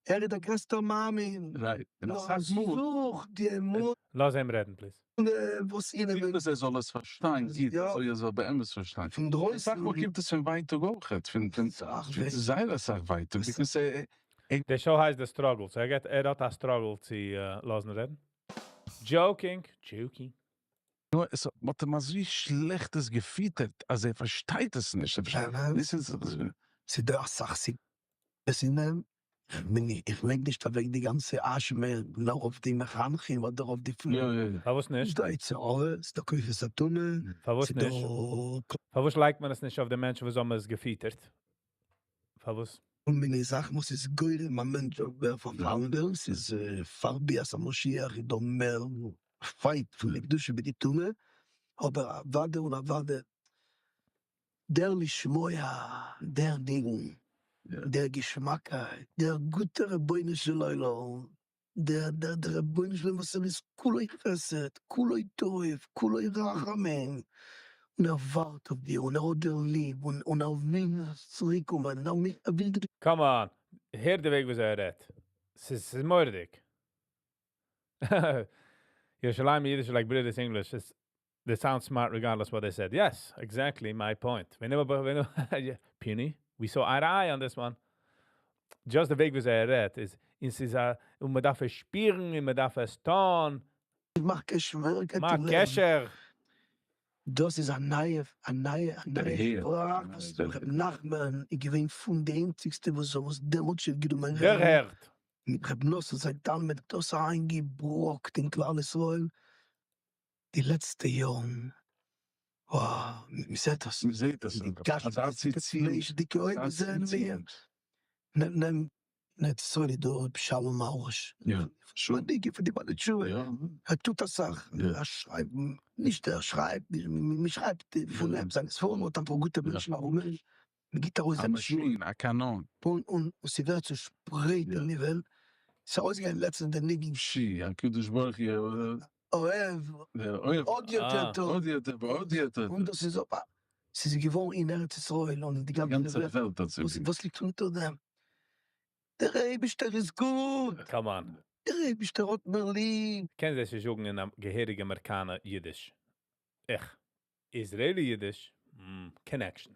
ער איז דער גרעסטער מאמין. Right. און נאר אסאך ער מאל. זוכט די אמונה. לאז אים רעדן please. וואס יענער וויל אז ער זאל עס פארשטיין גוט, אזוי ער זאל באמת פארשטיין. פון דרויסן. אסאך מאל קומט עס פון ווייטאג אויכעט, פון זייער אסאך ווייטאג, because ער. די show הייסט The Struggle, so ער גייט, ער האט א struggle צו לאזן רעדן. Joking, joking. נאר עס האט אים אזוי שלעכט עס געפיטערט אז ער פארשטייט עס נישט. ס'איז דא אסאך סיבות אין דעם, איך לייג נישט אוועק די גאנצע אשמה נאר אויף די מחנכים אדער אויף די פלו. פארוואס נישט? ס'דא יצר הרע, ס'דא כוחות הטומאה, פארוואס ס'דא. נישט? פארוואס לייגט מען עס נישט אויף די מענטשן וואס האבן עס געפיטערט? פארוואס? כל מיני זאכן וואס איז גורם א מענטש זאל ווערן פארפאלן ווערן, ס'איז פאר ביאת המשיח איז דא מער fight פון די קדושה מיט די טומאה, אבער אוודאי און אוודאי דער לשמוע, דער ניגון, דער געשמאקייט, דער גוטער רבונו של עולם. דער דער דער רבונו של עולם וואס ער איז כולו חסד, כולו טוב, כולו רחמים, און ער ווארט אויף דיר, און ער האט דיר ליב, און און ער וויל זאלסט צוריק קומען, און ער וויל דיר. Come on, הער די וועג ווי אזוי ער רעדט. ס'איז ס'איז מורא'דיג. ירושלים Yiddish like British English. It's, they sound smart regardless what they said. Yes, exactly my point. Whenever, Puni, we saw eye to eye on this one. Just די וועג ווי אזוי ער רעדט איז, עס איז א, און מען דארף עס שפירן, און מען דארף עס טון. מאך קשר, מאך קשר. דאס איז א נייע, א נייע, א נייע שפראך וואס ר' נחמן איז געווען פון די איינציגסטע וואס האבן עס דעמאלטס שוין גענומען רעדן. דערהערט. מיט ר' נתן זיין תלמיד האט דאס אריינגעבראקט אין כלל ישראל די לעצטע יארן. וואו, מ'זעט דאס. מ'זעט דאס. די גשמיות'דיגע פלייש'דיגע אויגן זעען מיר. נעם נעם אין ארץ ישראל איז דא ר' שלום ארוש. יא. מנהיג פון די בעלי תשובה. יא. ער טוט אסאך. ער שרייבט, נישט ער שרייבט, מ'שרייבט פון אים זיינע ספרים, האט אפאר גוטע מענטשן ארום אים, מ'גיבט ארויס א זיינע שיעורים. מאשין, א קאנאן. און און ס'ווערט צושפרייט אין די וועלט. ס'איז ארויסגעגאנגען לעצטענס די ניגון. שי, הקדוש ברוך הוא. אוהב, אוהב. עוד יותר טוב. עוד יותר, ועוד יותר. און דאס איז אפ, ס'איז געווארן אין ארץ ישראל און אין די גאנצע וועלט. וואס ליגט אונטער דעם? דער אייבישטער איז גוט! Come on. דער אייבישטער האט מיר ליב! קען זיי שוין זאגן אין א געהעריגע אמעריקאנער אידיש. איך. Israeli Yiddish, connection.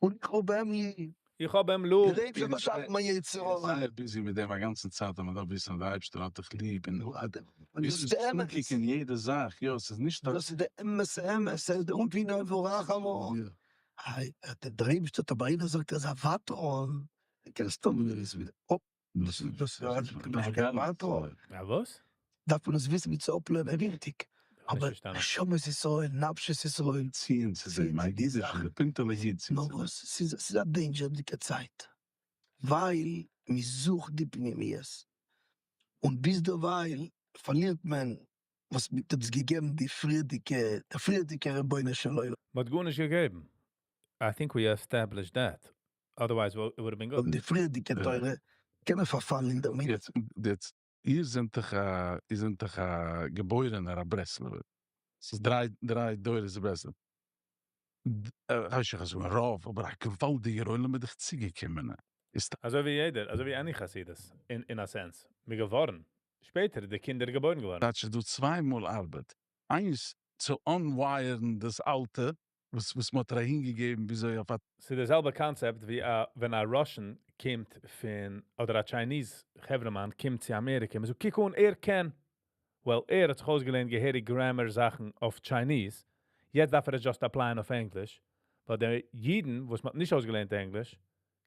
און איך האב אים ליב. איך האב אים ליב. דער אייבישטער האט באשאפן מיין יצר הרע. זייער busy מיט דעם א גאנצן צייט אז מען דארף וויסן אז דער אייבערשטער האט דיך ליב און און דאס איז די אמת. אנקוקן יעדע זאך, יא ס'איז נישט דאס איז די אמת'ע אמת, ס'איז די און ווי נאר ורחמו. דער אייבערשטער האט אבער איינער זאגט ער איז א ותרן, קענסט האבן דאס איז דאס איז א ותרן. א וואס? דארף מען עס וויסן ווי צו אפלערנען ריכטיג. אבער נשמות ישראל, נפשות ישראל. ציען צו זיי, מיין אידיש, די פינטעלע איד ציט נאר וואס, ס'איז א danger דיגע צייט, ווייל מ'זוכט די פנימיות, און ביזדערווייל פארלירט מען וואס מ'האט אונז געגעבן די פריערדיגע, דער פריערדיגער רבונו של עולם. מ'האט גארנישט געגעבן. I think we established that. Otherwise it would have been good. די פריערדיגע תורה קען מען פארפאלן אינדערמיט. יעצט, איר זענט דאך א, איר זענט דאך א געבוירענער א ברסלב'ער. ס'איז דריי, דריי דורות ברסלב. כ'ווייס נישט איך זאג רוב, אבער א געוואלדיגער עולם איז דאך צוגעקומען. איז אזוי ווי יעדער, אזוי ווי any חסידות, אין אין א sense. מיר געווארן. שפעטער איז די קינדער געבוירן געווארן. טייטש איז דא צוויי מאל ארבעט. איינס צו unwire ן דאס אלטע וואס וואס מ'האט אהינגעגעבן וויאזוי אויף א. ס'איז די זעלבע קאנצעפט ווי א ווען א Russian קומט פון אדער א Chinese חברה'מאן קומט צו אמעריקע און מ'זאגט קוק אן ער קען well ער האט זיך אויסגעלערנט געהעריג grammar זאכן אויף Chinese יעצט דארף ער עס just apply ען אויף ענגליש ווייל די אידן וואס מ'האט נישט אויסגעלערנט ענגליש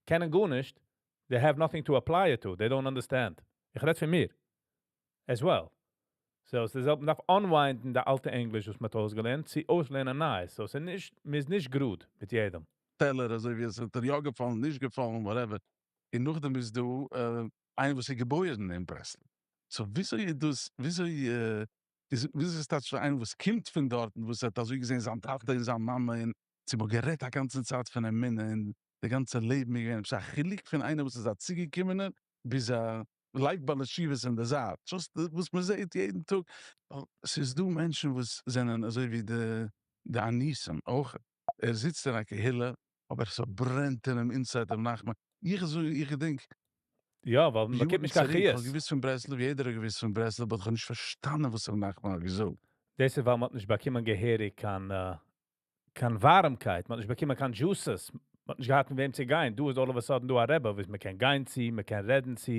קענען גארנישט they have nothing to apply it to they don't understand איך רעד פון מיר as well. So ס'איז זעלבע, מ'דארף unwind ן די אלטע ענגליש וואס מ'האט אויסגעלערנט צו אויסלערנען נייעס, so ס'איז נישט, מ'איז נישט גראד מיט יעדעם. טעלער אזוי ווי עס האט דיר יא געפאלן נישט געפאלן whatever, און נאכדעם איז דא איינער וואס איז געבוירן אין ברסלב, so וויאזוי איז דאס, וויאזוי איז, וויאזוי איז טייטש פאר איינער וואס קומט פון דארטן וואס האט אזוי געזען זיין טאטע און זיין מאמע און צו מ'האט גערעדט א גאנצע צייט פון אמונה און די גאנצע לעבן איז געווען עפעס א חילוק פון איינער וואס איז א צוגעקומענער ביז א לייק בעלי תשובות אין די זייט, just וואס מען זעט יעדן טאג, ווייל ס'איז דא מענטשן וואס זענען אזוי ווי די אנוסים אויך, ער זיצט אין א קהילה אבער ס'ברענט אין אים inside דעם נחמן, איך זאג איך געדענק יא ווייל מען באקומט נישט קיין חיות. איך האב געוואוסט פון ברסלב, יעדער האט געוואוסט פון ברסלב, but איך האב נישט פארשטאנען וואס ר' נחמן האט געזאגט. דאס איז ווייל מען האט נישט באקומען געהעריג קיין קיין ווארעמקייט, מען האט נישט באקומען קיין juices, מען האט נישט געהאט מיט וועם צו גיין, דא איז all of a sudden דא א רבי וואס מען קען גיין צו, מען קען רעדן צו,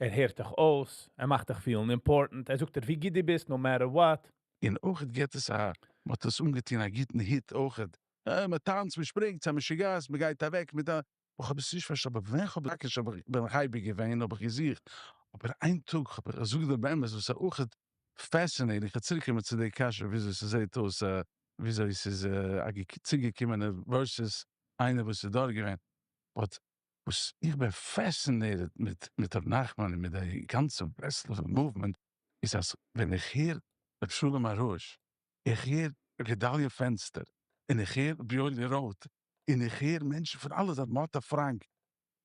ער הערט דיך אויס, ער מאכט דיך feel ן important, ער זאגט דיר ווי גוט דו ביסט no matter what. און אויך געט עס א, מען האט עס אנגעטון א גוטן היט אויך, מען טאנצט מען שפרינגט ס'איז א משוגעת מען גייט אוועק מיט א, איך האב עס נישט פארשטאנען אבער ווען כ'האב טאקע שוין בין איך אייביג געווען האב איך געזוכט, אבער איין טאג האב איך, זאג דיר באמת וואס איז אויך fascinating, כ'וועל צוריק קומען צו די קשיא וויאזוי ס'זעהט אויס וויאזוי ס'איז א צוגעקומענע versus איינער וואס איז דארט געווען, but וואס איך בין fascinated מיט מיט ר' נחמן און מיט די גאנצע ברסלב'ע movement איז אז ווען איך הער ר' שלום ארוש, איך הער ר' גדליה פענסטער, און איך הער ר' יואלי ראטה, און איך הער מענטשן פון אלע זייטן, מאטע פראנק.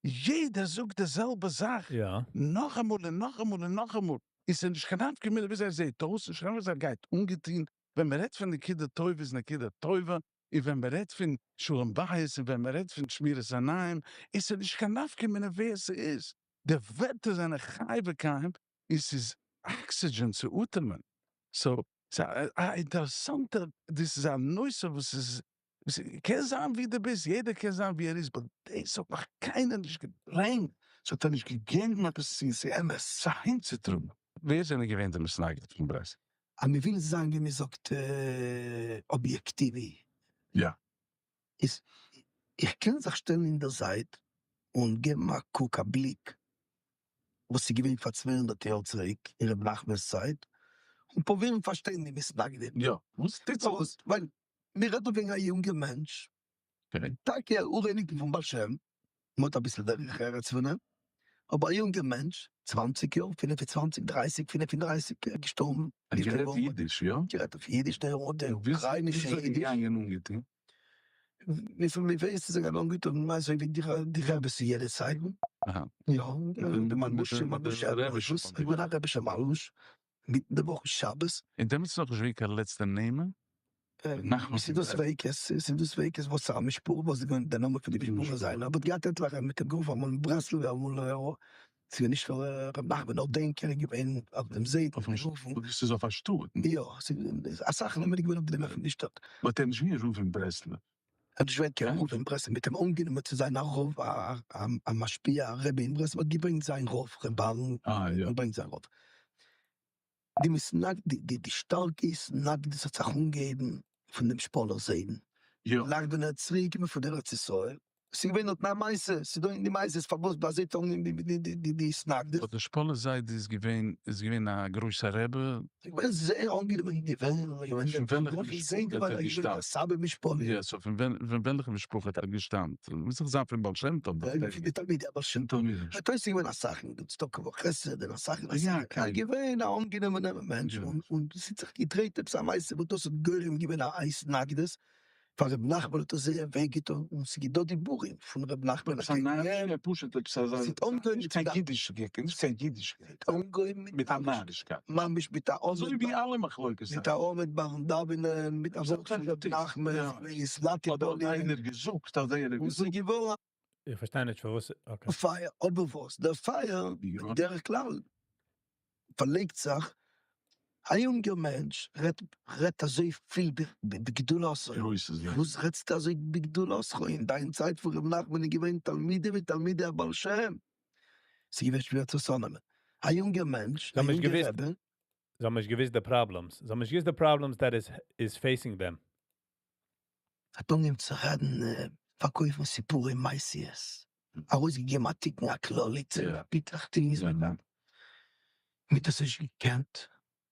יעדער זאגט די זעלבע זאך, נאכאמאל און נאכאמאל און נאכאמאל, און ס'איז נישט קיין נפקא מינה וויאזוי ער זעט אויס, נישט קיין וויאזוי ער גייט אנגעטון, ווען מען רעדט פון נקודה טובה איז נקודה טובה, און ווען מען רעדט פון שלום בית און ווען מען רעדט פון שמירת עיניים, און ס'איז נישט קיין נפקא מינה ווער ס'איז, די ווערטער זענען חי וקיים און ס'איז oxygen צו אטעמען, so ס'איז א אינטערעסאנטע, דאס איז א נושא וואס איז, קען זיין ווי דו ביסט, יעדער קען זיין ווי ער איז, but דאס האט נאך קיינער נישט געברענגט, ס'האט ער נישט געגעבן עפעס צו ס'איז אמת אהינצוטראגן. ווער זענען געווען די מתנגדים פון ברסלב? אז מען וויל זיין ווי מען זאגט אביעקטיווי. יא. איז איך קען זיך שטעלן אין דער זייט און געבן א קוק א בליק וואס איז געווען פאר 200 יאר צוריק אין ר' נחמנ'ס צייט און פרובירן פארשטיין די מתנגדים. יא. וואס טוט זיך? פארוואס? ווייל מען רעדט דא וועגן א יונגע מענטש, טאקע א אור-אייניקל פון בעל שם, מען האט אביסל דרך ארץ פון אים, אבער א יונגער מענטש, 20 יאר, 25, 30, 35, געשטארבן. ער האט גערעדט אידיש, יא? גערעדט אויף אידיש, דער אוקראינישע וויאזוי איז ער אידיש. געגאנגען אנגעטון? וויפיל מען ווייסט איז ער געגאנגען אנגעטון אזוי ווי די רעבעס אין יענע צייטן. יא, מלבוש, מלבוש, געווען א רעבישע מלבוש, מיטן די וואך שבת. און דעמאלטס איז נאכנישט געווען קיין לעצטע נעמען? ס'איז דא ספיקות, ס'איז דא ספיקות וואס א משפחה, וואס איז געווען די נאמען פון די משפחה זיינע, אבער האט געהאט עטליכע מיט אים גערופן אמאל ברסלב אמאל ס'איז געווען נישט נאר ר' נחמן נאר דענקער איז געווען אויף דעם זייט גערופן. ס'איז אויף א שטאט? יא, ס'איז אסאך נעמען איז געווען אויף די נעמען פון די שטאט. but ער איז נישט געווען רב אין ברסלב? ער האט נישט געווען קיין רב אין ברסלב, מ'האט אים אנגענומען צו זיין א רב, א משפיע, א רבי אין ברסלב, מ'האט געברענגט זיין רב, ר' אהרן, געברענגט זיין רב. די מתנג די די שטארקע התנגדות האט זיך אנגעהויבן פון דעם שפאלער זיידן, גלייך ווען ער איז צוריק געקומען פון ארץ ישראל, ס'איז געווען דארטן א מעשה, ס'איז דא אין די מעשות פארוואס ביי זיי טאן די התנגדות. but דער שפאלער זיידע איז געווען איז געווען א גרויסע רבי? געווען זייער אנגענומען אין די וועלט, פון וועלכע משפחה האט ער געשטאמט? סבא משפאלע. יא, so פון וועלכע משפחה האט ער געשטאמט? מוז דאך זיין פון בעל שם טוב. פון די תלמידי הבעל שם טוב. האט עוסק געווען אסאך אין צדקה וחסד און אסאך און אסאך. ער איז געווען א אנגענומענער מענטש און עס האט זיך געדרייט עפעס א מעשה וואס דאס האט גורם געווען א התנגדות. פאר ר' נחמן האט עס זייער וויי געטון און ס'איז דא דיבורים פון ר' נחמן עפעס א נארישקייט פשוט עפעס אזא ס'האט אנגעהויבן נישט קיין אידישקייט נישט קיין אידישקייט אנגעהויבן מיט א נארישקייט ממש מיט א אזוי ווי אלע מחלוקת מיט א עומד ביים דאווענען מיט א ווארט פון ר' נחמן אדער האט איינער געזאגט אז ער האט און ס'איז געווארן איך פארשטיי נישט פארוואס okay. פייער אבער וואס דער פייער בדרך כלל פארלייגט זיך, א יונגער מענטש רעדט רעדט אזוי פיל בגדולתו, וואס רעדסטו אזוי בגדולתך, אין דיין צייט פון ר' נחמן איז געווען תלמידי ותלמידי הבעל שם, ס'איז געווען שווער צו צאמנעמען א יונגער מענטש, א יונגער רבי. זיי האבן נישט געוויסט די problems, זיי האבן נישט געוויסט די problems that is facing them. האט אנגעהויבן צו רעדן, פארקויפן סיפורי מעשיות, ארויסגעגעבן א תיקון הכללי צו פיתח טיז, מ'האט עס נישט געקענט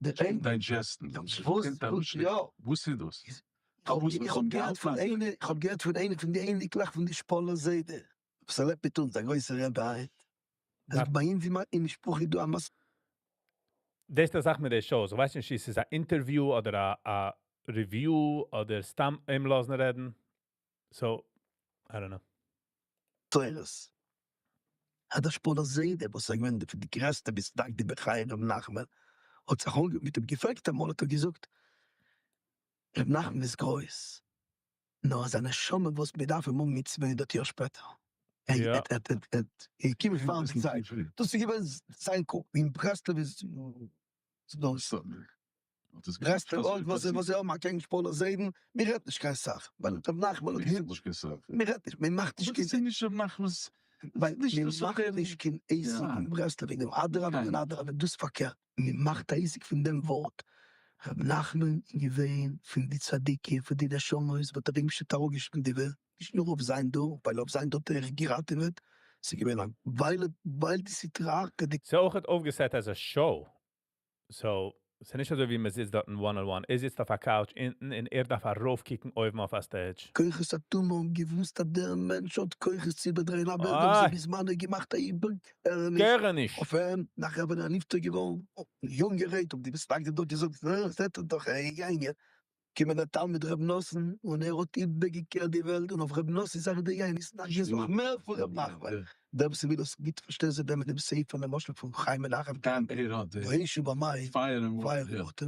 digest ן. וואס יא? וואס איז דאס? איך האב געהערט פון איינע, איך האב געהערט פון איינע פון די אייניקלעך פון די שפאלער זיידע, וואס ער לעבט מיט אונז, א גרויסע רבי היינט, אז ביי אונז אין משפחה איז דא א מס. דאס איז די זאך מיט די shows, איך ווייס נישט צו ס'איז א interview אדער א review אדער סתם אים לאזן רעדן, so I don't know. תורות. אז דער שפאלער זיידע וואס איז געווען פון די גרעסטע מתנגדים בחיי ר' נחמן האט זיך מיט אים געפרעגט אמאל האט ער געזאגט ר' נחמן איז גרויס נאר זיין נשמה וואס מען דארף אים האבן מיט 200 יאר שפעטער ער האט געקומען פאר די צייט דאס איז געווען זיין קוק אין ברסלב איז דאס ברסלב אויך וואס וואס זיי האבן אקעגן שפאלער זיידן מען רעדט נישט קיין סאך ווייל ר' נחמן האט געזאגט מען רעדט נישט מען מאכט נישט קיין נישט ר' נחמנ'ס ווייל מען מאכט נישט קיין עסק אין ברסלב וועגן דעם אדרבה און אדרבה דאס פארקערט מען מאכט א עסק פון דעם ווארט ר' נחמן איז געווען פון די צדיקים פון די נשמות וואס דער אייבערשטער האט אראפגעשיקט אין די וועלט נישט נאר אויף זיין דור ווייל אויף זיין דור האט ער געראטעוועט ס'איז געווען א וויילע ווייל די סטרא אחרא די ס'איז אויכעט אויפגע set as א show, so ס'איז נישט אזוי ווי מ'זיצט דארטן one on one, ער זיצט אויף א couch אונטן און ער דארף ארויפקוקן אויבן אויף א stage. כוחות הטומאה האבן געוואוסט אז דער מענטש האט כוחות צו איבערדרייען א וועלט האבן זיי בזמנו געמאכט א איבערקערעניש אויף אים, נאכער ווען ער איז נפטר געווארן יונגערהייט האבן די מתנגדים דארט געזאגט אה זעט ער דאך ער איז געגאנגען, קומען דער תלמיד ר' נתן און ער האט איבערגעקערט די וועלט און אויף ר' נתן איז אריבערגעגאנגען התנגדות נאך מער פון ר' נחמן. דער וואס וויל עס גוט פארשטיין זאל נעמען דעם ספר למשל פון חיים מנחם באש ובמים, fire and water,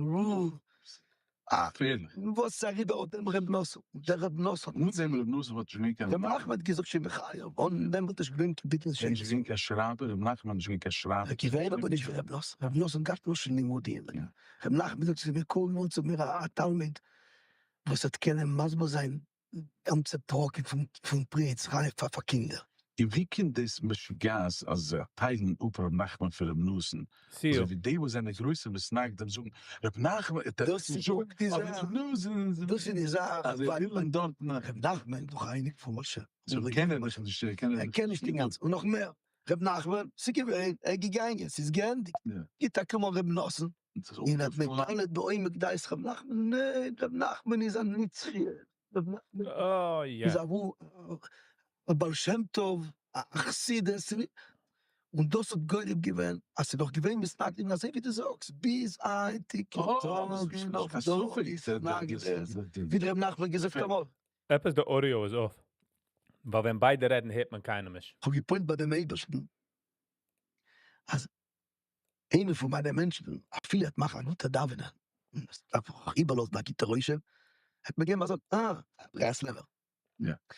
אה, וואס אריבער אויף דעם ר' נתן, דער ר' נתן, אן דעם ר' נתן וואלט נישט געווען קיין ר' נחמן האט געזאגט שוין בחייו, אן דעם וואלט נישט געווען קיין ביטול ער איז נישט געווען קיין שרייבער, ר' נחמן איז נישט געווען קיין שרייבער. ער איז געווען אבער נישט ווי ר' נתן, ר' נתן גאט לשון לימודים, ר' נחמן זאגט צו מיר קום אן צו מיר א תלמיד וואס וועט קענען מסביר זיין גאנצע פרקים פון פרי עץ חיים פאר פאר קינדער. און ווי קומט דאס משוגעת אז זיי טיילן אפ ר' נחמן פון ר' נתן, אזוי ווי די וואס זענען גרויסע מתנגדים זאגן ר' נחמן איז דער דאס איז פונקט די זאך, דאס איז די זאך, אז זיי ווילן דארטן. ר' נחמן איז דאך א אייניקל פון משה, קען ער דאך נישט, ער קען נישט אינגאנצן, און נאך מער, ר' נחמן, ס'איז געווען, ער איז געגאנגען, ס'איז געענדיגט, גיט א קום אן ר' נתן, און האט מגלה בעומק דעת ר' נחמן, ניין, ר' נחמן איז א נצחי, ר' נחמן איז א בעל שם טוב, א חסידות, און דאס האט גורם געווען אז ס'איז נאך געווען מתנגדים אזוי ווי דו זאגסט ביז היינטיגע טאג איז נאך דא התנגדות, ווי דער ר' נחמן האט געזאגט אמאל. עפעס די audio איז off, ווייל ווען ביידע רעדן הערט מען קיינעם נישט. כ'האב געפועלט ביי דעם אייבערשטן אז איינער פון מיינע מענטשן אפילו ער וועט מאכן א גוטע דאווענען און עס דארף אויך איבערלאזן א גוטע רושם, וועט מען געבן א זאג, אה, א ברסלב'ער.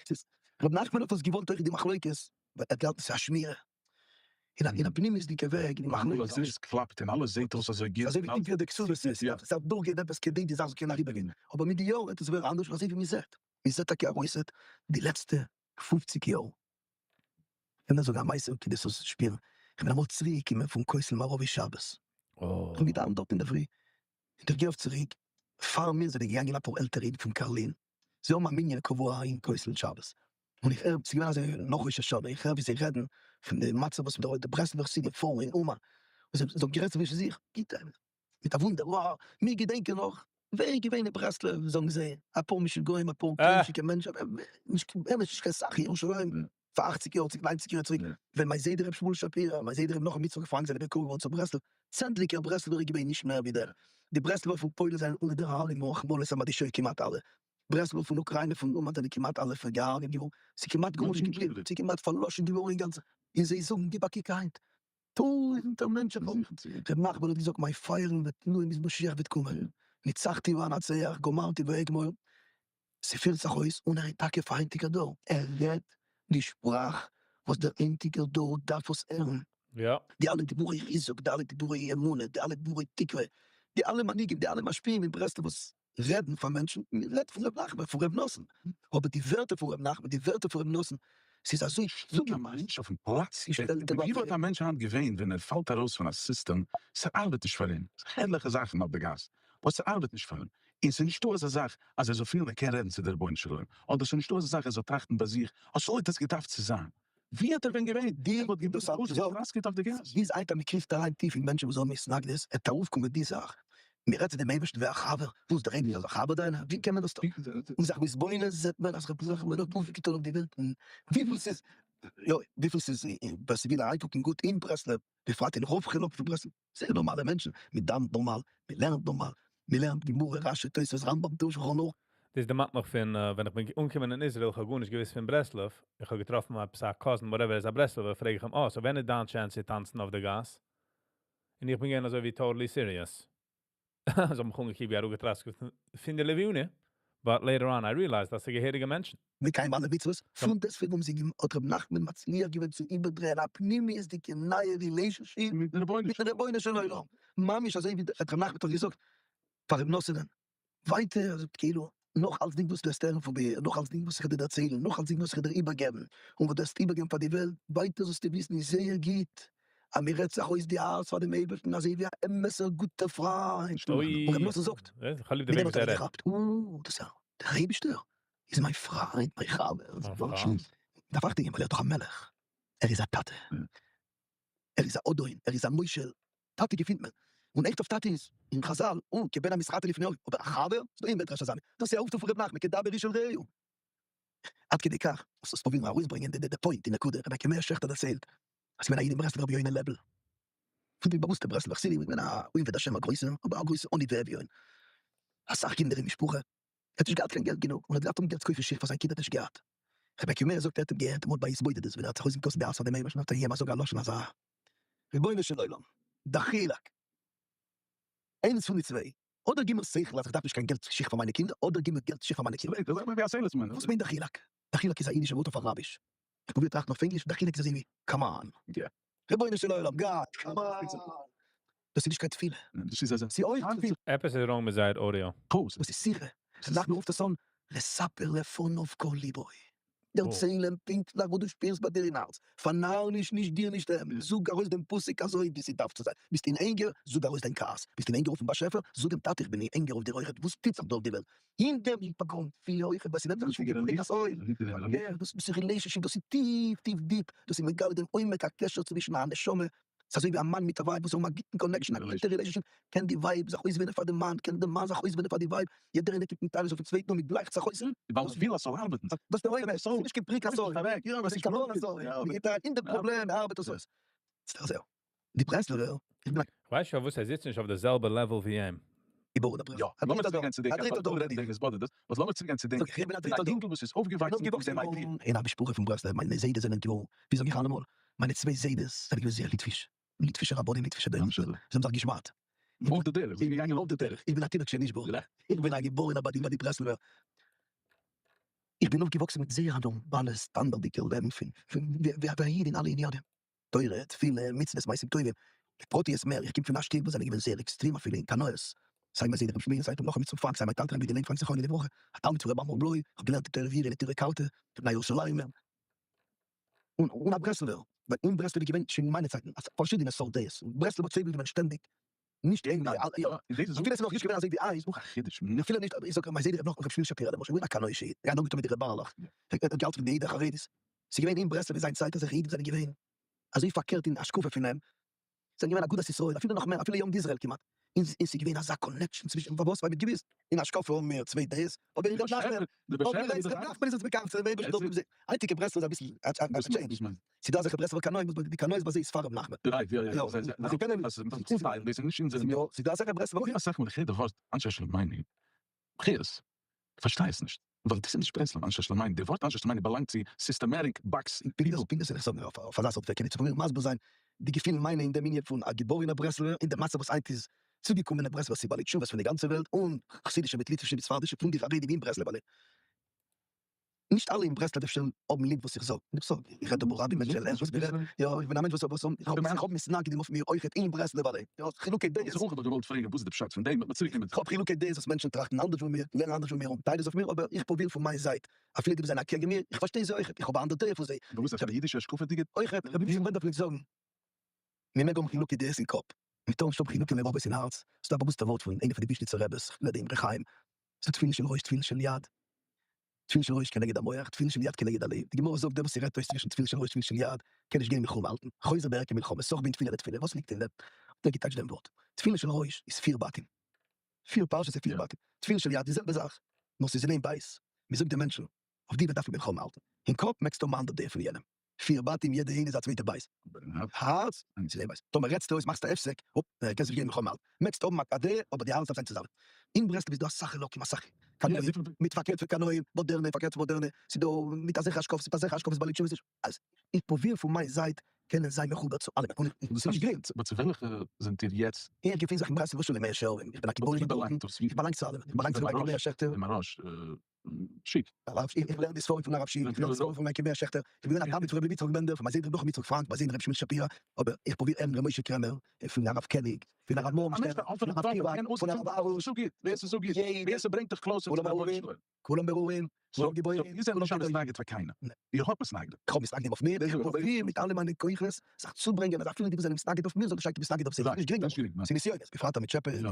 ס'איז, ר' נחמן האט עס געוואלט אויך די מחלוקת, ווייל ער האט געהאלטן ס'איז א שמירה, אין א פנימיות'דיגע וועג, די מחלוקת. אלעס איז קלאפט און אלעס זעט אויס אזוי גוט. אזוי ווי פונקט ווי די כתובות איז, ס'דארף דורכגיין עפעס כדי די זאך זאל קענען אריבערגיין, אבער מיט די יארן וועט עס ווערן אנדערש, אזוי ווי מ'זעט, מ'זעט טאקע ארויסעט די לעצטע 50 יאר. קען דיר זאגן א מעשה כדי זאלסט שפירן, איך בין אמאל צוריק געקומען פון כותל מערבי שבת, איך האב געדאווענט דארט אינדערפרי, און איך גיי אויף צוריק, פאר מיר זענען געגאנגען אפאר עלטערע אידן פון קארלין, זיי האבן א מנין קבוע אין כותל שבת, און איך הער, ס'איז געווען אזוי נאך ראש השנה, איך הער ווי זיי רעדן פון די מצב וואס די ברסלב'ער חסידים פארן אין אומאן, און זיי האבן גערעדט צווישן זיך, גוט מיט א וואונדער, וואו, מיר געדענקען נאך, ווער איז געווען אין ברסלב, זאגן זיי, אפאר משוגעים, אפאר קליינטשיגע מענטשן, נישט באמת נישט קיין סאך, ירושלים פאר אכציג יאר צוריק, ניינציג יאר צוריק, ווען מיין זיידע ר' שמואל שפירא, מיין זיידע ר' נחום יצחק פראנק זענען מקובל געווארן צו ברסלב, צענדליגער ברסלב'ער איז געווען נישט מער ווי דער, די ברסלב'ער פון פוילן זענען אונטער דער הארלימער רחמנות המדישוי כמעט אלע, ברסלב'ער פון אוקריינע פון אומאן זענען כמעט אלע פארגעהארגעט געווארן, ס'איז כמעט גארנישט געבליבן, ס'איז כמעט פארלאשן געווארן אינגאנצן, און זיי זאגן גיב א קוק היינט, טויזענטער מענטשען פארן ר' נחמן האט געזאגט מיין פייערן וועט נועם ביז משיח וועט קומען, ניצחתי ואנצח גמרתי ואגמור, ס'פירט זיך אויס און ער איז טאקע פאר היינטיגער דור, ער רעדט די שפראך וואס דער היינטיגער דור דארף עס הערן, די אלע דיבורי חיזוק, די אלע דיבורי אמונה, די אלע דיבורי תקווה, די אלע מנהיגים, די אלע משפיעים אין ברסלב וואס רעדן פאר מענטשן, מען רעדט פון ר' נחמן, פון ר' נתן, אבער די ווערטער פון ר' נחמן, די ווערטער פון ר' נתן, ס'איז אזוי זאג א מענטש אויפן פלאץ, ווי וואלט א מענטש היינט געווען ווען ער פאלט ארויס פון א סיסטעם, ס'ארבעט נישט פאר אים, הערליכע זאכן אויף די גאס, באט ס'ארבעט נישט פאר אים, און ס'איז נישטא אזא זאך אז ער זאל פילן ער קען רעדן צו די רבונו של עולם, אדער ס'איז נישטא אזא זאך ער זאל טראכטן ביי זיך, אזוי האט עס געדארפט צו זיין, ווי האט ער ווען געווען? די ער וואלט געווען דאס פשוט געטראסקעט אויף די גאס. ביז היינט אז מען קריכט אריין טיף אין מענטשן וואס האבן התנגדות, עט ארויפקומען די זאך, מען רעדט צו דעם אייבערשטן ווי א חבר, וואס דער אייבערשטער איז א חבר דיינער? ווי קען מען דאס טון? און זיך מתבונן זעט מען אז רבי נחמן האט אויפגעטון אויף די וועלט, און וויפיל ס'איז יא וויפיל ס'איז ווער ס'וויל אריינקוקן גוט אין ברסלב, בפרט אין רוב חלק פון ברסלב, זייער נארמאלע מענטשן, מען דאווענט נארמאל, מען לערנט נארמאל, מען לערנט גמרא, רשי, תוספות, רמב"ם, טור, שולחן ערוך. דאס דערמאנט מיך פון ווען איך בין אנגעקומען אין איזריעל, איך האב גארנישט געוואוסט פון ברסלב, איך האב געטראפן עפעס א cousin whatever איז א ברסלב'ער, פרעג איך אים, אה, so ווען איז דיין chance צו טאנצן אויף די גאס? און איך בין געווען אזוי ווי totally serious. זיי האבן מיך אנגעקוקט ווי אראפגעטראסקעט פון די לבנה, but later on I realized אז ס'איז געהעריגע מענטשן. מקיים אלע מצוות, פון דעסטוועגן האבן זיי האט ר' נחמן מצליח געווען צו איבערדרייען א פנימיות'דיגע נייע relationship מיטן רבונו של עולם, ממש אזוי ווי ר' נחמן האט געזאגט פאר ר' נתן'ען, ווייטער ער זאגט כאילו, נאך אלצדינג וואס דו וועסט הערן פון מיר, נאך אלצדינג וואס איך וועל דיר דערציילן, נאך אלצדינג וואס איך וועל דיר איבערגעבן, און וואס דו וועסט איבערגעבן פאר די וועלט, ווייטער זאלסטו וויסן איז זייער גוט, אז מען רעדט זיך אויס די הארץ פאר דעם אייבערשטן אזוי ווי א אמת'ער גוטער פריינט, און ר' נתן זאגט, מיט דעם האט ער געכאפט, אוי, דאס איז דער אייבערשטער איז מיין פריינט, מיין חבר, דארף אכטונג געבן ווייל ער איז דאך א מלך, ער איז א טאטע, ער איז א אדון, ער איז א מושל, טאטע געפינט מען, און עכט אויף טאטע איז אין חזל און כבן המתחטא לפני אביו, אבער א חבר? ס'דא אין מדרש אזא מין, דאס איז א אויפטו פון ר' נחמן כדבר איש אל רעהו. עד כדי כך, וואס דאס פרובירן ארויסברענגען די point, די נקודה, רבי עקיבא מאיר שעכטער דערציילט אז ס'געווען א איד אין ברסלב רבי יונה לעבל, פון די באוואוסטע ברסלב'ער חסידים, איז געווען א עובד השם א גרויסער, אבער א גרויסער עני ואביון, אסאך קינדער אין משפחה, ער האט נישט געהאט קיין געלט גענוג, און האט געדארפט האבן געלט צו קויפן שיך פאר זיין קינד האט נישט געהאט. רבי עקיבא מאיר זאגט ער האט אים געהערט אמאל ביי התבודדות ווען ער האט זיך אויסגעגאסן די הארץ פאר דעם אייבערשטן האט ער איהם א זאג א לשון אזא רבונו של עולם דחילק איינס פון די צוויי אדער גיב מיר שכל אז איך דארף נישט קיין געלט שיך פאר מיינע קינדער אדער גיב מיר געלט שיך פאר מיינע קינדער. וואס מיינט דחילק? דחילק איז א אידישע ווארט אויף אראביש. איך פרוביר טראכטן אויף ענגליש, דחילק איז אזוי ווי come on. רבונו של עולם, God, come on. דאס איז נישט קיין תפילה. ס'איז אויך תפילה. עפעס איז wrong מיט זייער audio. וואס איז שיחה? ר' נחמן רופט עס אן לספר לפניו כל ליבו. דערצייל אים פונקטליך וואס דו שפירסט ביי דיר אין הארץ, פארנאר נישט נישט דיר נישט אים, זאג ארויס דעם פסוק אזוי ווי ס'דארף צו זיין, ביסט אין ענגער, זאג ארויס דיין כעס, ביסט אין ענגער אויפן באשעפער, זאג אים טאטע איך בין אין ענגער אויף דיר אויכעט, וואס טוט זיך דא אויף די וועלט, אין דעם הינטערגרונט פיל איך אויכעט ווייל ס'נעמט זיך נישט פון געפלעגט אזוי, פארקערט דאס איז relationship, דאס איז טיף טיף deep, דאס איז מגלה דעם עומק הקשר צווישן א נשמה ס'איז אזוי ווי א מאן מיט א ווייב וואס האבן א גוטן connection, א גוטע relationship, קען די ווייב זיך אויסוויינען פאר די מאן, קען די מאן זיך אויסוויינען פאר די ווייב, יעדער איינער קומט מיט טענות אויפן צווייטן און מ'גלייכט זיך אויס. ווייל איך וויל אז ס'זאל ארבעטן. דאס איז דער אמת, ס'איז נישט קיין פריקת עול, ס'איז נישט קיין קבלת עול, מ'גייט אריין אין די פראבלעם, מ'ארבעט עס אויס. ס'איז די ברסלב'ער, איך בין א. כ'ווייס נישט פארוואס ער זיצט נישט אויף די זעלבע level ווי אים. געבוירן א ברסלב'ער. יא, לאמיר צוריקגיין צו די א דריטער דור רעד איך. באט לאמיר צוריקגיין צו דעם. זאג איך, איך בין א דריטער דור. א אינגל וואס איז אויפגעוואקסן מיט דעם idea. אין א משפחה פון ברסלב, מיינע זיידעס זענען געווארן, ווי זאג איך אלעמאל, מיינע צוויי זיידעס זענען געווען זייער ליטוויש, ליטווישע רבנים, ליטווישע דיינים, זיי האבן זיך געשמד'ט. אויף די דרך, זיי זענען געגאנגען אויף די דרך. איך בין א תינוק שנשבה, איך בין א געבוירענער ביי די ברסלב'ער. איך בין אויפגעוואקסן מיט זייער א נארמאלע סטאנדארדיגע לעבן פון ווי א איד אין אלע עניינים. תורה, תפילה, מצוות, מעשים טובים, בפרטיות מער, איך קום פון א שטוב וואס זענען געווען זייער עקסטרים אפילו אין קנאות, סיי מיין זיידע רבי שמואל, סיי רבי נחום יצחק פראנק, סיי מיין טאטע רבי דעלען פראנק זכרונו לברכה, א תלמיד פון רבי עמרם בלוי, איך האב געלערנט אין תורה ויראה און נטורי קרתא, בני ירושלימ'ער, און א ברסלב'ער, ווייל אין ברסלב איז געווען שוין אין מיינע צייטן פארשידענע סארט דעות, און ברסלב האט סייווי געווען שטענדיג נישט די אייגענע, יא, אפילו עס איז נאך נישט געווען אזוי ווי אייז, אפילו נישט, איך זאג מיין זיידע רבי נחום רבי שמואל שפירא למשל, געווען א קנאישע איד, געהאט אנגעטון מיט די ר' בערלעך, ער האט געהאלטן פון די עדה החרדית, ס'איז געווען אין ברסלב אין זיין צייט אזעלכע אידן זענען געווען אזוי פארקערט אין השקפה פון אים, זענען געווען אגודת ישראל אפילו נאך מער אפילו Young Israel כמעט, און ס'איז געווען אזא connection צווישן פארוואס ווייל מ'האט געוויסט אין השקפה האבן מיר צוויי דעות אבער אין ר' נחמן ר' נחמן איז אונז מקרב צו דעם אייבערשטן דורך דעם זיי היינטיגע ברסלב איז אביסל א change, ס'איז דא אזעלכע ברסלב'ער קנאים וואס די קנאות ביי זיי איז פאר ר' נחמן. ס'איז דא אזעלכע ברסלב'ער. אסאך מאל איך הער די ווארט אנשי שלומינו, בחירות, כ'פארשטיי עס נישט. ווייל דאס איז נישט ברסלב אנשי שלומינו, די ווארט אנשי שלומינו באלאנגט צו systematic box people. פונקט דאס וויל איך זאגן, אויף אזא סארט וועג קען איך צו פרובירן מסביר זיין די געפילן מיינע אין דעם ענין פון א געבוירענער ברסלב'ער אין דעם מצב וואס היינט איז צוגעקומענע ברסלב'ער צו בעלי תשובות פון די גאנצע וועלט און חסידישע מיט ליטווישע מיט ספרדישע פון די חרדים אין ברסלב אליין. נישט אלע אין ברסלב אפשר האבן ליב וואס איך זאג, און איך זאג, איך רעד דא ברבים מענטשן וואס מיר רעדן, יא איך בין א מענטש וואס איך האב מתנגדים אויף מיר אויכעט אין ברסלב אליין, יא חילוקי דעות. איך האב געוואלט פרעגן וואס איז די פשט פון דעם, אבער צוריק קומען. איך האב חילוקי דעות וואס מענטשן טראכטן אנדערש פון מיר, לערנען אנדערש פון מיר, האבן טענות אויף מיר, אבער איך פרוביר פון מיין זייט, אפילו די וואס זענען אקעגן מיר, איך פארשטיי זיי אויכעט, איך האב א אנדער דעה פון זיי. וואס איז א אידישע השקפה'דיגע? אויכעט, רבי יצחק בענדער פלעגט זאגן, מען מעג האבן חילוקי דעות אין קאפ, מען טאר נישט האבן חילוקי לבבות אין הארץ, ס'איז דא א באוואוסטע ווארט פון איינע פון די וויזשניצער רעבעס, כ'מיין דער אמרי חיים, ס'איז תפילין של ראש תפילין של יד, תפילין של ראש כנגד המוח, תפילין של יד כנגד הלב, די גמרא זאגט דער וואס ס'רעדט אויס צווישן תפילין של ראש תפילין של יד, קען נישט גיין מלחמה האלטן, חוזר בערכי מלחמה, סח בין תפילה לתפילה, וואס ליגט אין דעם? האט ער געטייטשט דעם ווארט, תפילין של ראש איז פיר בתים, פיר פרשות איז פיר בתים, תפילין של יד די זעלבע זאך, נאר ס'איז אין איין בית, מ'זאגט דעם מענטשן, אויף די וועלט דארף מען מלחמה האלטן, אין קאפ מעגסטו האבן א אנדער דעה פון יענעם, פיר בתים יעדע איינע איז א צווייטע בית. הארץ, ס'איז איין בית. טאמער רעדסטו אויס מאכסטו א הפסק, הופ, קענסט נישט גיין מלחמה האלטן. מעגסט האבן א דעה אבער די הארץ דארף זיין צוזאמען. אין ברסלב איז דא אסאך חלקים אסאך קנאים, מיט פארקערט פון קנאים, מאדערנע פארקערט פון מאדערנע, ס'איז דא מיט אזעלכע השקפות מיט אזעלכע השקפות בעלי תשובות, אז איך פרוביר פון מיין זייט קענען זיין מחובר צו אלעמען, און איך ס'איז נישט גרינג. אבער צו וועלכע זענט איר יעצט? איך געפין זיך אין ברסלב ראש מאה שערים, איך בין א געבוירענער דארטן, איך באלאנג צו אלעמען, איך באלאנג צו רבי מאיר שעכטער. שיק. הרב שיק, איך לערן די ספרים פון הרב שיק, איך לערן די ספרים פון ר' מאיר שעכטער, איך בין געווען א תלמיד פון רבי לוי יצחק בענדער, פון מיין זיידע ר' נחום יצחק פראנק, מיין זיידע ר' שמואל שפירא, אבער איך פרוביר הערן ר' משה קרעמער, פון הרב קעניג, פון הרב מורגנשטערן, פון הרב קיוואק, פון הרב ארוש, יעדער, כולם ברורים, כולם ברורים, כולם גיבורים, כולם גדולים. איך האב מתנגדים אויף מיר, איך פרוביר מיט אלע מיינע כוחות זיך צוברענגען אז אפילו די וואס זענען מתנגד אויף מיר זאלן נישט מתנגד אויף זיי, ס'איז נישט גרינג, ס'איז נסיונות, בפרט אז מ'טשעפעט, איך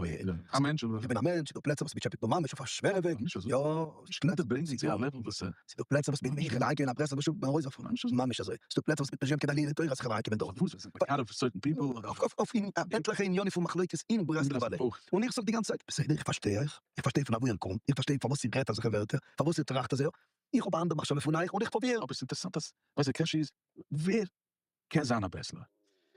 בין א מענטש, ס'דא פלעצער וואס מ'טשעפעט מיר ממש אויף א שווערע וועג, יא, ס'דא פלעצער וואס מ'מיך אריינקומען אין א ברסלב'ער שול ארויס ווארפן, ממש אזוי, ס'דא פלעצער וואס מ'טוט נישט געבן קיין עליה לתורה אז כ'זאל אריינקומען דארט. אויף עטליכע עניינים פון מחלוקת אין ברסלב אליין, און איך זאג די גאנצע צייט, בסדר איך פארשטיי אייך, איך פארשטיי פון אוואו איר קומט, איך פארשטיי פארוואס איר רעדט אזעלכע ווערטער, פארוואס איר טראכט אזוי, איך האב א אנדער מחשבה פון אייך און איך פרוביר. אבער ס'אינטערעסאנט אז ווייסט די קשיא איז ווער קען זיין א ברסלב'ער?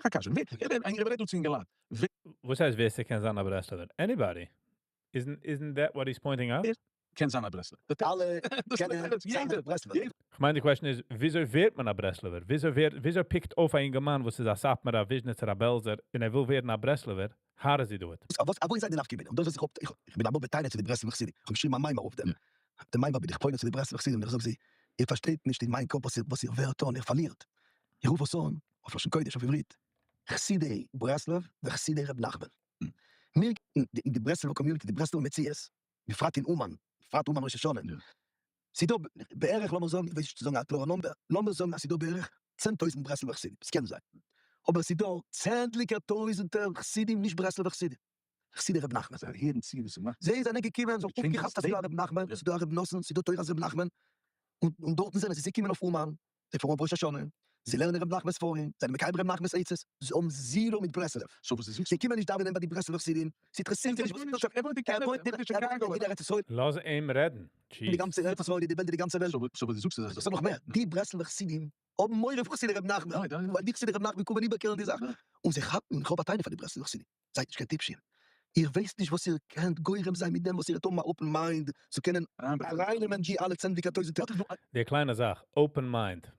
א קשיא, ווער, איך רעד דא צו אינגעלייט, ווער. וואס הייסט ווער ס'קען זיין א ברסלב'ער? Anybody? Isn't that what he's pointing out? קען זיין א ברסלב'ער. אלע קענען זיין א ברסלב'ער. כ'מיין די question איז, וויאזוי ווערט מען א ברסלב'ער? וויאזוי ווערט, וויאזוי pick ט אויף א אינגערמאן וואס איז א סאטמארער, א וויזשניצער, א בעלזער, און ער וויל ווערן א ברסלב'ער, how does he do it? וואס אוואו איז די נפקא מינה? און דאס וואס איך האב, איך בין אמאל בטענה צו די ברסלב'ער חסידים, איך האב געשריבן א מאמר אויף דעם, דעם מאמר בין איך פונה צו די ברסלב'ער חסידים און איך זאג זיי, איר פארשטייט נישט אין מיין קאפ וואס איר ווערט אן, איר פארלירט, איך רוף עס אן, אויף לשון קודש, אויף עברית, חסידי ברסלב וחסידי ר' נחמן. מיר אין די ברסלב'ער community, די ברסלב'ער מציאות, בפרט אין אומאן, בפרט אומאן ראש השנה, ס'איז דא בערך לאמיר זאגן, איך ווייס נישט צו זאגן א קלארע number, לאמיר זאגן אז ס'איז דא בערך 10,000 ברסלב'ער חסידים, ס'קען זיין, אבער ס'איז דא צענדליגער טויזנטער חסידים נישט ברסלב'ער חסידים, חסידי ר' נחמן. זיי הערן צו וואס ס'מאכט. זיי זענען געקומען, זיי האבן אויפגעכאפט אז ס'איז דא א ר' נחמן, ס'איז דא א ר' נתן, ס'איז דא תורת ר' נחמן, און דארטן זענען זיי, זיי קומען אויף אומאן, זיי פארן אויף ראש השנה, זיי לערנען ר' נחמנ'ס ספרים, זענען מקיים ר' נחמנ'ס עצות, זיי האבן zero מיט ברסלב, so וואס דו זאגסט. זיי קומען נישט דאווענען ביי די ברסלב'ער חסידים, ס'אינטערעסירט זיי נישט וואס ער וואוינט ער וואוינט אין ארץ ישראל. לאז אים רעדן, די גאנצע ארץ ישראל, די וועלט, די גאנצע וועלט. so וואס דו זאגסט איז אז. איך זאג נאך מער, די ברסלב'ער חסידים האבן מורא פון חסידי ר' נחמן, ווייל די חסידי ר' נחמן קומען איבערקערן די זאך, און זיי כאפן, און איך האב א טענה פאר די ברסלב'ער חסידים, זייט נישט קיין טיפשים, איר ווייסט נישט וואס איר קענט גורם זיין מיט דעם וואס איר וועט האבן א open mind צו קענען ארייננעמען די אלע צענדליגער טויזנטער. די קליינע זאך, open mind.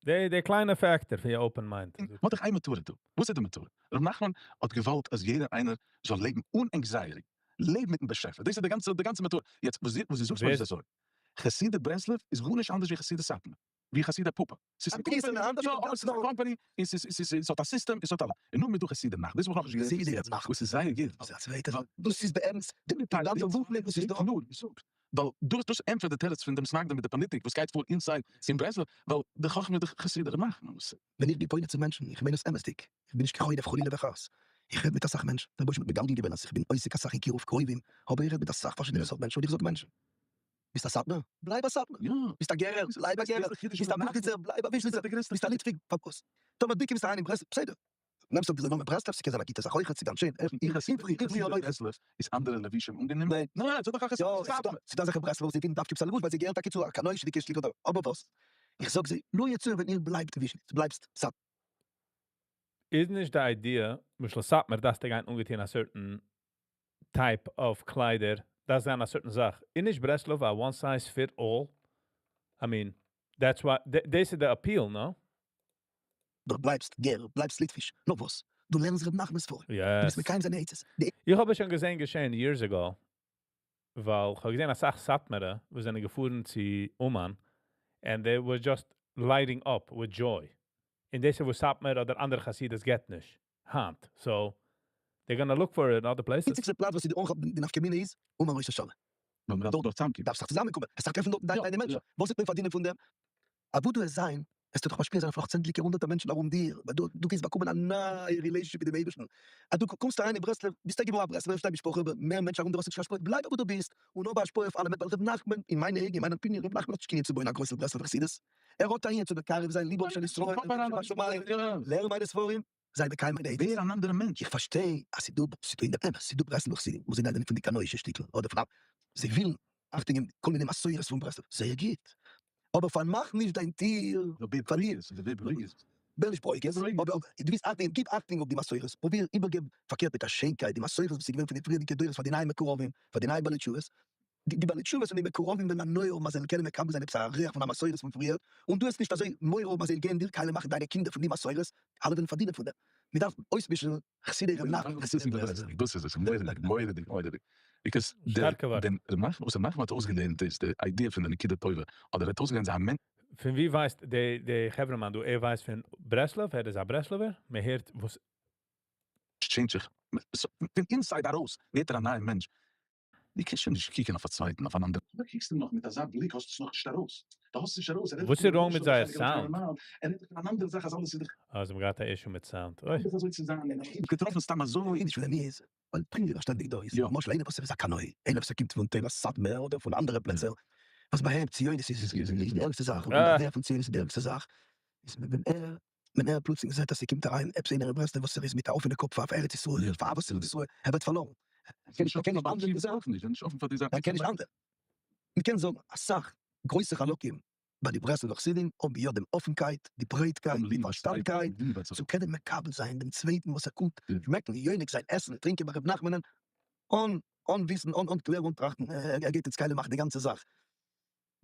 די די קליינע factor פון יא open mind. מ'האט דאך איין מטרה דא. וואס איז די מטרה? ר' נחמן האט געוואלט אז יעדער איינער זאל לעבן אן anxiety, לעב מיטן באשעפער, דאס איז די גאנצע די גאנצע מטרה. יעצט וואס דו זאגסט מיר איז אזוי, חסידי ברסלב איז גארנישט אנדערש ווי חסידי סאטמאר. ווי חסידי פאפא. ס'איז א קאמפאני, יא אבער ס'איז א קאמפאני, און ס'איז ס'איז ס'האט א סיסטעם, און ס'האט אלע. און נאכדעם איז דא חסידי נאך, דאס האב איך נאכנישט געזען. חסידי נאך. וואס איז זייער גוט. דאס איז א צווייטע זאך. דאס איז באמת די גאנצע movement וואס איז דא. קלאר געזאגט. ווייל דאס דאס ענטפערט די תירוץ פון דעם סמאגדעם מיט די פאליטיק וואס גייט פאר inside אין ברסלב, ווייל די חכמה איז די חסידי ר' נחמן וואס. ווען איך בין פונה צו מענטשן, איך מיין עס אמת'דיג, איך בין נישט קיין חונף חלילה וחס, איך רעד מיט אסאך מענטשן, דער רבוש"ע האט מגלגל געווען אז איך בין עוסק אסאך אין קירוב קרובים, אבער איך רעד מיט אסאך פארשידענע סארט מענטשן און איך זאג מענטשן, ביסט א סאטמאר? בלייב א סאטמאר! ביסט א גערער? בלייב א גערער! ביסט א וויזשניצער? בלייב א וויזשניצער! ביסט א ליטוויק? פארוואס? טאמער דו קומסט אריין אין ברסלב, בסדר, נעמסט אויף די נאמען ברסלב, ס'קען זיין א גוטע זאך אויכעט, ס'גאנץ שיין, עברי, עברי און אויך. ברסלב איז אנדערע לבושים אנגענומען? ניין. ניין, ס'איז דאך א חסידות סאטמאר. ס'דא אזעלכע ברסלב'ער וואס זיי טוען דווקא עפעס א לבוש ווייל זיי געהערן טאקע צו א קנאיש'דיגע שטיקל אדער אבער וואס? איך זאג זיי, לו יצויר ווען איר בלייבט וויזשניץ, בלייבסט סאטמאר. איז נישט די idea, למשל סאטמאר דארפסטו גיין אנגעטון א certain type of קליידער, דארף זיין א certain זאך. איז נישט ברסלב א one size fit all? I mean, that's why, דאס איז די appeal, no? דו בלייבסט גער, בלייבסט ליטוויש, נאר וואס? דו לערנסט ר' נחמנ'ס ספרים, דו ביסט מקיים זיינע עצות, די. איך האב עס שוין געזען געשען years ago, ווייל כ'האב געזען אסאך סאטמארע וואס זענען געפארן צו אומאן, and they were just lighting up with joy. און דאס איז וואס סאטמאר אדער אנדערע חסידות געט נישט היינט, so they're gonna look for it in other places. איינציגסטע פלאץ וואס איז די אנכאפן די נפקא מינה איז אומאן ראש השנה. ווייל מ'דארף דארט צוזאמקומען. דארפסט זיך צוזאמענקומען, עס דארף טרעפן דארטן דיינע מענטשן, וואס וועט מען פארדינען פון דעם? אוואו דו וועסט זיין, עס וועט דאך משפיע זיין אויף נאך צענדליגער הונדערטער מענטשן ארום דיר, ווייל דו דו גייסט באקומען א נייע relationship מיט דעם אייבערשטן. אז דו קומסט אריין אין ברסלב, ביסטו געווארן א ברסלב'ער, נישט דיין משפחה, אבער מער מענטשן ארום דיר האסט נישט קיין השפעה, בלייב אוואו דו ביסט, און האב א השפעה אויף אלעמען, ווייל ר' נחמן, אין מיינע אויגן, אין מיין opinion, ר' נחמן האט נישט קיין ענין צו בויען א גרויסע ברסלב'ער חסידות, ער האט א ענין צו מקרב זיין ליבם של ישראל, בשמים, לערן מיינע ספרים, זיי מקיים מיינע עצות. ווער אן אנדערע מענטש. איך פארשטיי אז ס'דא, ס'דא אין דעם אמת, ס'דא ברסלב'ער חסידים וואס זענען פון די קנאישע שטיקל, אדער פון א, זיי ווילן אכטונג געבן כל מיני מסורות פון ברסלב, זייער גוט, אבער פארמאך נישט דיין טיר פאר איר. ווער נישט ברוגז, אבער דו ווילסט אכטונג געבן, גיב אכטונג אויף די מסורות, פרוביר איבערגעבן פארקערט מיט א שיינקייט די מסורות וואס איז געווען פון די פריערדיגע דורות פאר די נייע מקורבים, פאר די נייע בעלי תשובות, די בעלי תשובות און די מקורבים וועלן הנאה האבן אז זיי קענען מקבל זיין עפעס א ריח פון א מסורת פון פריער, און דו וועסט נישט אזוי מורא האבן אז זיי גייען דיר קאליע מאכן דיינע קינדער פון די מסורת, אלע וועלן פארדינען פון דעם. מען דארף אויסמישן חסידי ר' נחמן חסידי ברסלב. דאס איז עס, מורא'דיג מורא'דיג מורא'דיג, because שטארקע ווארט. דער ר' נחמן, וואס ר' נחמן האט אויסגעלערנט איז די idea פון די נקודה טובה, אדער ער האט אויסגעלערנט זיין מענטש. פון ווי ווייסט די חברה מאן דא? ער ווייסט פון ברסלב? ער איז א ברסלב'ער? מען הערט וואס. change ט זיך, פון inside ארויס ווערט ער א נייער מענטש, דו קענסט שוין נישט קוקן אויף א צווייטן, אויף אן אנדערן. דו קוקסט אים נאך מיט אזא בליק, האסט עס נאכנישט ארויס. דו האסט נישט ארויס. ער רעדט וואס איז wrong מיט זייער sound? ער רעדט דאך פון אן אנדערע זאך אז אלעס איז דאך. אה, זיי האבן געהאט א issue מיט sound. אוי. דאך אזוי צו זיין און געטראפן סתם אזוי. נישט פון דעם איז, ווייל פונקט ווי שטענדיג דא איז, למשל איינער וואס איז א קנאי, איינער וואס קומט פון תורת סאטמאר אדער פון אנדערע פלעצער, וואס ביי אים ציונות איז די ערגסטע זאך, און דער פון ציונות איז די ערגסטע זאך, איז ווען ער ווען ער פלוצלינג זעט אז ס'קומט אריין עפעס איינער אין ברסלב וואס ער איז מיט א אפענע קאפ פאר ארץ ישראל, פאר אהבת ישראל, ער ווערט פארלוירן. ער קען נישט האנדלען די זאך. ער קען נישט האנדלען. מ'קען זאגן אסאך גרויסע חלקים ביי די ברסלב'ער חסידים האבן יא דעם אפנקייט, די ברייטקייט, די פארשטאנדקייט, צו קענען מקבל זיין דעם צווייטן וואס ער קומט שמעקן, יונק זיין, עסן, טרינקען ביי ר' נחמנ'ן, אן. אן וויסן, אן אן קלערן אן טראכטן, ער גייט יעצט קאליע מאכן די גאנצע זאך.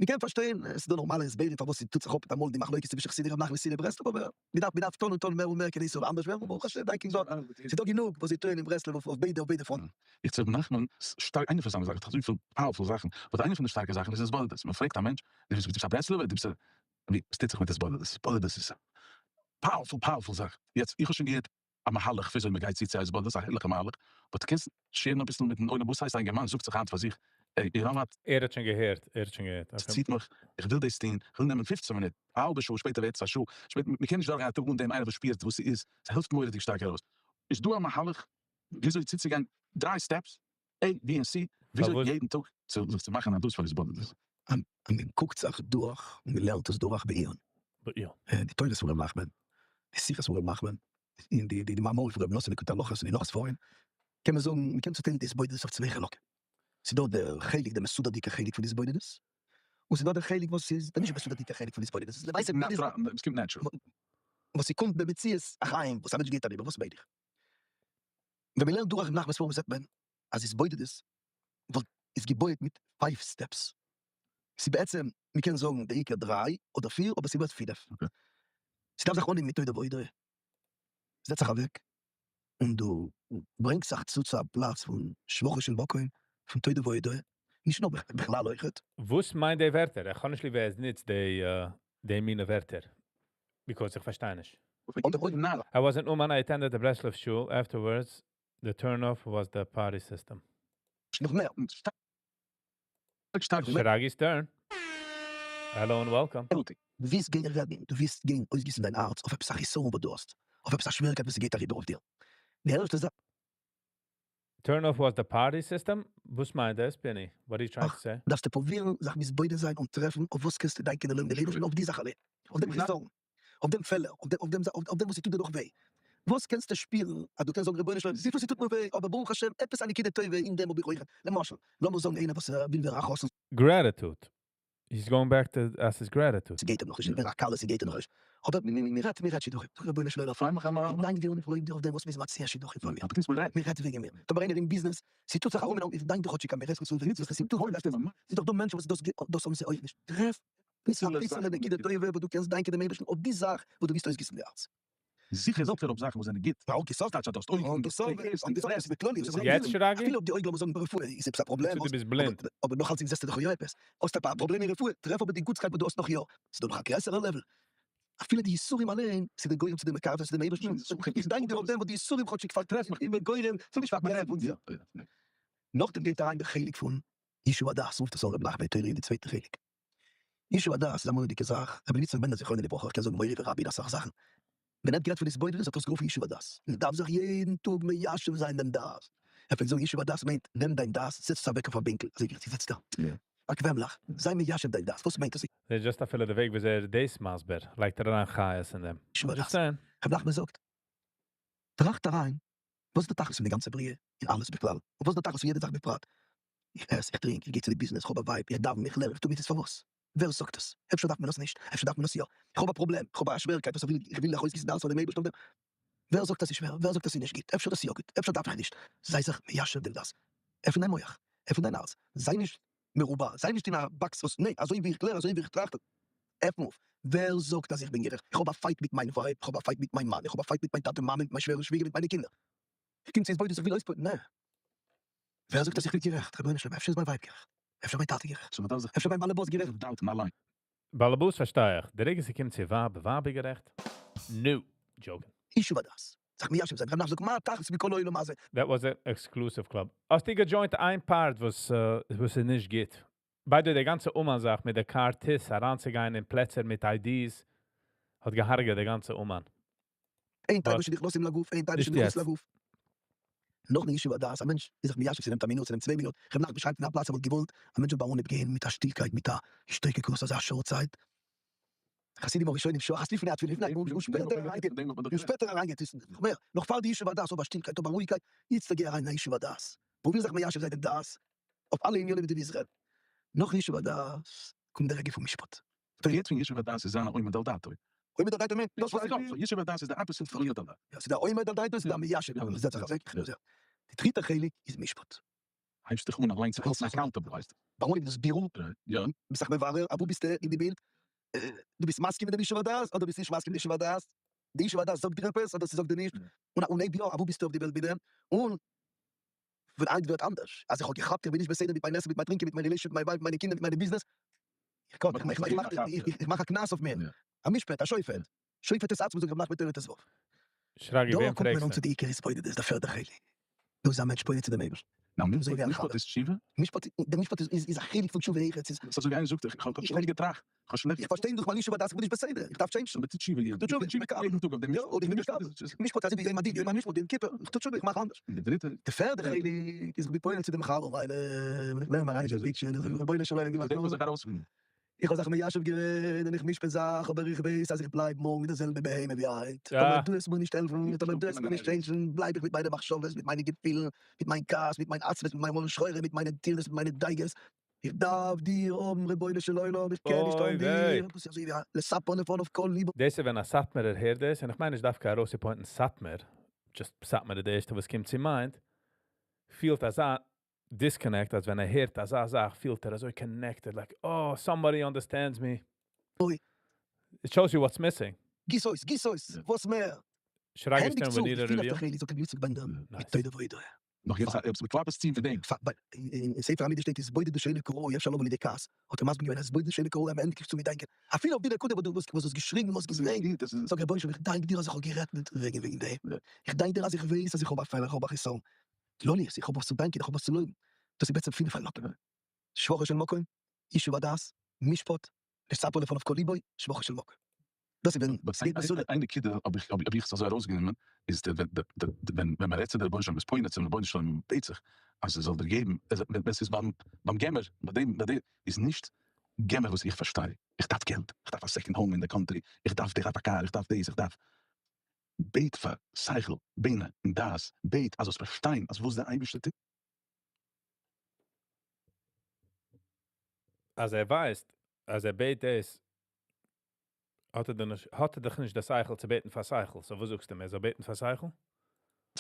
מ'קען פארשטיין, עס איז דא נארמאלע הסברים פארוואס ס'טוט זיך אפ מיטאמאל די מחלוקת צווישן חסידי ר' נחמן און חסידי ברסלב, אבער מ'דארף מ'דארף טון און טון מער און מער כדי ס'זאל אנדערש ווערן, ברוך השם דאנקען גאט ס'איז דא גענוג וואס זיי טוען אין ברסלב אויף ביידע אויף ביידע פראנטן. איך צו ר' נחמן, שטארק איינע פון זיינע זאכן, אזויפיל powerful זאכן, but איינע פון די שטארקע זאכן איז התבודדות, מ'פרעגט א מענטש, דו ביסט א ברסלב'ער? דו ביסט א. ווי וואס טוט זיך מיט התבודדות? התבודדות איז א powerful powerful זאך, יעצט איך האב שוין געהערט א מהלך וויאזוי מען גייט צו צו התבודדות, א הערליכע מהלך, but קענסט share ן אביסל מיטן עולם וואס הייסט א אינגערמאן זאגט זיך היינט פאר זיך, עי you know what? ער האט שוין געהערט, ער האט שוין געהערט, okay. ס'ציט מיך, איך וויל דאס טון, איך וויל נעמען 15 מינוט, א האלבע שעה, שפעטער ווערט עס א שעה, שפעטער, מען קען נישט דורכגיין א טאג אן דעם איינער וואס שפירט וואס ס'איז, ס'העלפט מורא'דיג שטארק ארויס. איז דא א מהלך וויאזוי צוצוגיין, דריי steps, A, B און C, וויאזוי יעדן טאג צו זיך צו מאכן א דאס פאר התבודדות. אז מען קוקט זיך דורך און מען לערנט עס דורך בעיון, די תורות פון ר' נחמן, די שיחות פון ר' נחמן, און די די מאמרים פון ר' נתן ליקוטי הלכות און די נאך ספרים, קען מען זאגן, מען קען צוטיילן די התבודדות אויף צוויי חלקים, ס'איז דא דער חלק דער מסודר'דיגער חלק פון די התבודדות, און ס'איז דא דער חלק וואס איז דער נישט מסודר'דיגער חלק פון די התבודדות, למעשה עס קומט natural. וואס ס'קומט במציאות החיים וואס א מענטש גייט אריבער, וואס מיין איך? ווען מען לערנט דורך ר' נחמנ'ס ספרים זעט מען אז התבודדות וואלט איז געבויעט מיט five steps, ס'איז בעצם מ'קען זאגן די עיקר דריי אדער פיר אבער ס'איז ווערט פינף, ס'דארף זיך אנהייבן מיט תודה והודאה, זעץ זיך אוועק און דו ברענגסט זיך צו צו א פלאץ פון שבחו של מקום, פון תודה והודאה, נישט נאר בכלל אויכעט. וואס מיינט די ווערטער? איך האב נישט ליב ווער עס נוצט די מינע ווערטער, because איך פארשטיי נישט. I was in Uman, I attended the Breslov shul. Afterwards, the turn-off was the party system. נאך מער. Shiragi Stern. Hello and welcome. דו ווילסט גיין רעדן, דו ווילסט גיין אויסגיסן דיין הארץ אויף עפעס א חיסרון וואס דו האסט, אויף עפעס א שוועריקייט וואס ס'גייט אריבער אויף דיר. די ערשטע זאך. Turn off was the party system? וואס מיינט דאס, פיני? What are you trying to say? דארפסטו פרובירן זיך מתבודד זיין און טרעפן אויף וואס קענסטו דאנקען דעם אייבערשטן אויף די זאך אליין, אויף דעם חיסרון, אויף דעם פעלער, אויף דעם אויף דעם וואס ס'טוט דיר נאך וויי. וואס קענסטו שפירן אז דו קענסט זאגן רבונו של עולם וויפיל ס'טוט מיר וויי אבער ברוך השם עפעס א נקודה טובה אין דעם האב איך אויך. למשל, לאמיר זאגן איינער וואס וויל ווערן א חתן. Gratitude. He's going back to אז ס'איז gratitude. ס'גייט אים נאכנישט, וויל ווערן א כלה ס'גייט אים נאכנישט. אבער מ'רעדט מ'רעדט שידוכים. זאג רבונו של עולם איך דאנק דיר און איך לויב דיר אויף דעם וואס מ'איז מציע שידוכים פאר מיר. מ'רעדט וועגן מיר. טאמער איינער אין ביזנעס, ס'טוט זיך ארום און ארום, איך דאנק דיר כאטשיג אז מ'רעדט פון צו וועגן ס'טוט זיך. ס'איז דאך דא מענטשן וואס דאס דאס האבן זיי אויך נישט. טרעף א פיצעלע נקודה טובה וואס דו קענסט דאנקען דעם אייבערשטן אויף די זאך וואס דו ווילסט אויסגיסן די הארץ. זיכער זאגט ער אויף זאכן וואס זענען גוט. טייטש אז דו האסט אויגן, דו הערסט און דו זעסט. יעצט שרגי? אפילו אויב די אויגן לאמיר זאגן ברפואה איז עפעס א פראבלעם, דו ביסט בלינד. אבער נאך אלצדינג זעסטו דאך יא עפעס. האסט א פראבלעם אין רפואה, טרעף אבער די גוטסקייט וואס דו האסט נאך יא. ס'איז דא נאך א גרעסערע level. אפילו די יסורים אליין, ס'איז דער גורם צו דעם מקרב זיין צו דעם אייבערשטן. איך דאנק דיר אויף דעם וואס די יסורים כאטשיג פארטרעפן מיך איבער גורם צו נישט פארברענען פון דיר. נאכדעם גייט אריין דער חלק פון ישוב הדעת, רופט עס אן רבי נחמן תורה אין די צווייטע חלק. ישוב הדעת איז א מורא'דיגע זאך, רבי יצחק בענדער זכרונו לברכה, איך קען זאגן מורי ורבי אין אסאך זאכן, ווען ער האט גערעדט פון התבודדות האט ער עס גערופן ישוב הדעת, מען דארף זיך יעדן טאג מיישב זיין דעם דעת, ער פלעגט זאגן ישוב הדעת מיינט נעם דיין דעת זעץ עס אוועק אויף א בענקל אזוי ווי איך זיץ דא, באקוועמליך, זיי מיישב דיין דעת, וואס מיינט עס? ס'איז just אפילו די וועג וויאזוי ער איז דאס מסביר, לייגט ער אריין חיות אין דעם. ישוב הדעת, רבי נחמן זאגט, טראכט אריין, וואס איז די תכלית פון די גאנצע בריאה און אלעס בכלל, און וואס איז די תכלית פון יעדע זאך בפרט, איך עס, איך טרינק, איך גיי צו די ביזנעס, איך האב א ווייב, איך דאוון, איך לערן, איך טו מצוות, פארוואס? ווער זאגט עס? אפשר דארף מען עס נישט, אפשר דארף מען עס יא, איך האב א פראבלעם, איך האב א שווערקייט וואס איך וויל, איך וויל ארויסגיסן די הארץ פאר דעם אייבערשטן אויף דעם, ווער זאגט אז ס'איז שווער? ווער זאגט אז ס'איז נישט גוט? אפשר איז עס יא גוט, אפשר דארף איך נישט, זיי זיך מיישב דעם דעת, עפן דיין מח, עפן דיין הארץ, זיי נישט מרובע, זיי נישט אין א box וואס ניין, אזוי ווי איך קלער, אזוי ווי איך טראכט, עפן אויף, ווער זאגט אז איך בין גערעכט? איך האב א fight מיט מיין ווייב, איך האב א fight מיט מיין מאן, איך האב א fight מיט מיין טאטע מאמע, מיט מיין שווער און שוויגער, מיט מיינע קינדער, איך קום צו התבודדות, איך וויל אויספועלן, נע. ווער זאגט אז איך בין גערעכט? רבונו של עולם, אפשר איז מיין ווייב גערעכט? אפשר מיין טאטע גערעכט? אפשר מיין באלעבאס גערעכט? באלעבאס פארשטיי איך, די רגע ס'קומט צו ווייב, ווייב איז גערעכט? No joking. ישוב הדעת. זיך מיישב זיין. ר' נחמן זאגט מה תכלית מכל העולם הזה? That was an exclusive club. האסטו גע join ט איין part וואס וואס איז נישט גוט? By the way די גאנצע אומאן זאך מיט די כרטיס אריינצוגיין אין פלעצער מיט IDs האט געהארגעט די גאנצע אומאן. אין תאווה שנכנסים לגוף, אין תאווה נישט שמחוץ יעצט. לגוף. נאכן ישוב הדעת, א מענטש איז זיך מיישב, ס'נעמט א מינוט, ס'נעמט 2 מינוט, ר' נחמן שרייבט אין א פלאץ ער וואלט געוואלט א מענטש זאל ביי אנהייב גיין מיט א שטילקייט, מיט א השתוקקות אזא שעה צייט, חסידים הראשונים שעה אחת לפני התפילה, לפני הגמול, און שפעטער אריינגיין, און שפעטער אריינגיין, נאך מער, נאך פאר די ישוב הדעת, האב א שטילקייט, האב א רואיגקייט, איצטער גיי אריין אין א ישוב הדעת, פרוביר זיך מיישב זיין דעם דעת, אויף אלע עניינים וואס דו ווילסט רעדן. נאכן ישוב הדעת קומט דער רגע פון משפט. פארקערט פון ישוב הדעת איז זיין א עומד על דעתו. עומד על דעתו מיינט דאס וואס איך פיל. ישוב הדעת איז די opposite פון עומד על דעתו. יא, ס'איז דער עומד על דעתו, ס'איז דער מיישב, זעצט זיך אוועק, איך זע. די דריטע חלק איז משפט. הייבסט דיך אן אליין צו האלטן accountable הייסט עס. ברור איז דאס בירור, יא. ביסט זיך מברר אוואו ביסטו אין די בילד, דו ביסט מסכים מיט דעם ישוב הדעת אדער ביסט נישט מסכים מיט די ישוב הדעת, די ישוב הדעת זאגט דיר עפעס אדער ס'זאגט דיר נישט, און אויב יא אוואו ביסטו אויף די וועלט מיט דעם, און ווען היינט ווערט אנדערש, אז איך האב געכאפט איך בין נישט בסדר מיט מיין עסן מיט מיין טרינקען מיט מיין relationship מיט מיין ווייב מיט מיינע קינדער מיט מיינע ביזנעס, איך מאך א קנס אויף מיר, א משפט, א שופט, שופט את עצמו זאגט רבי נחמן תורה ט"ו. שרגי דא וועם קומט מען אן פרעגסטו? צו די עיקר התבודדות, דער פערדע חלק, דא איז א מענטש פונה צו דעם אייבערשטן. נאר אזוי ווי א משפט חבר. איז תשובה? משפט, דער משפט איז איז א חלק פון תשובה אויכעט, ס'איז. ס'איז אזוי ווי איינער זאגט איך האב שלעכט געטראכט, איך האב שלעכט. איך פארשטיי דורך מיין ישוב הדעת איך בין נישט בסדר, איך דארף change ן. מען טוט תשובה יעדן טו תשובה, טאג יעדן טאג אויף דעם יא, אדער איך בין משתדל. משפט אזוי ווי יום הדין, יום המשפט, יום כיפור, איך טו תשובה, איך מאך אנדערש. און די דריטע. די פערדע חלק איז איך בין פונה צו דעם חבר ווייל איך לערן אריין אין די רבונו של עולם דעם וואס זיך ארויספון. איך האב זיך מיישב געווען און איך משפט זיך, אבער איך ווייס אז איך בלייב מארגן די זעלבע בהמה ווי היינט. טאמער דו וועסט מיר נישט העלפן, טאמער דו וועסט מיר נישט change ן, בלייב איך מיט מיינע מחשבות, מיט מיינע געפילן, מיט מיין כעס, מיט מיין עצבות, מיט מיין מרה שחורה, מיט מיינע טירדות, מיט מיינע דאגות. איך דארף דיר האבן רבונו של עולם, איך קען נישט אוי אן וויי. דיר. דאס איז אזוי ווי א לספר לפניו כל ליבו. דאס איז ווען א סאטמארער הערט דאס, און איך מיין נישט דווקא ארויסצו point ן סאטמאר, just סאטמאר איז די ערשטע וואס קומט צו mind, פילט אזא disconnect אז ווען ער הערט אזא זאך פילט ער אזוי connected like oh somebody understands me. It shows you what's missing. גיס אויס, גיס אויס, וואס מער? שרגא ענדיג שטערן צו, ווען די איר פינפטע review. חלק זאגט רבי יצחק בן דן, מיט Nice. תודה והודאה. נאך יעצט עפעס מיט קלאפערס ציען פון דעם. אין ספר המידות שטייט התבודדות שאינה כראוי אפשר לבוא לידי כעס, האט ער מסביר געווען אז התבודדות שאינה כראוי אז מען ענדיגט נישט צו מיט דאנקען, אפילו אויף די נקודה וואס דו וואס האסט געשריגן האסט געוויינט, זאג רבונו של עולם איך דאנק דיר אז איך האב גערעדט מיט וועגן וועגן דעם, איך דאנק דיר אז איך ווייס אז איך האב א פעלער איך האב א חיסרון, לא לי, איך האב וואס צו דאנקען איך האב וואס צו לויבן, דאס איז בעצם פינף חלקים, שבחו של מקום, ישוב הדעת, משפט, לספר לפניו כל ליבו, שבחו של מקום. דאס איז ווען ס'גייט מסודר. איין נקודה האב איך האב איך עס אזוי ארויסגענומען, איז די ווען ווען מען רעדט צו די רבונו של עולם איז פונה צום רבונו של עולם און בעט זיך אז ער זאל דיר געבן, ווען ס'איז ביים ביים געמער, ביי דעם ביי די איז נישט געמער וואס איך פארשטיי, איך דארף געלט, איך דארף א second home אין די country, איך דארף איך דארף א קאר, איך דארף דאס, איך דארף. בעט פאר שכל, בינה און דעת, בעט אז זאלסט פארשטיין אז וואס דער אייבערשטער טוט. אז ער ווייסט אז ער בעט דאס האט ער דען נישט, האט ער דאך נישט די שכל צו בעטן פאר שכל, so וואס זאגסטו אים, ער זאל בעטן פאר שכל?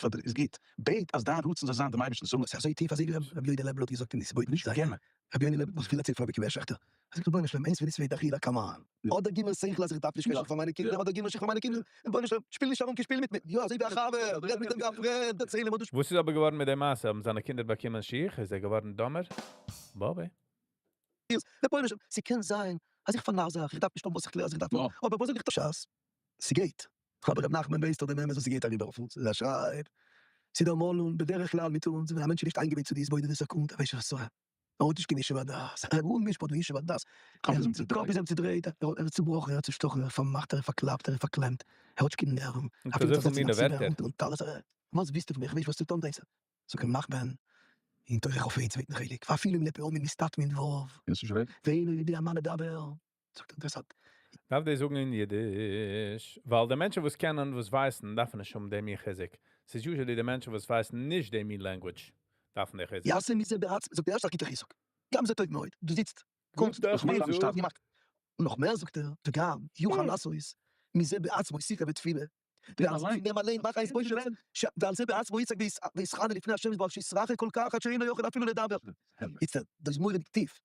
פאר דיר איז גוט, בעט אז דיין רצון זאל זיין דעם אייבערשטנ'ס רצון. ס'איז אזוי טיף אזוי ווי רבי יהודה לעבעל האט געזאגט אין די סיבות נישט געמער. רבי יונה לעבעל האט פיל דערציילט פאר רבי עקיבא שעכטער, ער זאגט רבונו של עולם איינס פון די צוויי דאך יעדער come on, אדער גיב מיר שכל אז איך דארף נישט קיין שיך פאר מיינע קינדער אדער גיב מיר שיך פאר מיינע קינדער, רבונו של עולם שפיל נישט ארום קיין שפיל מיט מיר, יא אזוי ווי א חבר, רעד מיט אים ווי א friend, דערצייל אים וואס דו וואס איז אבער געווארן מיט די מעשה? האבן זיינע קינדער באקומען שיך? איז ער געווארן דומער? באבי. שפירסט, רבונו של עולם ס'קען זיין אז איך פארנאר זיך, איך דארף נישט האבן וואס איך קלער אז איך דארף האבן, אבער וואס זאל איך טון? שס, ס'גייט. אבער ר' נחמן ווייסט דאך דעם אמת וואס ס'גייט אריבער אויף אונז, ער שרייבט, ס'איז דא אמאל און בדרך כלל מיט אונז ווען א מענטש איז נישט איינגעוואוינט צו די התבודדות ער קומט ער ווייסט נישט וואס צו רעדן, ער האט נישט קיין ישוב הדעת, ער האט משפט וישוב הדעת, קאפ איז אים צודרייט. קאפ איז אים צודרייט, ער איז צובראכן, ער איז צושטאכן, ער איז פארמאכט, ער איז פארקלאפט, ער איז פארקלעמט, ער האט נישט קיין נערוון, און אפילו אזויפיל צו זעצן מינע א צימער ווערטער. אונטערן טלית, וואס ווילסטו פון מיר, איך ווייס נישט וואס צו טון, זאגט ר' נחמן, אין תורה כ"ה צווייטן חלק, ואפילו אם לפעמים נסתתמין דבריו, קענסט נישט רעדן? ואינו יודע מה לדבר, זאגט ער אינטערעסאנט. דארף דאס זאגן אין אידיש, ווייל די מענטשן וואס קענען, וואס ווייסן, דארפן נישט האבן דעם מין חיזוק. ס'איז usually די מענטשן וואס ווייסן נישט דעם מין language, דארפן די חיזוק. יעשה מזה בעצמו, זאגט ער ערשט א גוטע חיזוק, גם זה טוב מאוד, דו זיצט, קומסט, גוטע חיזוק. געמאכט, און נאך מער זאגט ער, וגם יוכל לעשות מזה בעצמו שיחה ותפילה, פון דעם אליין מאך איינס בושה ועל זה בעצמו יצעק ויתחנן לפני השם יתברך שיתרחק כל כך עד שאינו יכול אפילו לדבר. איצטער, דאס איז מורא'דיג טיף.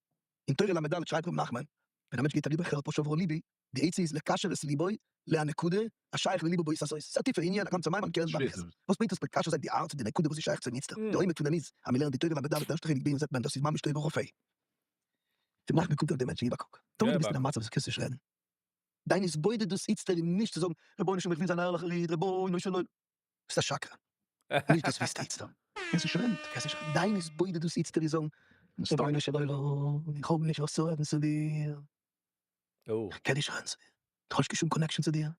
אין תורה ל"ד שרייבט ר' נחמן, ווען א מענטש גייט אריבער חרפה שברה ליבי, די עצה איז לקשר את ליבו להנקודה השייך לליבו בעת הזאת. ס'איז א טיפע ענין, א גאנצע מאמר קען זיין. וואס מיינט דאס מקשר זיין די הארץ צו די נקודה וואס איז שייך צו אים איצטער? די עומק פון דעם איז, אז מ'לערנט די תורה ל"ד די ערשטע חלק ב זעט מען דאס איז ממש תורה כ"ה. ר' נחמן קומט אויף דעם מענטש און גיב א קוק. טאמער דו ביסט אין א מצב וואס קענסט נישט רעדן, דיין התבודדות איצטער איז נישט צו זאגן, רבונו של עולם איך וויל זיין א ערליכער איד, רבונו של עולם. ביסט א שקרן. נישט דאס ווילסטו איצטער. קענסט נישט רעדן. דו קענסט נישט רעדן. דיין התבודדות איצטער איז זאגן, רבונו של עולם, איך האב נישט וואס צו רעדן צו דיר. איך קען נישט רעדן צו דיר. איך האב נישט קיין שום connection צו דיר.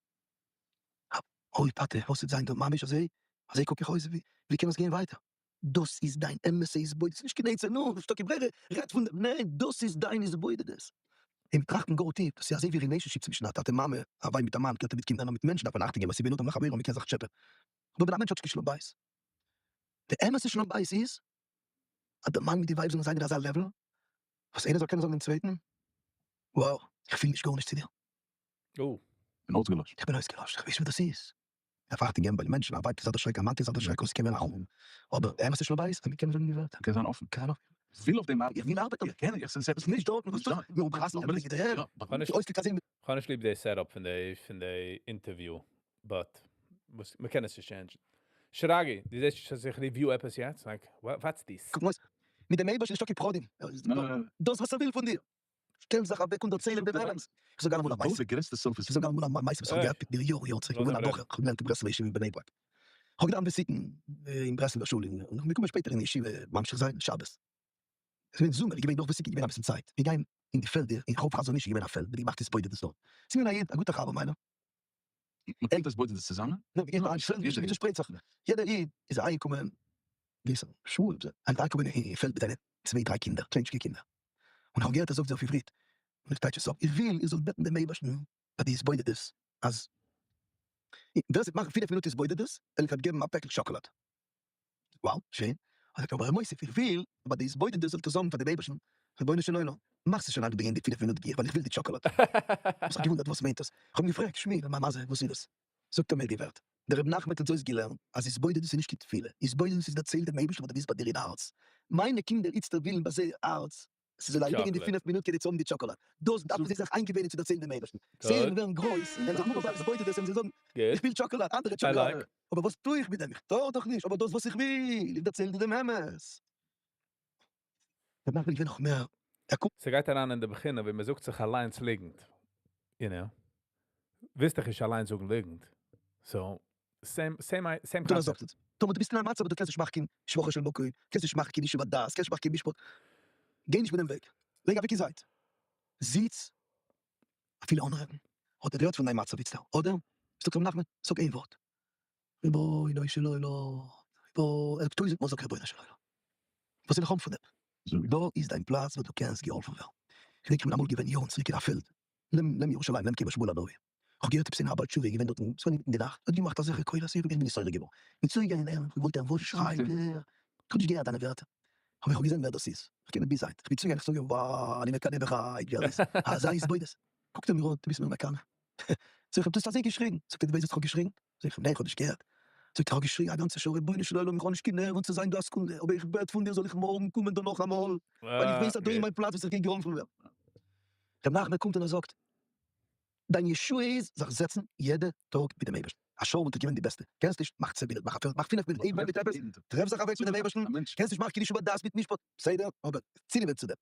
אוי טאטע, וואס וועט זיין דא? ממש אזוי? אזוי קוק איך אויס? ווי קען עס גיין ווייטער? דאס איז דיין אמת'ע התבודדות, נישט קיין עצה, נו, נישטא קיין ברירה, רעד פון דעם, ניין, דאס איז דיין התבודדות. און טראכטן גאר טיף, דאס איז אזוי ווי relationship צווישן א טאטע מאמע, א ווייב מיט א מאן, קעלטער מיט קינדער, נאר מיט מענטשן דארף מען אכטונג געבן, אז ס'איז בין אדם לחבירו, מ'קען זיך טשעפען. אבער ווען א מענטש האט נישט קיין שלום בית, די אמת'ע שלום בית איז, אז די מאן מיט די ווייב זאלן זיין אין אזא level, וואס איינער זאל קענען זאגן דעם צווייטן, wow, איך פיל נישט גארנישט צו דיר. או. כ'בין אויסגעלאשט. איך בין אויסגעלאשט, איך ווייס נישט וואס דאס איז. דארף אכטונג געבן ביי די מענטשן, א ווייב איז א דערשרעק, א מאן איז א דערשרעק, און ס'קען ווערן א חורבן. אבער אמת איז שלום בית, אז מ'קען זאגן די ווערטער. קען זיין אפן. קען זיין אפן. איך וויל אויף דעם ארבעטן. איך וויל ארבעטן. איך קען, איך ס'איז עפעס נישט דארטן, וואס טוסטו? מיר האבן חתונה, מיר האבן כ'האב נישט אויסגעקלאזט מיט. כ'האב נישט ליב די setup פון די interview, but וואס מ'קען עס נישט change ן. שרגי, דו זעסט נישט אז איך review עפעס יעצט? Like, what's this? קוק אויס, מיט דעם אייבערשטן נישטא קיין פחדים. דאס וואס ער וויל פון דיר. שטעל זיך אוועק און דערצייל אים דעם אמת. איך זאג אלעמאל א מעשה. איך זאג אלעמאל א מעשה וואס איך האב געהאט מיט מיר יארן יארן צוריק. איך בין געווען א בחור, איך האב געלערנט אין ברסלב'ער ישיבה אין בני ברק. איך האב געדאווענט ותיקין אין ברסלב'ער שול און איך בין געקומען שפעטער אין ישיבה ממשיך זיין שבת. עס איז געווען זומער, איז געווען נאך ותיקין, געווען אביסל צייט. מיר גייען אין די פעלדער, אין רחוב חזון איש איז געווען א פעלד, מ'האט געמאכט התבודדות דארט. עס איז געווען א איד, א גוטער חבר מיינער. מ'קומט התבודדות צוזאמען? ניין, מ'גייט אריין אין פעלד, מ'צושפרייט זיך. יעדער איד איז אריינגעקומען גיסן שמואל איז אריינגעקומען אין פעלד מיט זיינע צוויי דריי קינדער, קליינטשיגע קינדער, און איך האב געהערט ער זאגט זיי אויף עברית, און איך טייטש עס אפ, איך וויל איר זאלט בעטן דעם אייבערשטן פאר די התבודדות, אז ווער ס'וועט מאכן 5 מינוט התבודדות, וועל איך אים געבן א פעקל שאקאלאד. Wow, שיין. זאגט ער, אבער ר' מוסיף, איך וויל ביי די התבודדות זאלט איר זאגן פאר דעם אייבערשטן, רבונו של עולם, מאך זיך שוין אריבערגיין די 5 מינוט גיך, ווייל איך וויל די טשאקאלאד. האב זיך געוואונדערט וואס מיינט דאס, איך האב אים געפרעגט, שמואל, מה זה, וואס איז דאס? זאגט ער מיר די ווערטער, דער רבי נחמן האט אונז אויסגעלערנט אז התבודדות איז נישט קיין תפילה, התבודדות איז דערציילן דעם אייבערשטן וואס דו ווילסט ביי דיר אין הארץ. מיינע קינדער איצטער ווילן ביי זייער הארץ ס'זאל אריבערגיין די 5 מינוט כדי צו האבן די טשאקאלאד. דאס דארפן זיי זיך איינגעוואוינען צו דערציילן דעם אייבערשטן. זיי וועלן ווערן גרויס ווען זיי קומען אויף התבודדות וועלן זיי זאגן, איך וויל טשאקאלאד, אנדערע טשאקאלאד, אבער וואס טו איך מיט דעם? איך טאר דאך נישט, אבער דאס וואס איך וויל, איך דערצייל דיר דעם אמת. רבי נחמן איז געווען נאך מער, ער קומט. ס'גייט אריין אין די בחינה ווי מ'זאגט זיך אליינס ליגנט, you know. ווילסט דיך נישט אליינס זאגן ליגנט, so same same same concept. טאמער דו ביסט אין א מצב וואס דו קענסט נישט מאכן קיין שבחו של מקום, קענסט נישט מאכן קיין ישוב הדעת, קענסט נישט מאכן קיין משפט, גיי נישט מיט דעם וועג, לייג אוועק אין זייט, זיץ אפילו אן רעדן, אדער רעד פון דיין מצב איצטער, אדער זאג ר' נחמן, זאג איין ווארט, רבונו של עולם, רבונו, טויזענט מאל זאג רבונו של עולם, וואס זאל איך האבן פון דעם? דא איז דיין פלאץ וואו דו קענסט געהאלפן ווערן, כ'געדענק כ'בין אמאל געווען יארן צוריק אין א פעלד, לעבן ירושלים, לעבן קבר שמואל הנביא, כ'האב געהערט עפעס איינער א בעל תשובה איז געווען דארטן, ס'געווען אינמיטן די נאכט, ער האט געמאכט אזעלכע קולות, איך בין נתעורר געווארן, בין צוגעגאנגען הערן, כ'האב געוואלט הערן וואס שרייט ער, כ'האב נישט געהערט דיינע ווערטער, אבער איך האב געזען ווער דאס איז, איך קען אים ביז היינט, כ'בין צוגעגאנגען, כ'זאג אים, וואו, אני מקנא בך, ווער איז אזא התבודדות, קוקט ער מיר אן, דו ביסט מיר מקנא, זאג איך אים, דו האסט אזוי געשריגן, זאגט ער, דו ווייסט וואס כ'האב געשריגן? זאג איך אים, ניין כ'האב נישט געהערט, זאגט ער, כ'האב געשריגן א גאנצע שעה, רבונו של עולם איך האב נישט קיין נערוון צו זיין דא א סעקונדע, אבער איך בעט פון דיר זאל איך מארגן קומען דא נאכאמאל, ווייל איך ווייס אז דא איז מיין פלאץ וואס איך גיי געהאלפן ווערן. ר' נחמן קומט און ער זאגט, דיין ישועה איז זיך זעצן יעדע טאג מיט דעם אייבערשטן, א שעה וואלט געווען די בעסטע, קענסט נישט, מאך 10 מינוט, מאך א פערטל, מאך 5 מינוט, איין מינוט עפעס, טרעף זיך אוועק מיט דעם אייבערשטן, קענסט נישט מאך קיין ישוב הדעת מיט משפט, בסדר, אבער צי ניווען צו דעם.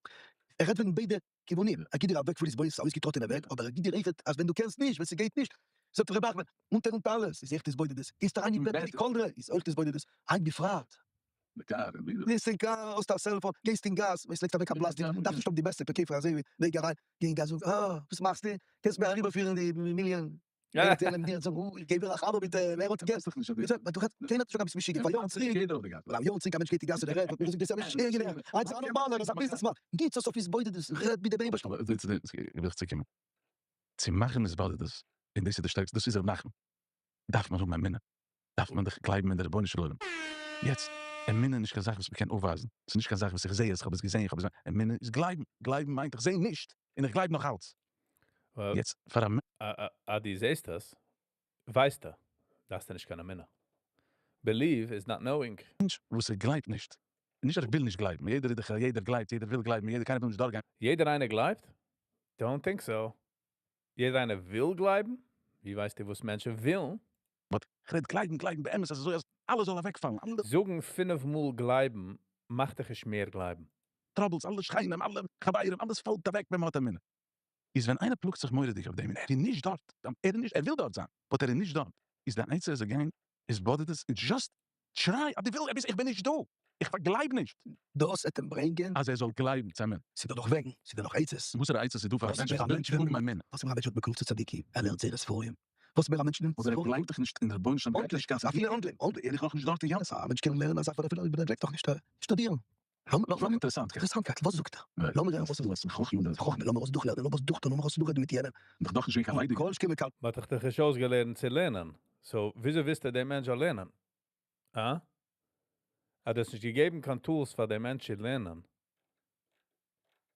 ער רעדט וועגן ביידע כיוונים, ער גיט דיר א וועג פון התבודדות, א אויסגעטראטענע וועג, אבער ער גיט דיר אויכעט אז ווען דו קענסט נישט, ווען ס'גייט נישט, זאגט ר' נחמן, אונטערן טלית איז אויכט התבודדות, גייסט אריין אין בעט מיט די קאלדרע איז אויכט התבודדות, היינט בפרט. גייסט אין קאר, האסט א cellphone, גייסט אין גאס, וועסט לייגסט אוועק א פלאסטיק, דארפסט נישט האבן די בעסטע פקעי אזוי ווי לייג אריין, גיי אין גאס זאג, אה, וואס מאכסטו? קענסט מיר אריבערפירן די מיליאן? איך גיי ווערן א חבר מיט אים, ער האט געלט. קיינער האט נישט געזאגט ביסט משוגע, פאר יארן צוריק, ווייל יארן צוריק א מענטש גייט אין גאס און ער רעדט, האט מען געזאגט דאס איז א משוגענער, היינט איז א נארמאלער, איז א ביזנעסמאן, גיטס אויס אויף התבודדות, רעד מיט דעם אייבערשטן. וויל איך צוקומען צו מאכן התבודדות, און דאס איז די שטערקסטע, דאס איז ר' נחמן, דארף מען האבן אמונה, דארף מען דאך גלייבן אין די רבונו של עולם. יעצט, אמונה איז נישט קיין זאך וואס מ'קען אויפווייזן, ס'איז נישט קיין זאך וואס איך זע עס, איך האב עס געזען, איך האב עס, אמונה איז גלייבן, גלייבן מיינט איך זע נישט, און איך גלייב נאך אלץ. יעצט, פאר א. אז דו זעסט עס, ווייסטו, דארפסטו נישט קיין אמונה. Believe is not knowing. מענטש וואס ער גלייבט נישט, נישט אז איך וויל נישט גלייבן, יעדער איז דאך, יעדער גלייבט, יעדער וויל גלייבן, יעדער, קיינער וויל נישט דורכגיין. יעדער איינער גלייבט? Don't think so. יעדער איינער וויל גלייבן? ווי ווייסטו וואס מענטשן ווילן? But כ'רעד גלייבן גלייבן באמת אז אזוי אז אלעס זאל אוועקפאלן, אלע. זאגן פינף מאל גלייבן מאכט דיך נישט מער גלייבן. Troubles, אלע שכנים, אלע חברים, אלעס פאלט אוועק ווען מ'האט אמונה. איז ווען איינער פלאגט זיך מורא'דיג אויף דעם און ער איז נישט דארט, ער איז נישט, ער וויל דארט זיין, but ער איז נישט דארט, איז די עצה ער זאל גיין התבודדות און just שריי אז דו ווילסט עפעס, איך בין נישט דא, איך גלייב נישט. דאס וועט אים ברענגען. אז ער זאל גלייבן צו אמונה. ס'איז דא נאך וועגן, ס'איז דא נאך עצות. וואסערע עצות איז דא פאר א מענטש וואס וויל האבן אמונה? וואס מער א מענטש האט מקורב צו צדיקים, ער לערנט זייערע ספרים, וואס מער א מענטש נעמט אבער ער גלייבט דאך נישט אין רבונו של עולם, גלייבט נישט קיין אפילו אן גלייבן, ער איז נאך נישט דארט אינגאנצן. א מענטש קען לערנען אסאך אפילו אויב ער גלייבט נאך נישט, שטודירן. אינטערעסאנטקייט. אינטערעסאנטקייט, וואס זאגט ער? לאמיר הערן וואס ער זאגט. חכמה, חכמה, לאמיר עס דורכלערנען, לאמיר עס דורכטון, לאמיר עס דורכרעדן מיט יענעם. נאך דאך נישט געווען קיין ליידיגער. כל שכן מקל. מ'האט דיך דאך נישט אויסגעלערנט צו לערנען, so וויאזוי ווילסטו דער מענטש זאל לערנען? אה? אז דו האסט נישט געגעבן קיין tools פאר דעם מענטש צו לערנען,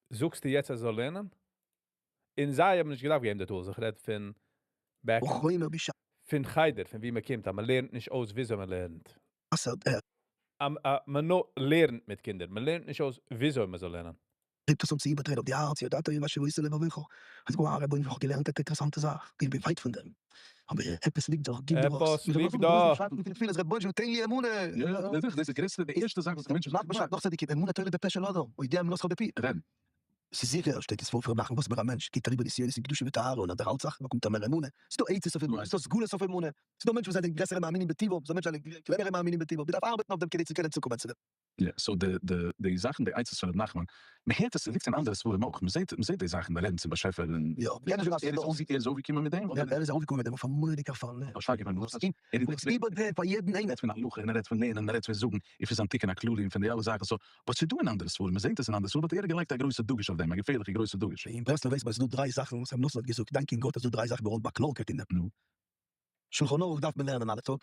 זאגסטו יעצט ער זאל לערנען? און זיי האבן נישט געדארפט געבן די tools, איך רעד פון back וחומר בשעת. פון חדר, פון וואו מען קומט, אז מען לערנט נישט אויס וויאזוי מען לערנט. ער מען נאר לערנט מיט קינדער, מען לערנט נישט אויס וויאזוי מען זאל לערנען. הייבט עס אן צו איבערדרייען אויף די הארץ, ידעת היום אשר עושה לבביך, אז וואו רבונו של עולם, כ'האב געלערנט עפעס אינטערעסאנטע זאך, איך בין ווייט פון דעם, אבער עפעס ליגט דא, גיב דיר אויס, עפעס ליגט דא. רבונו של עולם תן לי אמונה. יא יא, דאס איז די גרעסטע, די ערשטע זאך וואס א מענטש מאכט. נאך צדיקים, אמונה תולה בפה של אדם, יודע אמונתך בפיו. רעדן. ס'איז זיכער, שטייט אין ספרים פון ר' נחמן, וואס מער א מענטש גייט אריבער נסיונות אין קדושה וטהרה און ער דערהאלט זיך, באקומט ער מער אמונה. ס'איז דא עצות אויף אמונה, ס'איז דא סגולות אויף אמונה, ס'איז דא מענטשן וואס זענען גרעסערע מאמינים בטבעם, ס'איז דא מענטשן וואס זענען קלענערע מאמינים בטבעם, מ'דארף ארבעטן אויף דעם כדי צו קענען צוקומען צו דעם. יא, so די די די זאכן די עצות פון ר' נחמן, מען הערט עס ס'ליגט אין אנדערע ספרים אויך, מען זעט מען זעט די זאכן די רעדן צום באשעפער און יא, מ'קען נישט זאגן אז ער איז אויפגעקומען מיט דעם אדער? ער איז אויפגעקומען מיט דעם אויף א מורא'דיגע פארנעם. א שטארקע פארנעם, וואס ער איז איבערדרייט פאר יעדן איינעם. ער רעדט פון הלכה און ער רעדט פון לערנען און ער רעדט פון זאגן און פון זיין תיקון הכללי און פון די אלע זאכן, so but ס'איז דא אין אנדערע ספרים, מען זעט עס אין אנדערע ספרים, but ער האט געלייגט א גרויסע דגוש אויף דעם, א געפערליכע גרויסע דגוש. אין ברסלב ווייסט מען אז ס'איז דא דריי זאכן וואס רבי נתן האט געזאגט, דאנקען גאט אז ס'איז דא דריי זאכן מיר האבן א קלארקייט אין דעם. נו. שולחן ערוך דארף מען לערנען אלע טאג,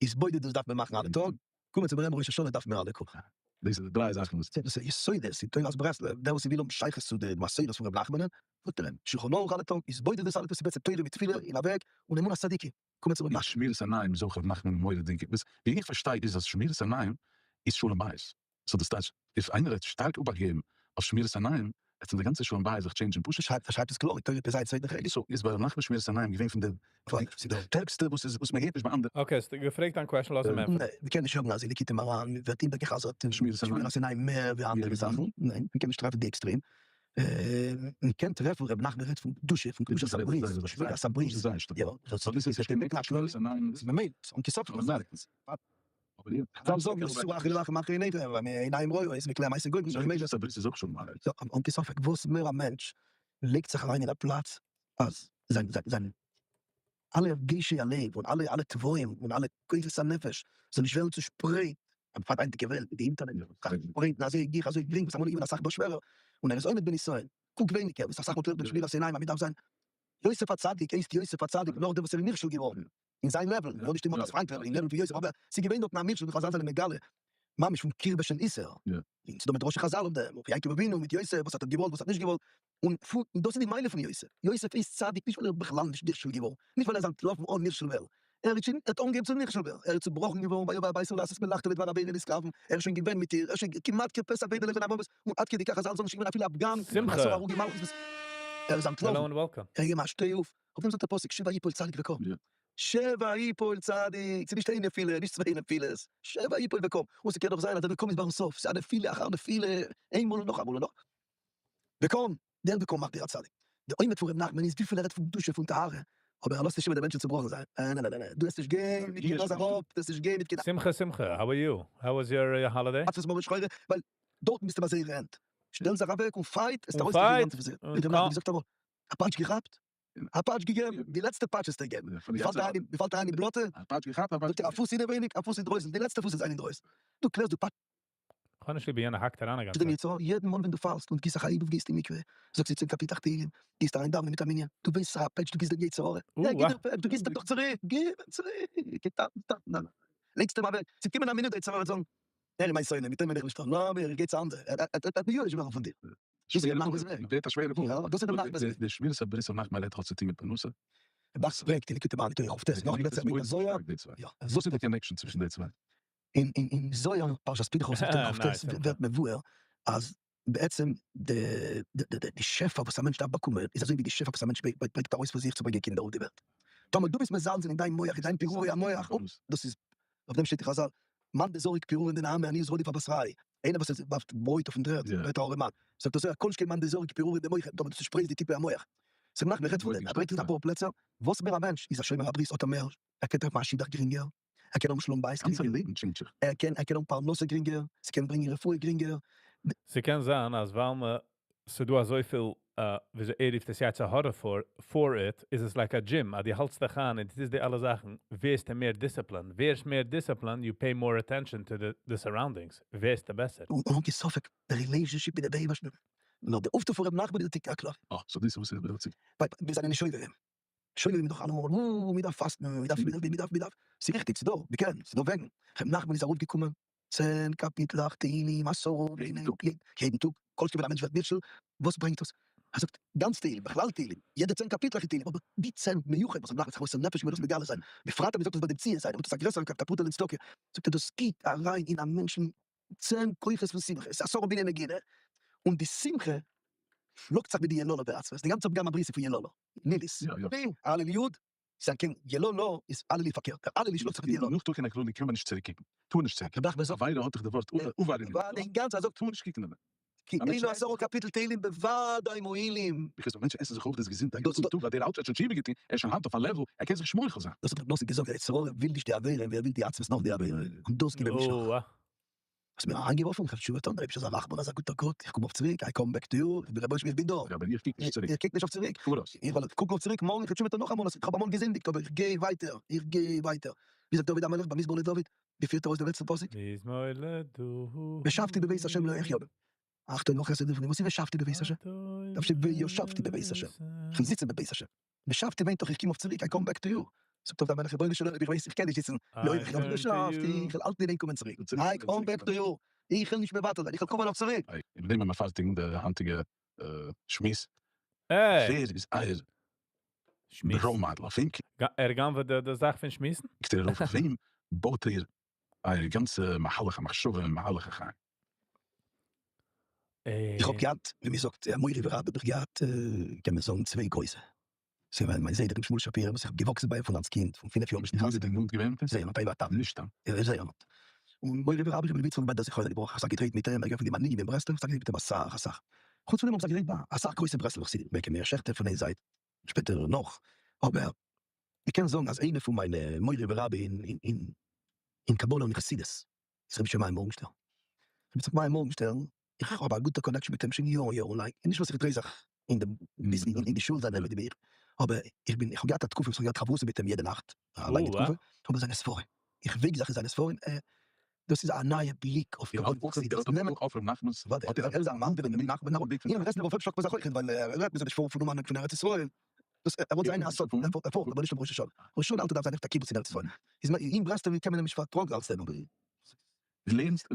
התבודדות דארף מען מאכן אלע טאג, קומען צום רבי'ן ראש השנה דארף מען אלע קומען. דאס איז די דריי זאכן וואס. דאס איז יסודות אין תורת ברסלב, דער וואס וויל האבן שייכות צו די מסורת פון ר' נחמנ'ן, זאגט ער אים, שולחן ערוך אלע טאג, התבודדות אלע טאג, ס'איז בעצם תורה מיט תפילה אין א וועג, און אמונת צדיקים, קומען צום רבי'ן. שמירת עיניים איז אויך ר' נחמן מורא'דיג, וואס ווי איך פארשטיי איז אז שמירת עיניים איז שלום בית, so דאס טייטש אויב איינער וועט שטארק אבאכט געבן אויף שמירת עיניים וועט אים די גאנצע שלום בית זיך change ן פשוט. שרייבט ער שרייבט עס קלאר אין תורה פ ז צווייטן חלק. so איז ביי ר' נחמן שמירת עיניים געווען פון די שטערקסטע וואס איז וואס מען הערט נישט ביי אנדערע. okay, האסט געפרעגט דיין question לאז אים ענטפערן. ניין, מ'קען נישט זאגן אז אין ליקוטי מוהר"ן ווערט איבערגע'חזר'ט שמירת עיניים מער ווי אנדערע זאכן, ניין, מ'קען נישט טרעפן די עקסטרעם. מ'קען טרעפן ר' נחמן רעדט פון קדושה, פון קדושת הברית, שמירת הברית, יא, דאס איז ממילא, אן קיין ספק. חזל זאגן שאו לחם אחרי עיניכם, עיניים רואות וכלי המעשה גורמים, אן קיין ספק וואס מער א מענטש לייגט זיך אריין אין א פלאץ אז זיין זיין אלע הרגשי הלב און אלע אלע טבעים און אלע כוחות הנפש זאל נישט ווערן צושפרייט, בפרט היינטיגע וועלט מיט די אינטערנעט צושפרייט און אזוי גיך אזוי גרינג וואס אמאל איז געווען אסאך שווערער, און ער איז עומד בניסיון, קוק ווייניגער וואס אסאך מאל טרעפט מען שמירת עיניים אז מען דארף זיין יוסף הצדיק הייסט יוסף הצדיק נאכדעם וואס ער איז נכשל געווארן אין זיין level, נאר נישט אין מאטאס פראנק level, אין level פון יוסף, אבער ס'איז געווען דארטן א מכשול ווי חזל זענען מגלה ממש פון קירבה של איסור, און ס'איז דא מדרשי חזל אויף דעם, אויף יעקב אבינו מיט יוסף וואס האט געוואלט וואס האט נישט געוואלט, און פון דאס איז די מעלה פון יוסף, יוסף איז צדיק נישט ווייל ער איז בכלל נישט נכשל געווארן, נישט ווייל ער איז אנטלאפן אן נכשל ווערן, ער איז שוין ער האט אנגעהויבן צו נכשל ווערן, ער איז צובראכן געווארן ויבא הביתה לעשות מלאכתו ודבר עבירה נתכוון, ער איז שוין געווען מיט איר, ער איז שוין כמעט כפסע בין לבין המוות, און עד כדי כך אז אלס זאל נישט געווען אפילו א פגם, שמחה! עשרה הרוגי מלכות וואס ער איז אנטלאפן, Hello and welcome. ער איז געווען א שטיי אויף, אויף דעם זאגט דער פסוק שבע יפול צדיק וקם, שבע יפול צדיק, ס'איז נישט איין נפילה, נישט צוויי נפילות, שבע יפול וקם, און ס'קען דאך זיין אז דער וקם איז ביים סוף, ס'איז א נפילה אחר נפילה, איינמאל און נאכאמאל און נאך, וקם, דער וקם מאכט דיר א צדיק. די עומק פון ר' נחמן איז וויפיל ער רעדט פון קדושה פון טהרה, אבער ער לאזט נישט איבער די מענטשן צובראכן זיין, נע נע נע נע, דו וועסט נישט גיין מיט קיין נאז אראפ, דו וועסט נישט גיין מיט קיין. שמחה שמחה, how are you? How was your holiday? עצבות מרה שחורה, ווייל דארטן ביסטו ביי זייערע הענט, שטעל זיך אוועק און fight, עסט און ארויסקריכן fight! גאנץ פון זיי, און ווי ר' נחמן האט געזאגט אמאל, א פאטש געכאפט, א פאטש געגעבן, די לעצטע פאטש האסטו געגעבן, מ'פאלט אריין אין בלאטע, זאגט ער א פוס אינעווייניג, א פוס אינדרויסן, די לעצטע פוס איז זיין אינדרויסן, דו קלערסט דו פאטשסט כ'האב נישט ליב ווי יענער האקט אריין א גאנצע דעם צייט. יצר, יעדן מאל ווען דו פאלסט און גיסט זיך א היבוף גייסט אין מקווה, זאגסט צען קאפיטלעך תהילים, גייסט אריין דאווענען מיט א מנין, דו ווייסט סארא פעטש דו גיסט דעם יצר הרע, ער גיט דיר פעטש, דו גיסט אים דאך צוריק, גיב אים צוריק, לייגסט אים אוועק, ס'וועט קומען א מינוט דער יצר הרע וועט זאגן, ער איז מיין שונא, מיט אים וויל איך נישט טון, לאמיר, איך גיי צו אנדערע, ער וועט מיואש ווערן פון דיר. דאס איז דער נחמן זוועג. ווערט א שווערע בחור. יא, דאס איז דער נחמן זוועג. די שמירת הברית אויף נחמן רעדט האט צוטון מיט פרנסה? באך ברענגט אין ליקוטי מוהר"ן תורה כ"ט, נאך לעצטע ברענגט א זוהר. יא. וואס איז די connection צווישן די צוויי? אין זוהר פרשת פנחס אין תורה כ"ט ווערט מבואר אז בעצם די שפע וואס א מענטש דארף באקומען איז אזוי ווי די שפע וואס א מענטש ברענגט ארויס פון זיך צו ברענגען קינדער אויף די וועלט. טאמער דו ביסט מזלזל אין דיין מח אין דיין פירורי המוח, דאס איז אויף דעם שטייט אין חזל, מאן דזריק פירורין דנהמא עני רדיף אבתריה, איינער וואס ווארפט ברויט אויפן דר'ערד ווערט א ארעמאן, זאגט דער זוהר כל שכן מאן דזריק פירורין דמוחא, טאמער דו צושפרייסט די טיפי המוח. ס'איז נאך מען רעדט פון דעם, ער ברענגט עס אין אפאר פלעצער, וואס מער א מענטש איז א שומר הברית האט ער מער, ער קען טרעפן א שידוך גרינגער, ער קען האבן שלום בית גרינגער, ער קען ער קען האבן פרנסה גרינגער, ס'קען ברענגען רפואה גרינגער. ס'קען זיין אז ווייל מ' ס'דא אזויפיל וויאזוי ער רופט עס יצר הרע for for it, איז עס like א gym אז דו האלטסט דיך איין און דו טוסט די אלע זאכן ווערסטו מער disciplined, ווערסט מער disciplined you pay more attention to די surroundings, ווערסטו בעסער. און אן קיין ספק די relationship מיט די אייבערשטן, נאר די אויפטו פון ר' נחמן איז די תיקון הכללי. אה, so דאס איז וואס איך וויל צו. ווייל מיר זענען נישט שובבים. שובבים איז דאך אלעמאל אוה מ'דארף פאסטן, מ'דארף מ'דארף מ'דארף מ'דארף, ס'איז ריכטיג ס'דא, מ'קען, ס'דא וועגן, ר' נחמן איז ארויפגעקומען צען קאפיטלעך תהילים עשרה יעדן טאג, כל שכן ווען א מענטש ווערט נכשל, וואס ברענגט דאס? ער זאגט גאנץ תהילים, בכלל תהילים, יעדע 10 קאפיטלעך אין תהילים, אבער די 10 מיוחד וואס רבי נחמן האט זיך מוסר נפש געווען דאס מגלה זיין, בפרט אז מען זאגט עס ביי דעם ציון זיינעם האט עס א גרעסערע קראפט, א פרוטה לצדקה, זאגט ער דאס גיט אריין אין א מענטשן 10 כוחות פון שמחה, עס איז עשרה מיני נגינה, און די שמחה שלאגט זיך מיט די יללה ועצבות, די גאנצע פגם הברית איז פון יללה, ניליס, הלל י', ס'איז אנטקעגן יללה איז הללי פארקערט, דער הללי שלאגט זיך מיט יללה. נאך תוכן הכללי קען מען נישט צוריק קוקן, טאר נישט צוריק רבי נחמן זאגט. עבירה האט דאך די ווארט עבר אין אוודאי אינגאנצן ער זאגט. טאר נישט קוקן דערנאך. כי אלו עשרה קאפיטל תהלים בוודאי מועילים. because ווען מענטשן עסן זיך אויף דאס געזונט א גאנצן טאג ווייל דער אלטער האט שוין תשובה געטון, ער איז שוין היינט אויף א level, ער קען זיך נישט מוחל זיין. דאס האט רבי נתן געזאגט, דער יצר הרע וויל נישט די עבירה, ווי ער וויל די עצבות נאך די עבירה, און דאס גיב אים נישט נאך. האסט מיר אריינגעווארפן, איך וועל תשובה טון, דער אייבערשטער איז א רחמן, אזא גוטער גאט, איך קום אויף צוריק, I come back to you, איך בין רבונו של עולם איך בין דא, אבער איך קוק נישט צוריק. איך קוק נישט אויף צוריק, פאראויס. איך וועל קוקן אויף צוריק מארגן, איך וועל תשובה טון נאכאמאל, איך האב אמאל געזינדיגט, אבער איך גיי ווייטער, איך גיי ווייטער. ווי זאגט דוד המלך ביי מזמור לדוד, ווי פירט ער אויס דעם לעצטן פסוק? מזמור לדוד. ושבתי בבית השם לאורך ימים. אכטונג נאך חסד לפנים, וואס איז ושבתי בבית השם? דארף שטיין וישבתי בבית השם, איך וויל זיצן בבית השם. ושבתי מיינט דאך איך קום אויף צוריק, I come back to you. זאגט דוד המלך, רבונו של עולם, איך ווייס איך קען נישט זיצן לאורך ימים, ושבתי, איך וועל האלטן אין איין קומען צוריק, I come back to you, איך וויל נישט מבטל זיין, איך וועל קומען אויף צוריק. מיט דעם וועלן מיר פארטיגן די היינטיגע שמועס. ווער איז אייער role model? אויף וועם קוקט ער גנב'עט די זאך פון שמועסן? איר ארויף? אויף וועם בויט איר אייער גאנצע מהלך המחשבה און מהלך החיים? איך האב געהאט, ווי מען זאגט, א מורי ורבי האב איך געהאט, קען מען זאגן צוויי גרויסע. ס'איז געווען מיין זיידע רבי שמואל שפירא וואס איך האב געוואקסן ביי אים פון אלס קינד, פון 5 יאר ביז ווי איז ער דען נאנט געווען מיט אים? זייער נאנט, א טאטע. נישט סתם. זייער נאנט. און מורי ורבי רבי לוי יצחק בענדער זכרונו לברכה, איך האב געטרעט מיט אים, ער איז געווען פון די מנהיגים אין ברסלב, איך האב גערעדט מיט אים אסאך אסאך. חוץ פון דעם האב איך גערעדט ביי אסאך גרויסע ברסלב'ער חסידים, בעיקר מאיר שעכטער פון איין זייט, שפעטער נאך, אבער איך קען זאגן אז איינע פון מיינע מורי ורבי אין קבלה און חסידות איז רבי שמעי' מארגנשטערן. רבי יצחק מאיר מארגנשטערן, איך האב א גוטע connection מיט אים שוין יארן יארן לאנג, נישט וואס איך דריי זיך אין די אין די שול זיינע מיט מיר, אבער איך בין איך האב געהאט א תקופה וואס איך האב געהאט חברותא מיט אים יעדע נאכט, א לאנגע תקופה, אבער זיינע ספרים, איך וויג זיך אין זיינע ספרים, דאס איז א נייע בליק אויף קבלה און חסידות, נעמען. אויף ר' נחמנ'ס ווארט, ער איז א מאן דר' נחמן, אין ברסלב אויף שלאגט מען זיך אויך, ווייל ער רעדט מ'זאל נישט פארן פון אומאן פון ארץ ישראל, דאס ער האט זיינע השגות, ער פארט אבער נישט אויף ראש השנה, ראש השנה האלט ער דארף זיין עכט א קיבוץ אין ארץ ישראל, איז אין ברסלב קען מען אים נישט פארטראגן אלס דעם אבער. לערנסט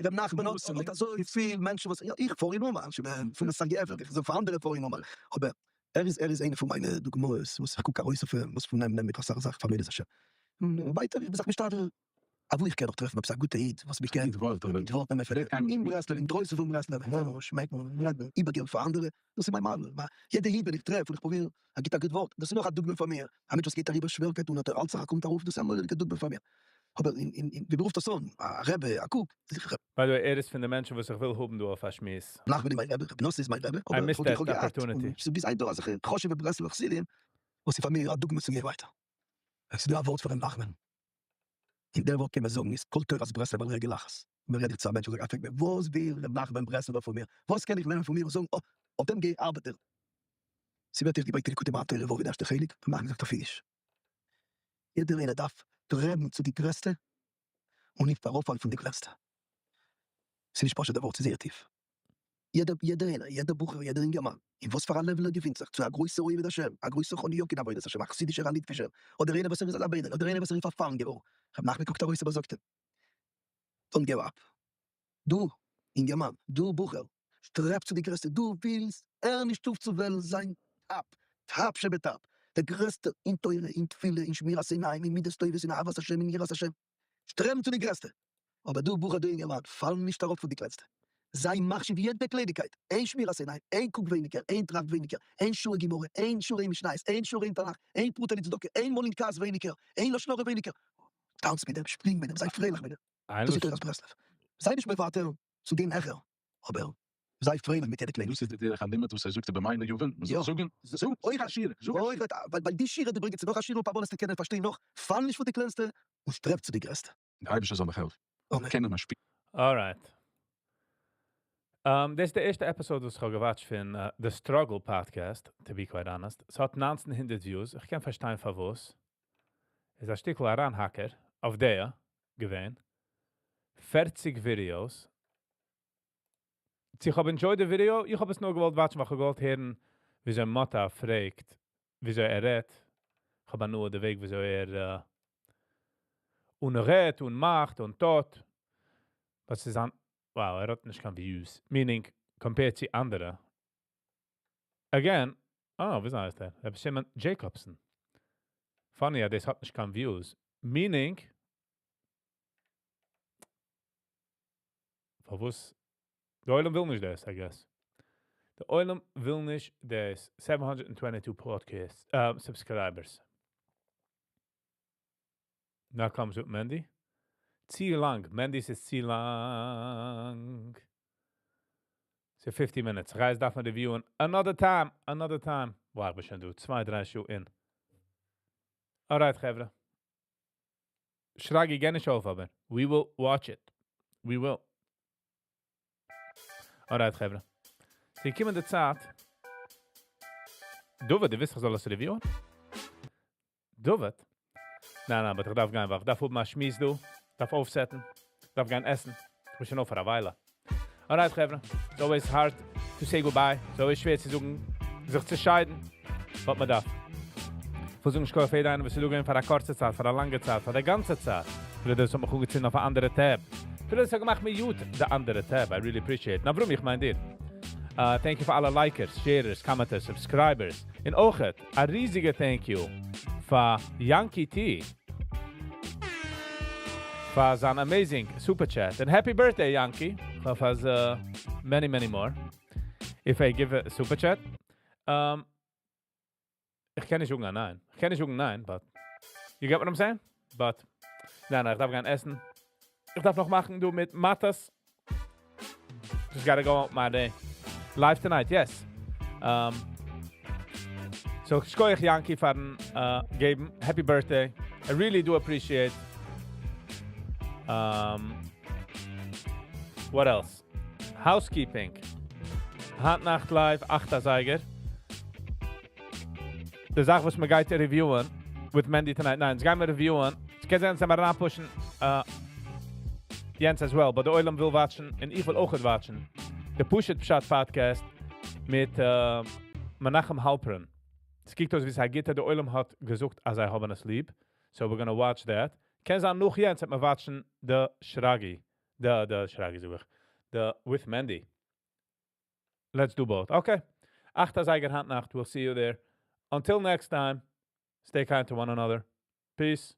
ר' נחמן האט אזויפיל מענטשן וואס איך פאר אין אומאן, פון אסאך געעפענט, איך זאג פאר אנדערע פאר אין אומאן, אבער ער איז ער איז איינע פון מיינע דוגמאות וואס איך קוק ארויס אויף אים, וואס פון אים נעם איך אסאך זאכן פאר עבודת השם, און ווייטער איך בין זיך משתדל אוואו איך קען נאך טרעפן עפעס א גוטע איד וואס מ'קען גוט ווארט אבער גוט ווארט נעמען פון אין ברסלב אינדרויסן פון ברסלב הערן שמעקן רעדן איבערגעבן פאר אנדערע, דאס איז מיין מעלה, ווייל יעדע איד ווען איך טרעף און איך פרוביר ער גיבט א גוט ווארט, דאס איז נאך א דוגמא פאר מיר, א מענטש וואס גייט אריבער שווערקייט און האט אלץ א קומט ארויף, דאס איז א מורא'דיגע דוגמא פאר מיר, אבער אין אין ווי מ'רופט דאס אן, א רבי, א קוק, זיכער. by the way, ער איז פון די מענטשן וואס איך וויל האבן דא אויף א שמועס. נחמן איז מיין רבי, רבי נתן איז מיין רבי, I אבער missed איך האב that געהאט, און opportunity. ס'איז ביז היינט דא אזעלכע חשוב'ע ברסלב'ער חסידים וואס איז פאר מיר א דוגמא צו גיין ווייטער. עס איז דא א ווארט פון ר' נחמן, און דער ווארט קען מען זאגן איז כל תורת ברסלב על רגל אחת. ווען רעד איך צו א מענטש און זאג, ער פרעגט מיר, וואס וויל ר' נחמן ברסלבער פון מיר? וואס קען איך לערנען פון מיר און זאגן, אה, אויף דעם גיי ארבעט ער. ס'ווערט אויך געברענגט אין ליקוטי מוהר"ן תורה ו' אין ערשטע חלק, ר' נחמן זאגט אויף אידיש, יעדער איינער דארף טרעבן צו די גרעסטע און נישט אראפפאלן פון די קלענסטע. ס'איז נישט פשוט דער ווארט, ס'איז זייער טיף. יעדער יעדער איינער, יעדער בחור, יעדער אינגערמאן, אין וואס פאר א level ער געפינט זיך, צו א גרויסער עובד השם, א גרויסער חניוק אין עבודת השם, א חסידישער א ליטווישער, אדער איינער וואס ער איז א בינוני, אדער איינער וואס ער איז פארפאלן געווארן, ר' נחמן קוקט ארויס אבער זאגט אים, don't give up, דו אינגערמאן, דו בחור, שטרעב צו די גרעסטע, דו ווילסט, הער נישט אויף צו וועלן זיין top, top שב top, דער גרעסטער אין תורה, אין תפילה, אין שמירת עיניים, אין מידות טובות, אין אהבת השם, אין יראת השם, שטרעבן צו די גרעסטע, אבער דו בחור דו אינגערמאן, פאל נישט אראפ פון די קלענסטע, זיי מחשיב יעדע קלייניגקייט, איין שמירת עיניים, איין קוק ווייניגער, איין טראכט ווייניגער, איין שורה גמרא, איין שורה אין משניות, איין שורה אין תנך, איין פרוטה לצדקה, איין מאל אין כעס ווייניגער, איין לשון הרע ווייניגער, טאנץ מיט דעם, שפרינג מיט דעם, זיי פרייליך מיט דעם, דאס איז תורת ברסלב, זיי נישט מוותר צו גיין העכער, אבער זיי פרייליך מיט יעדע דאס איז די דרך הלימוד וואס ער זאגט איבער מיינע יארן, מען זאל זאגן, זאג אויך א שיעור, זאג א שיעור. ווייל די שיעור וועט דיר ברענגען צו נאך א שיעור און פארוואס וועסטו קענען פארשטיין נאך, פאל נישט פון די קלענסטע און שטרעב צו די גרעסטע. דער אייבערשטער זאל מיך העלפן אמן. קענען משפיע. Alright. דאס איז די ערשטע episode וואס איך האב גע watch ט פון The Struggle Podcast, to be quite honest. ס'האט 1900 views, איך קען פארשטיין פארוואס. איז א שטיקל אריינהאקער אויף דער געווען. 40 ווידיאוס. צו איך האב enjoyed די ווידיאו, איך האב עס נאר געוואלט watch ן, ווייל איך האב געוואלט הערן, וויאזוי מאטא פרעגט, וויאזוי ער רעדט. איך האב נאר די וועג, וויאזוי ער און רעדט און מאכט און טוט. וואס איז אן, wow, ער האט נישט קיין views. Meaning, compared צו אנדערע. Again, oh, ווי הייסט ער? Rabbi Shimon Jacobson. Funny, אז דאס האט נישט קיין views. Meaning, פארוואס? דער עולם וויל נישט דאס, I guess. דער עולם וויל נישט דאס. 722 podcast subscribers. Now comes with Mendy. צו לאנג. Mendy's איז צו לאנג. So 50 minutes. רייס דארף מען review ען. Another time. Another time. Wow, איך בין שוין דא. צוויי, דריי שעה אין. Alright, חברה. שרגי, גיי נישט אויף, אבער. We will watch it. We will. Alright, חברה. ס'געקומען די צייט. דוד, דו ווילסט, איך זאל עס review ען? דוד? ניין, ניין, אבער איך דארף גיין, ווייל איך דארף האבן א שמועס דא. דארף אויפסעטן. דארף גיין עסן. איך בין שוין אויף פאר א וויילע. Alright, חברה. It's always hard to say goodbye. It's always שווער צו זאגן, זיך צו שיידן. וואס מען דארף. איך זאג יישר כח פאר יעדן, וואס איז דא געווען פאר א קורצע צייט, פאר א לאנגע צייט, פאר די גאנצע צייט. אפילו דאס האט מיך אנגעצינדן אויף אן אנדערע tab. אפילו דאס האט געמאכט mute די אנדערע tab. I really appreciate it. נא, ווארום, איך מיין דיר. Thank you פאר אלע likers, sharers, commenters, subscribers. און אויך, א ריזיגע thank you פאר Yankee T. פאר זיין amazing super chat. And happy birthday, Yankee. Hope has many, many more. If I give a super chat. איך קען נישט זאגן ניין. איך קען נישט זאגן ניין, but you get what I'm saying? But ניין, ניין, איך דארף גיין עסן. איך דארף נאך מאכן דא מיט Matas. Just gotta go out my day. Live tonight, yes. So, שכוח Yankee פארן געבן. Happy birthday. I really do appreciate. What else? Housekeeping. היינט נאכט live, 8 אזייגער. די זאך וואס מען גייט review ען with Mendy tonight. ניין, עס גייען מיר review ען. עס קען זיין, אז מיר אריינפושן יענץ as well, but דער עולם וויל watch ן און איך וויל אויך watch ן. דער פשוט פשט podcast מיט Menachem Halpern. עס קוקט אויס ווי עס גייט, דער עולם האט געזאגט, אז זיי האבן עס ליב. So we're gonna watch that. קען זיין נאך יענץ וועט מען watch ן the Shragi. The Shragi זאג איך. The with Mendy. Let's do both. Okay. 8 אזייגער היינט נאכט. We'll see you there. Until next time, stay kind to one another. Peace.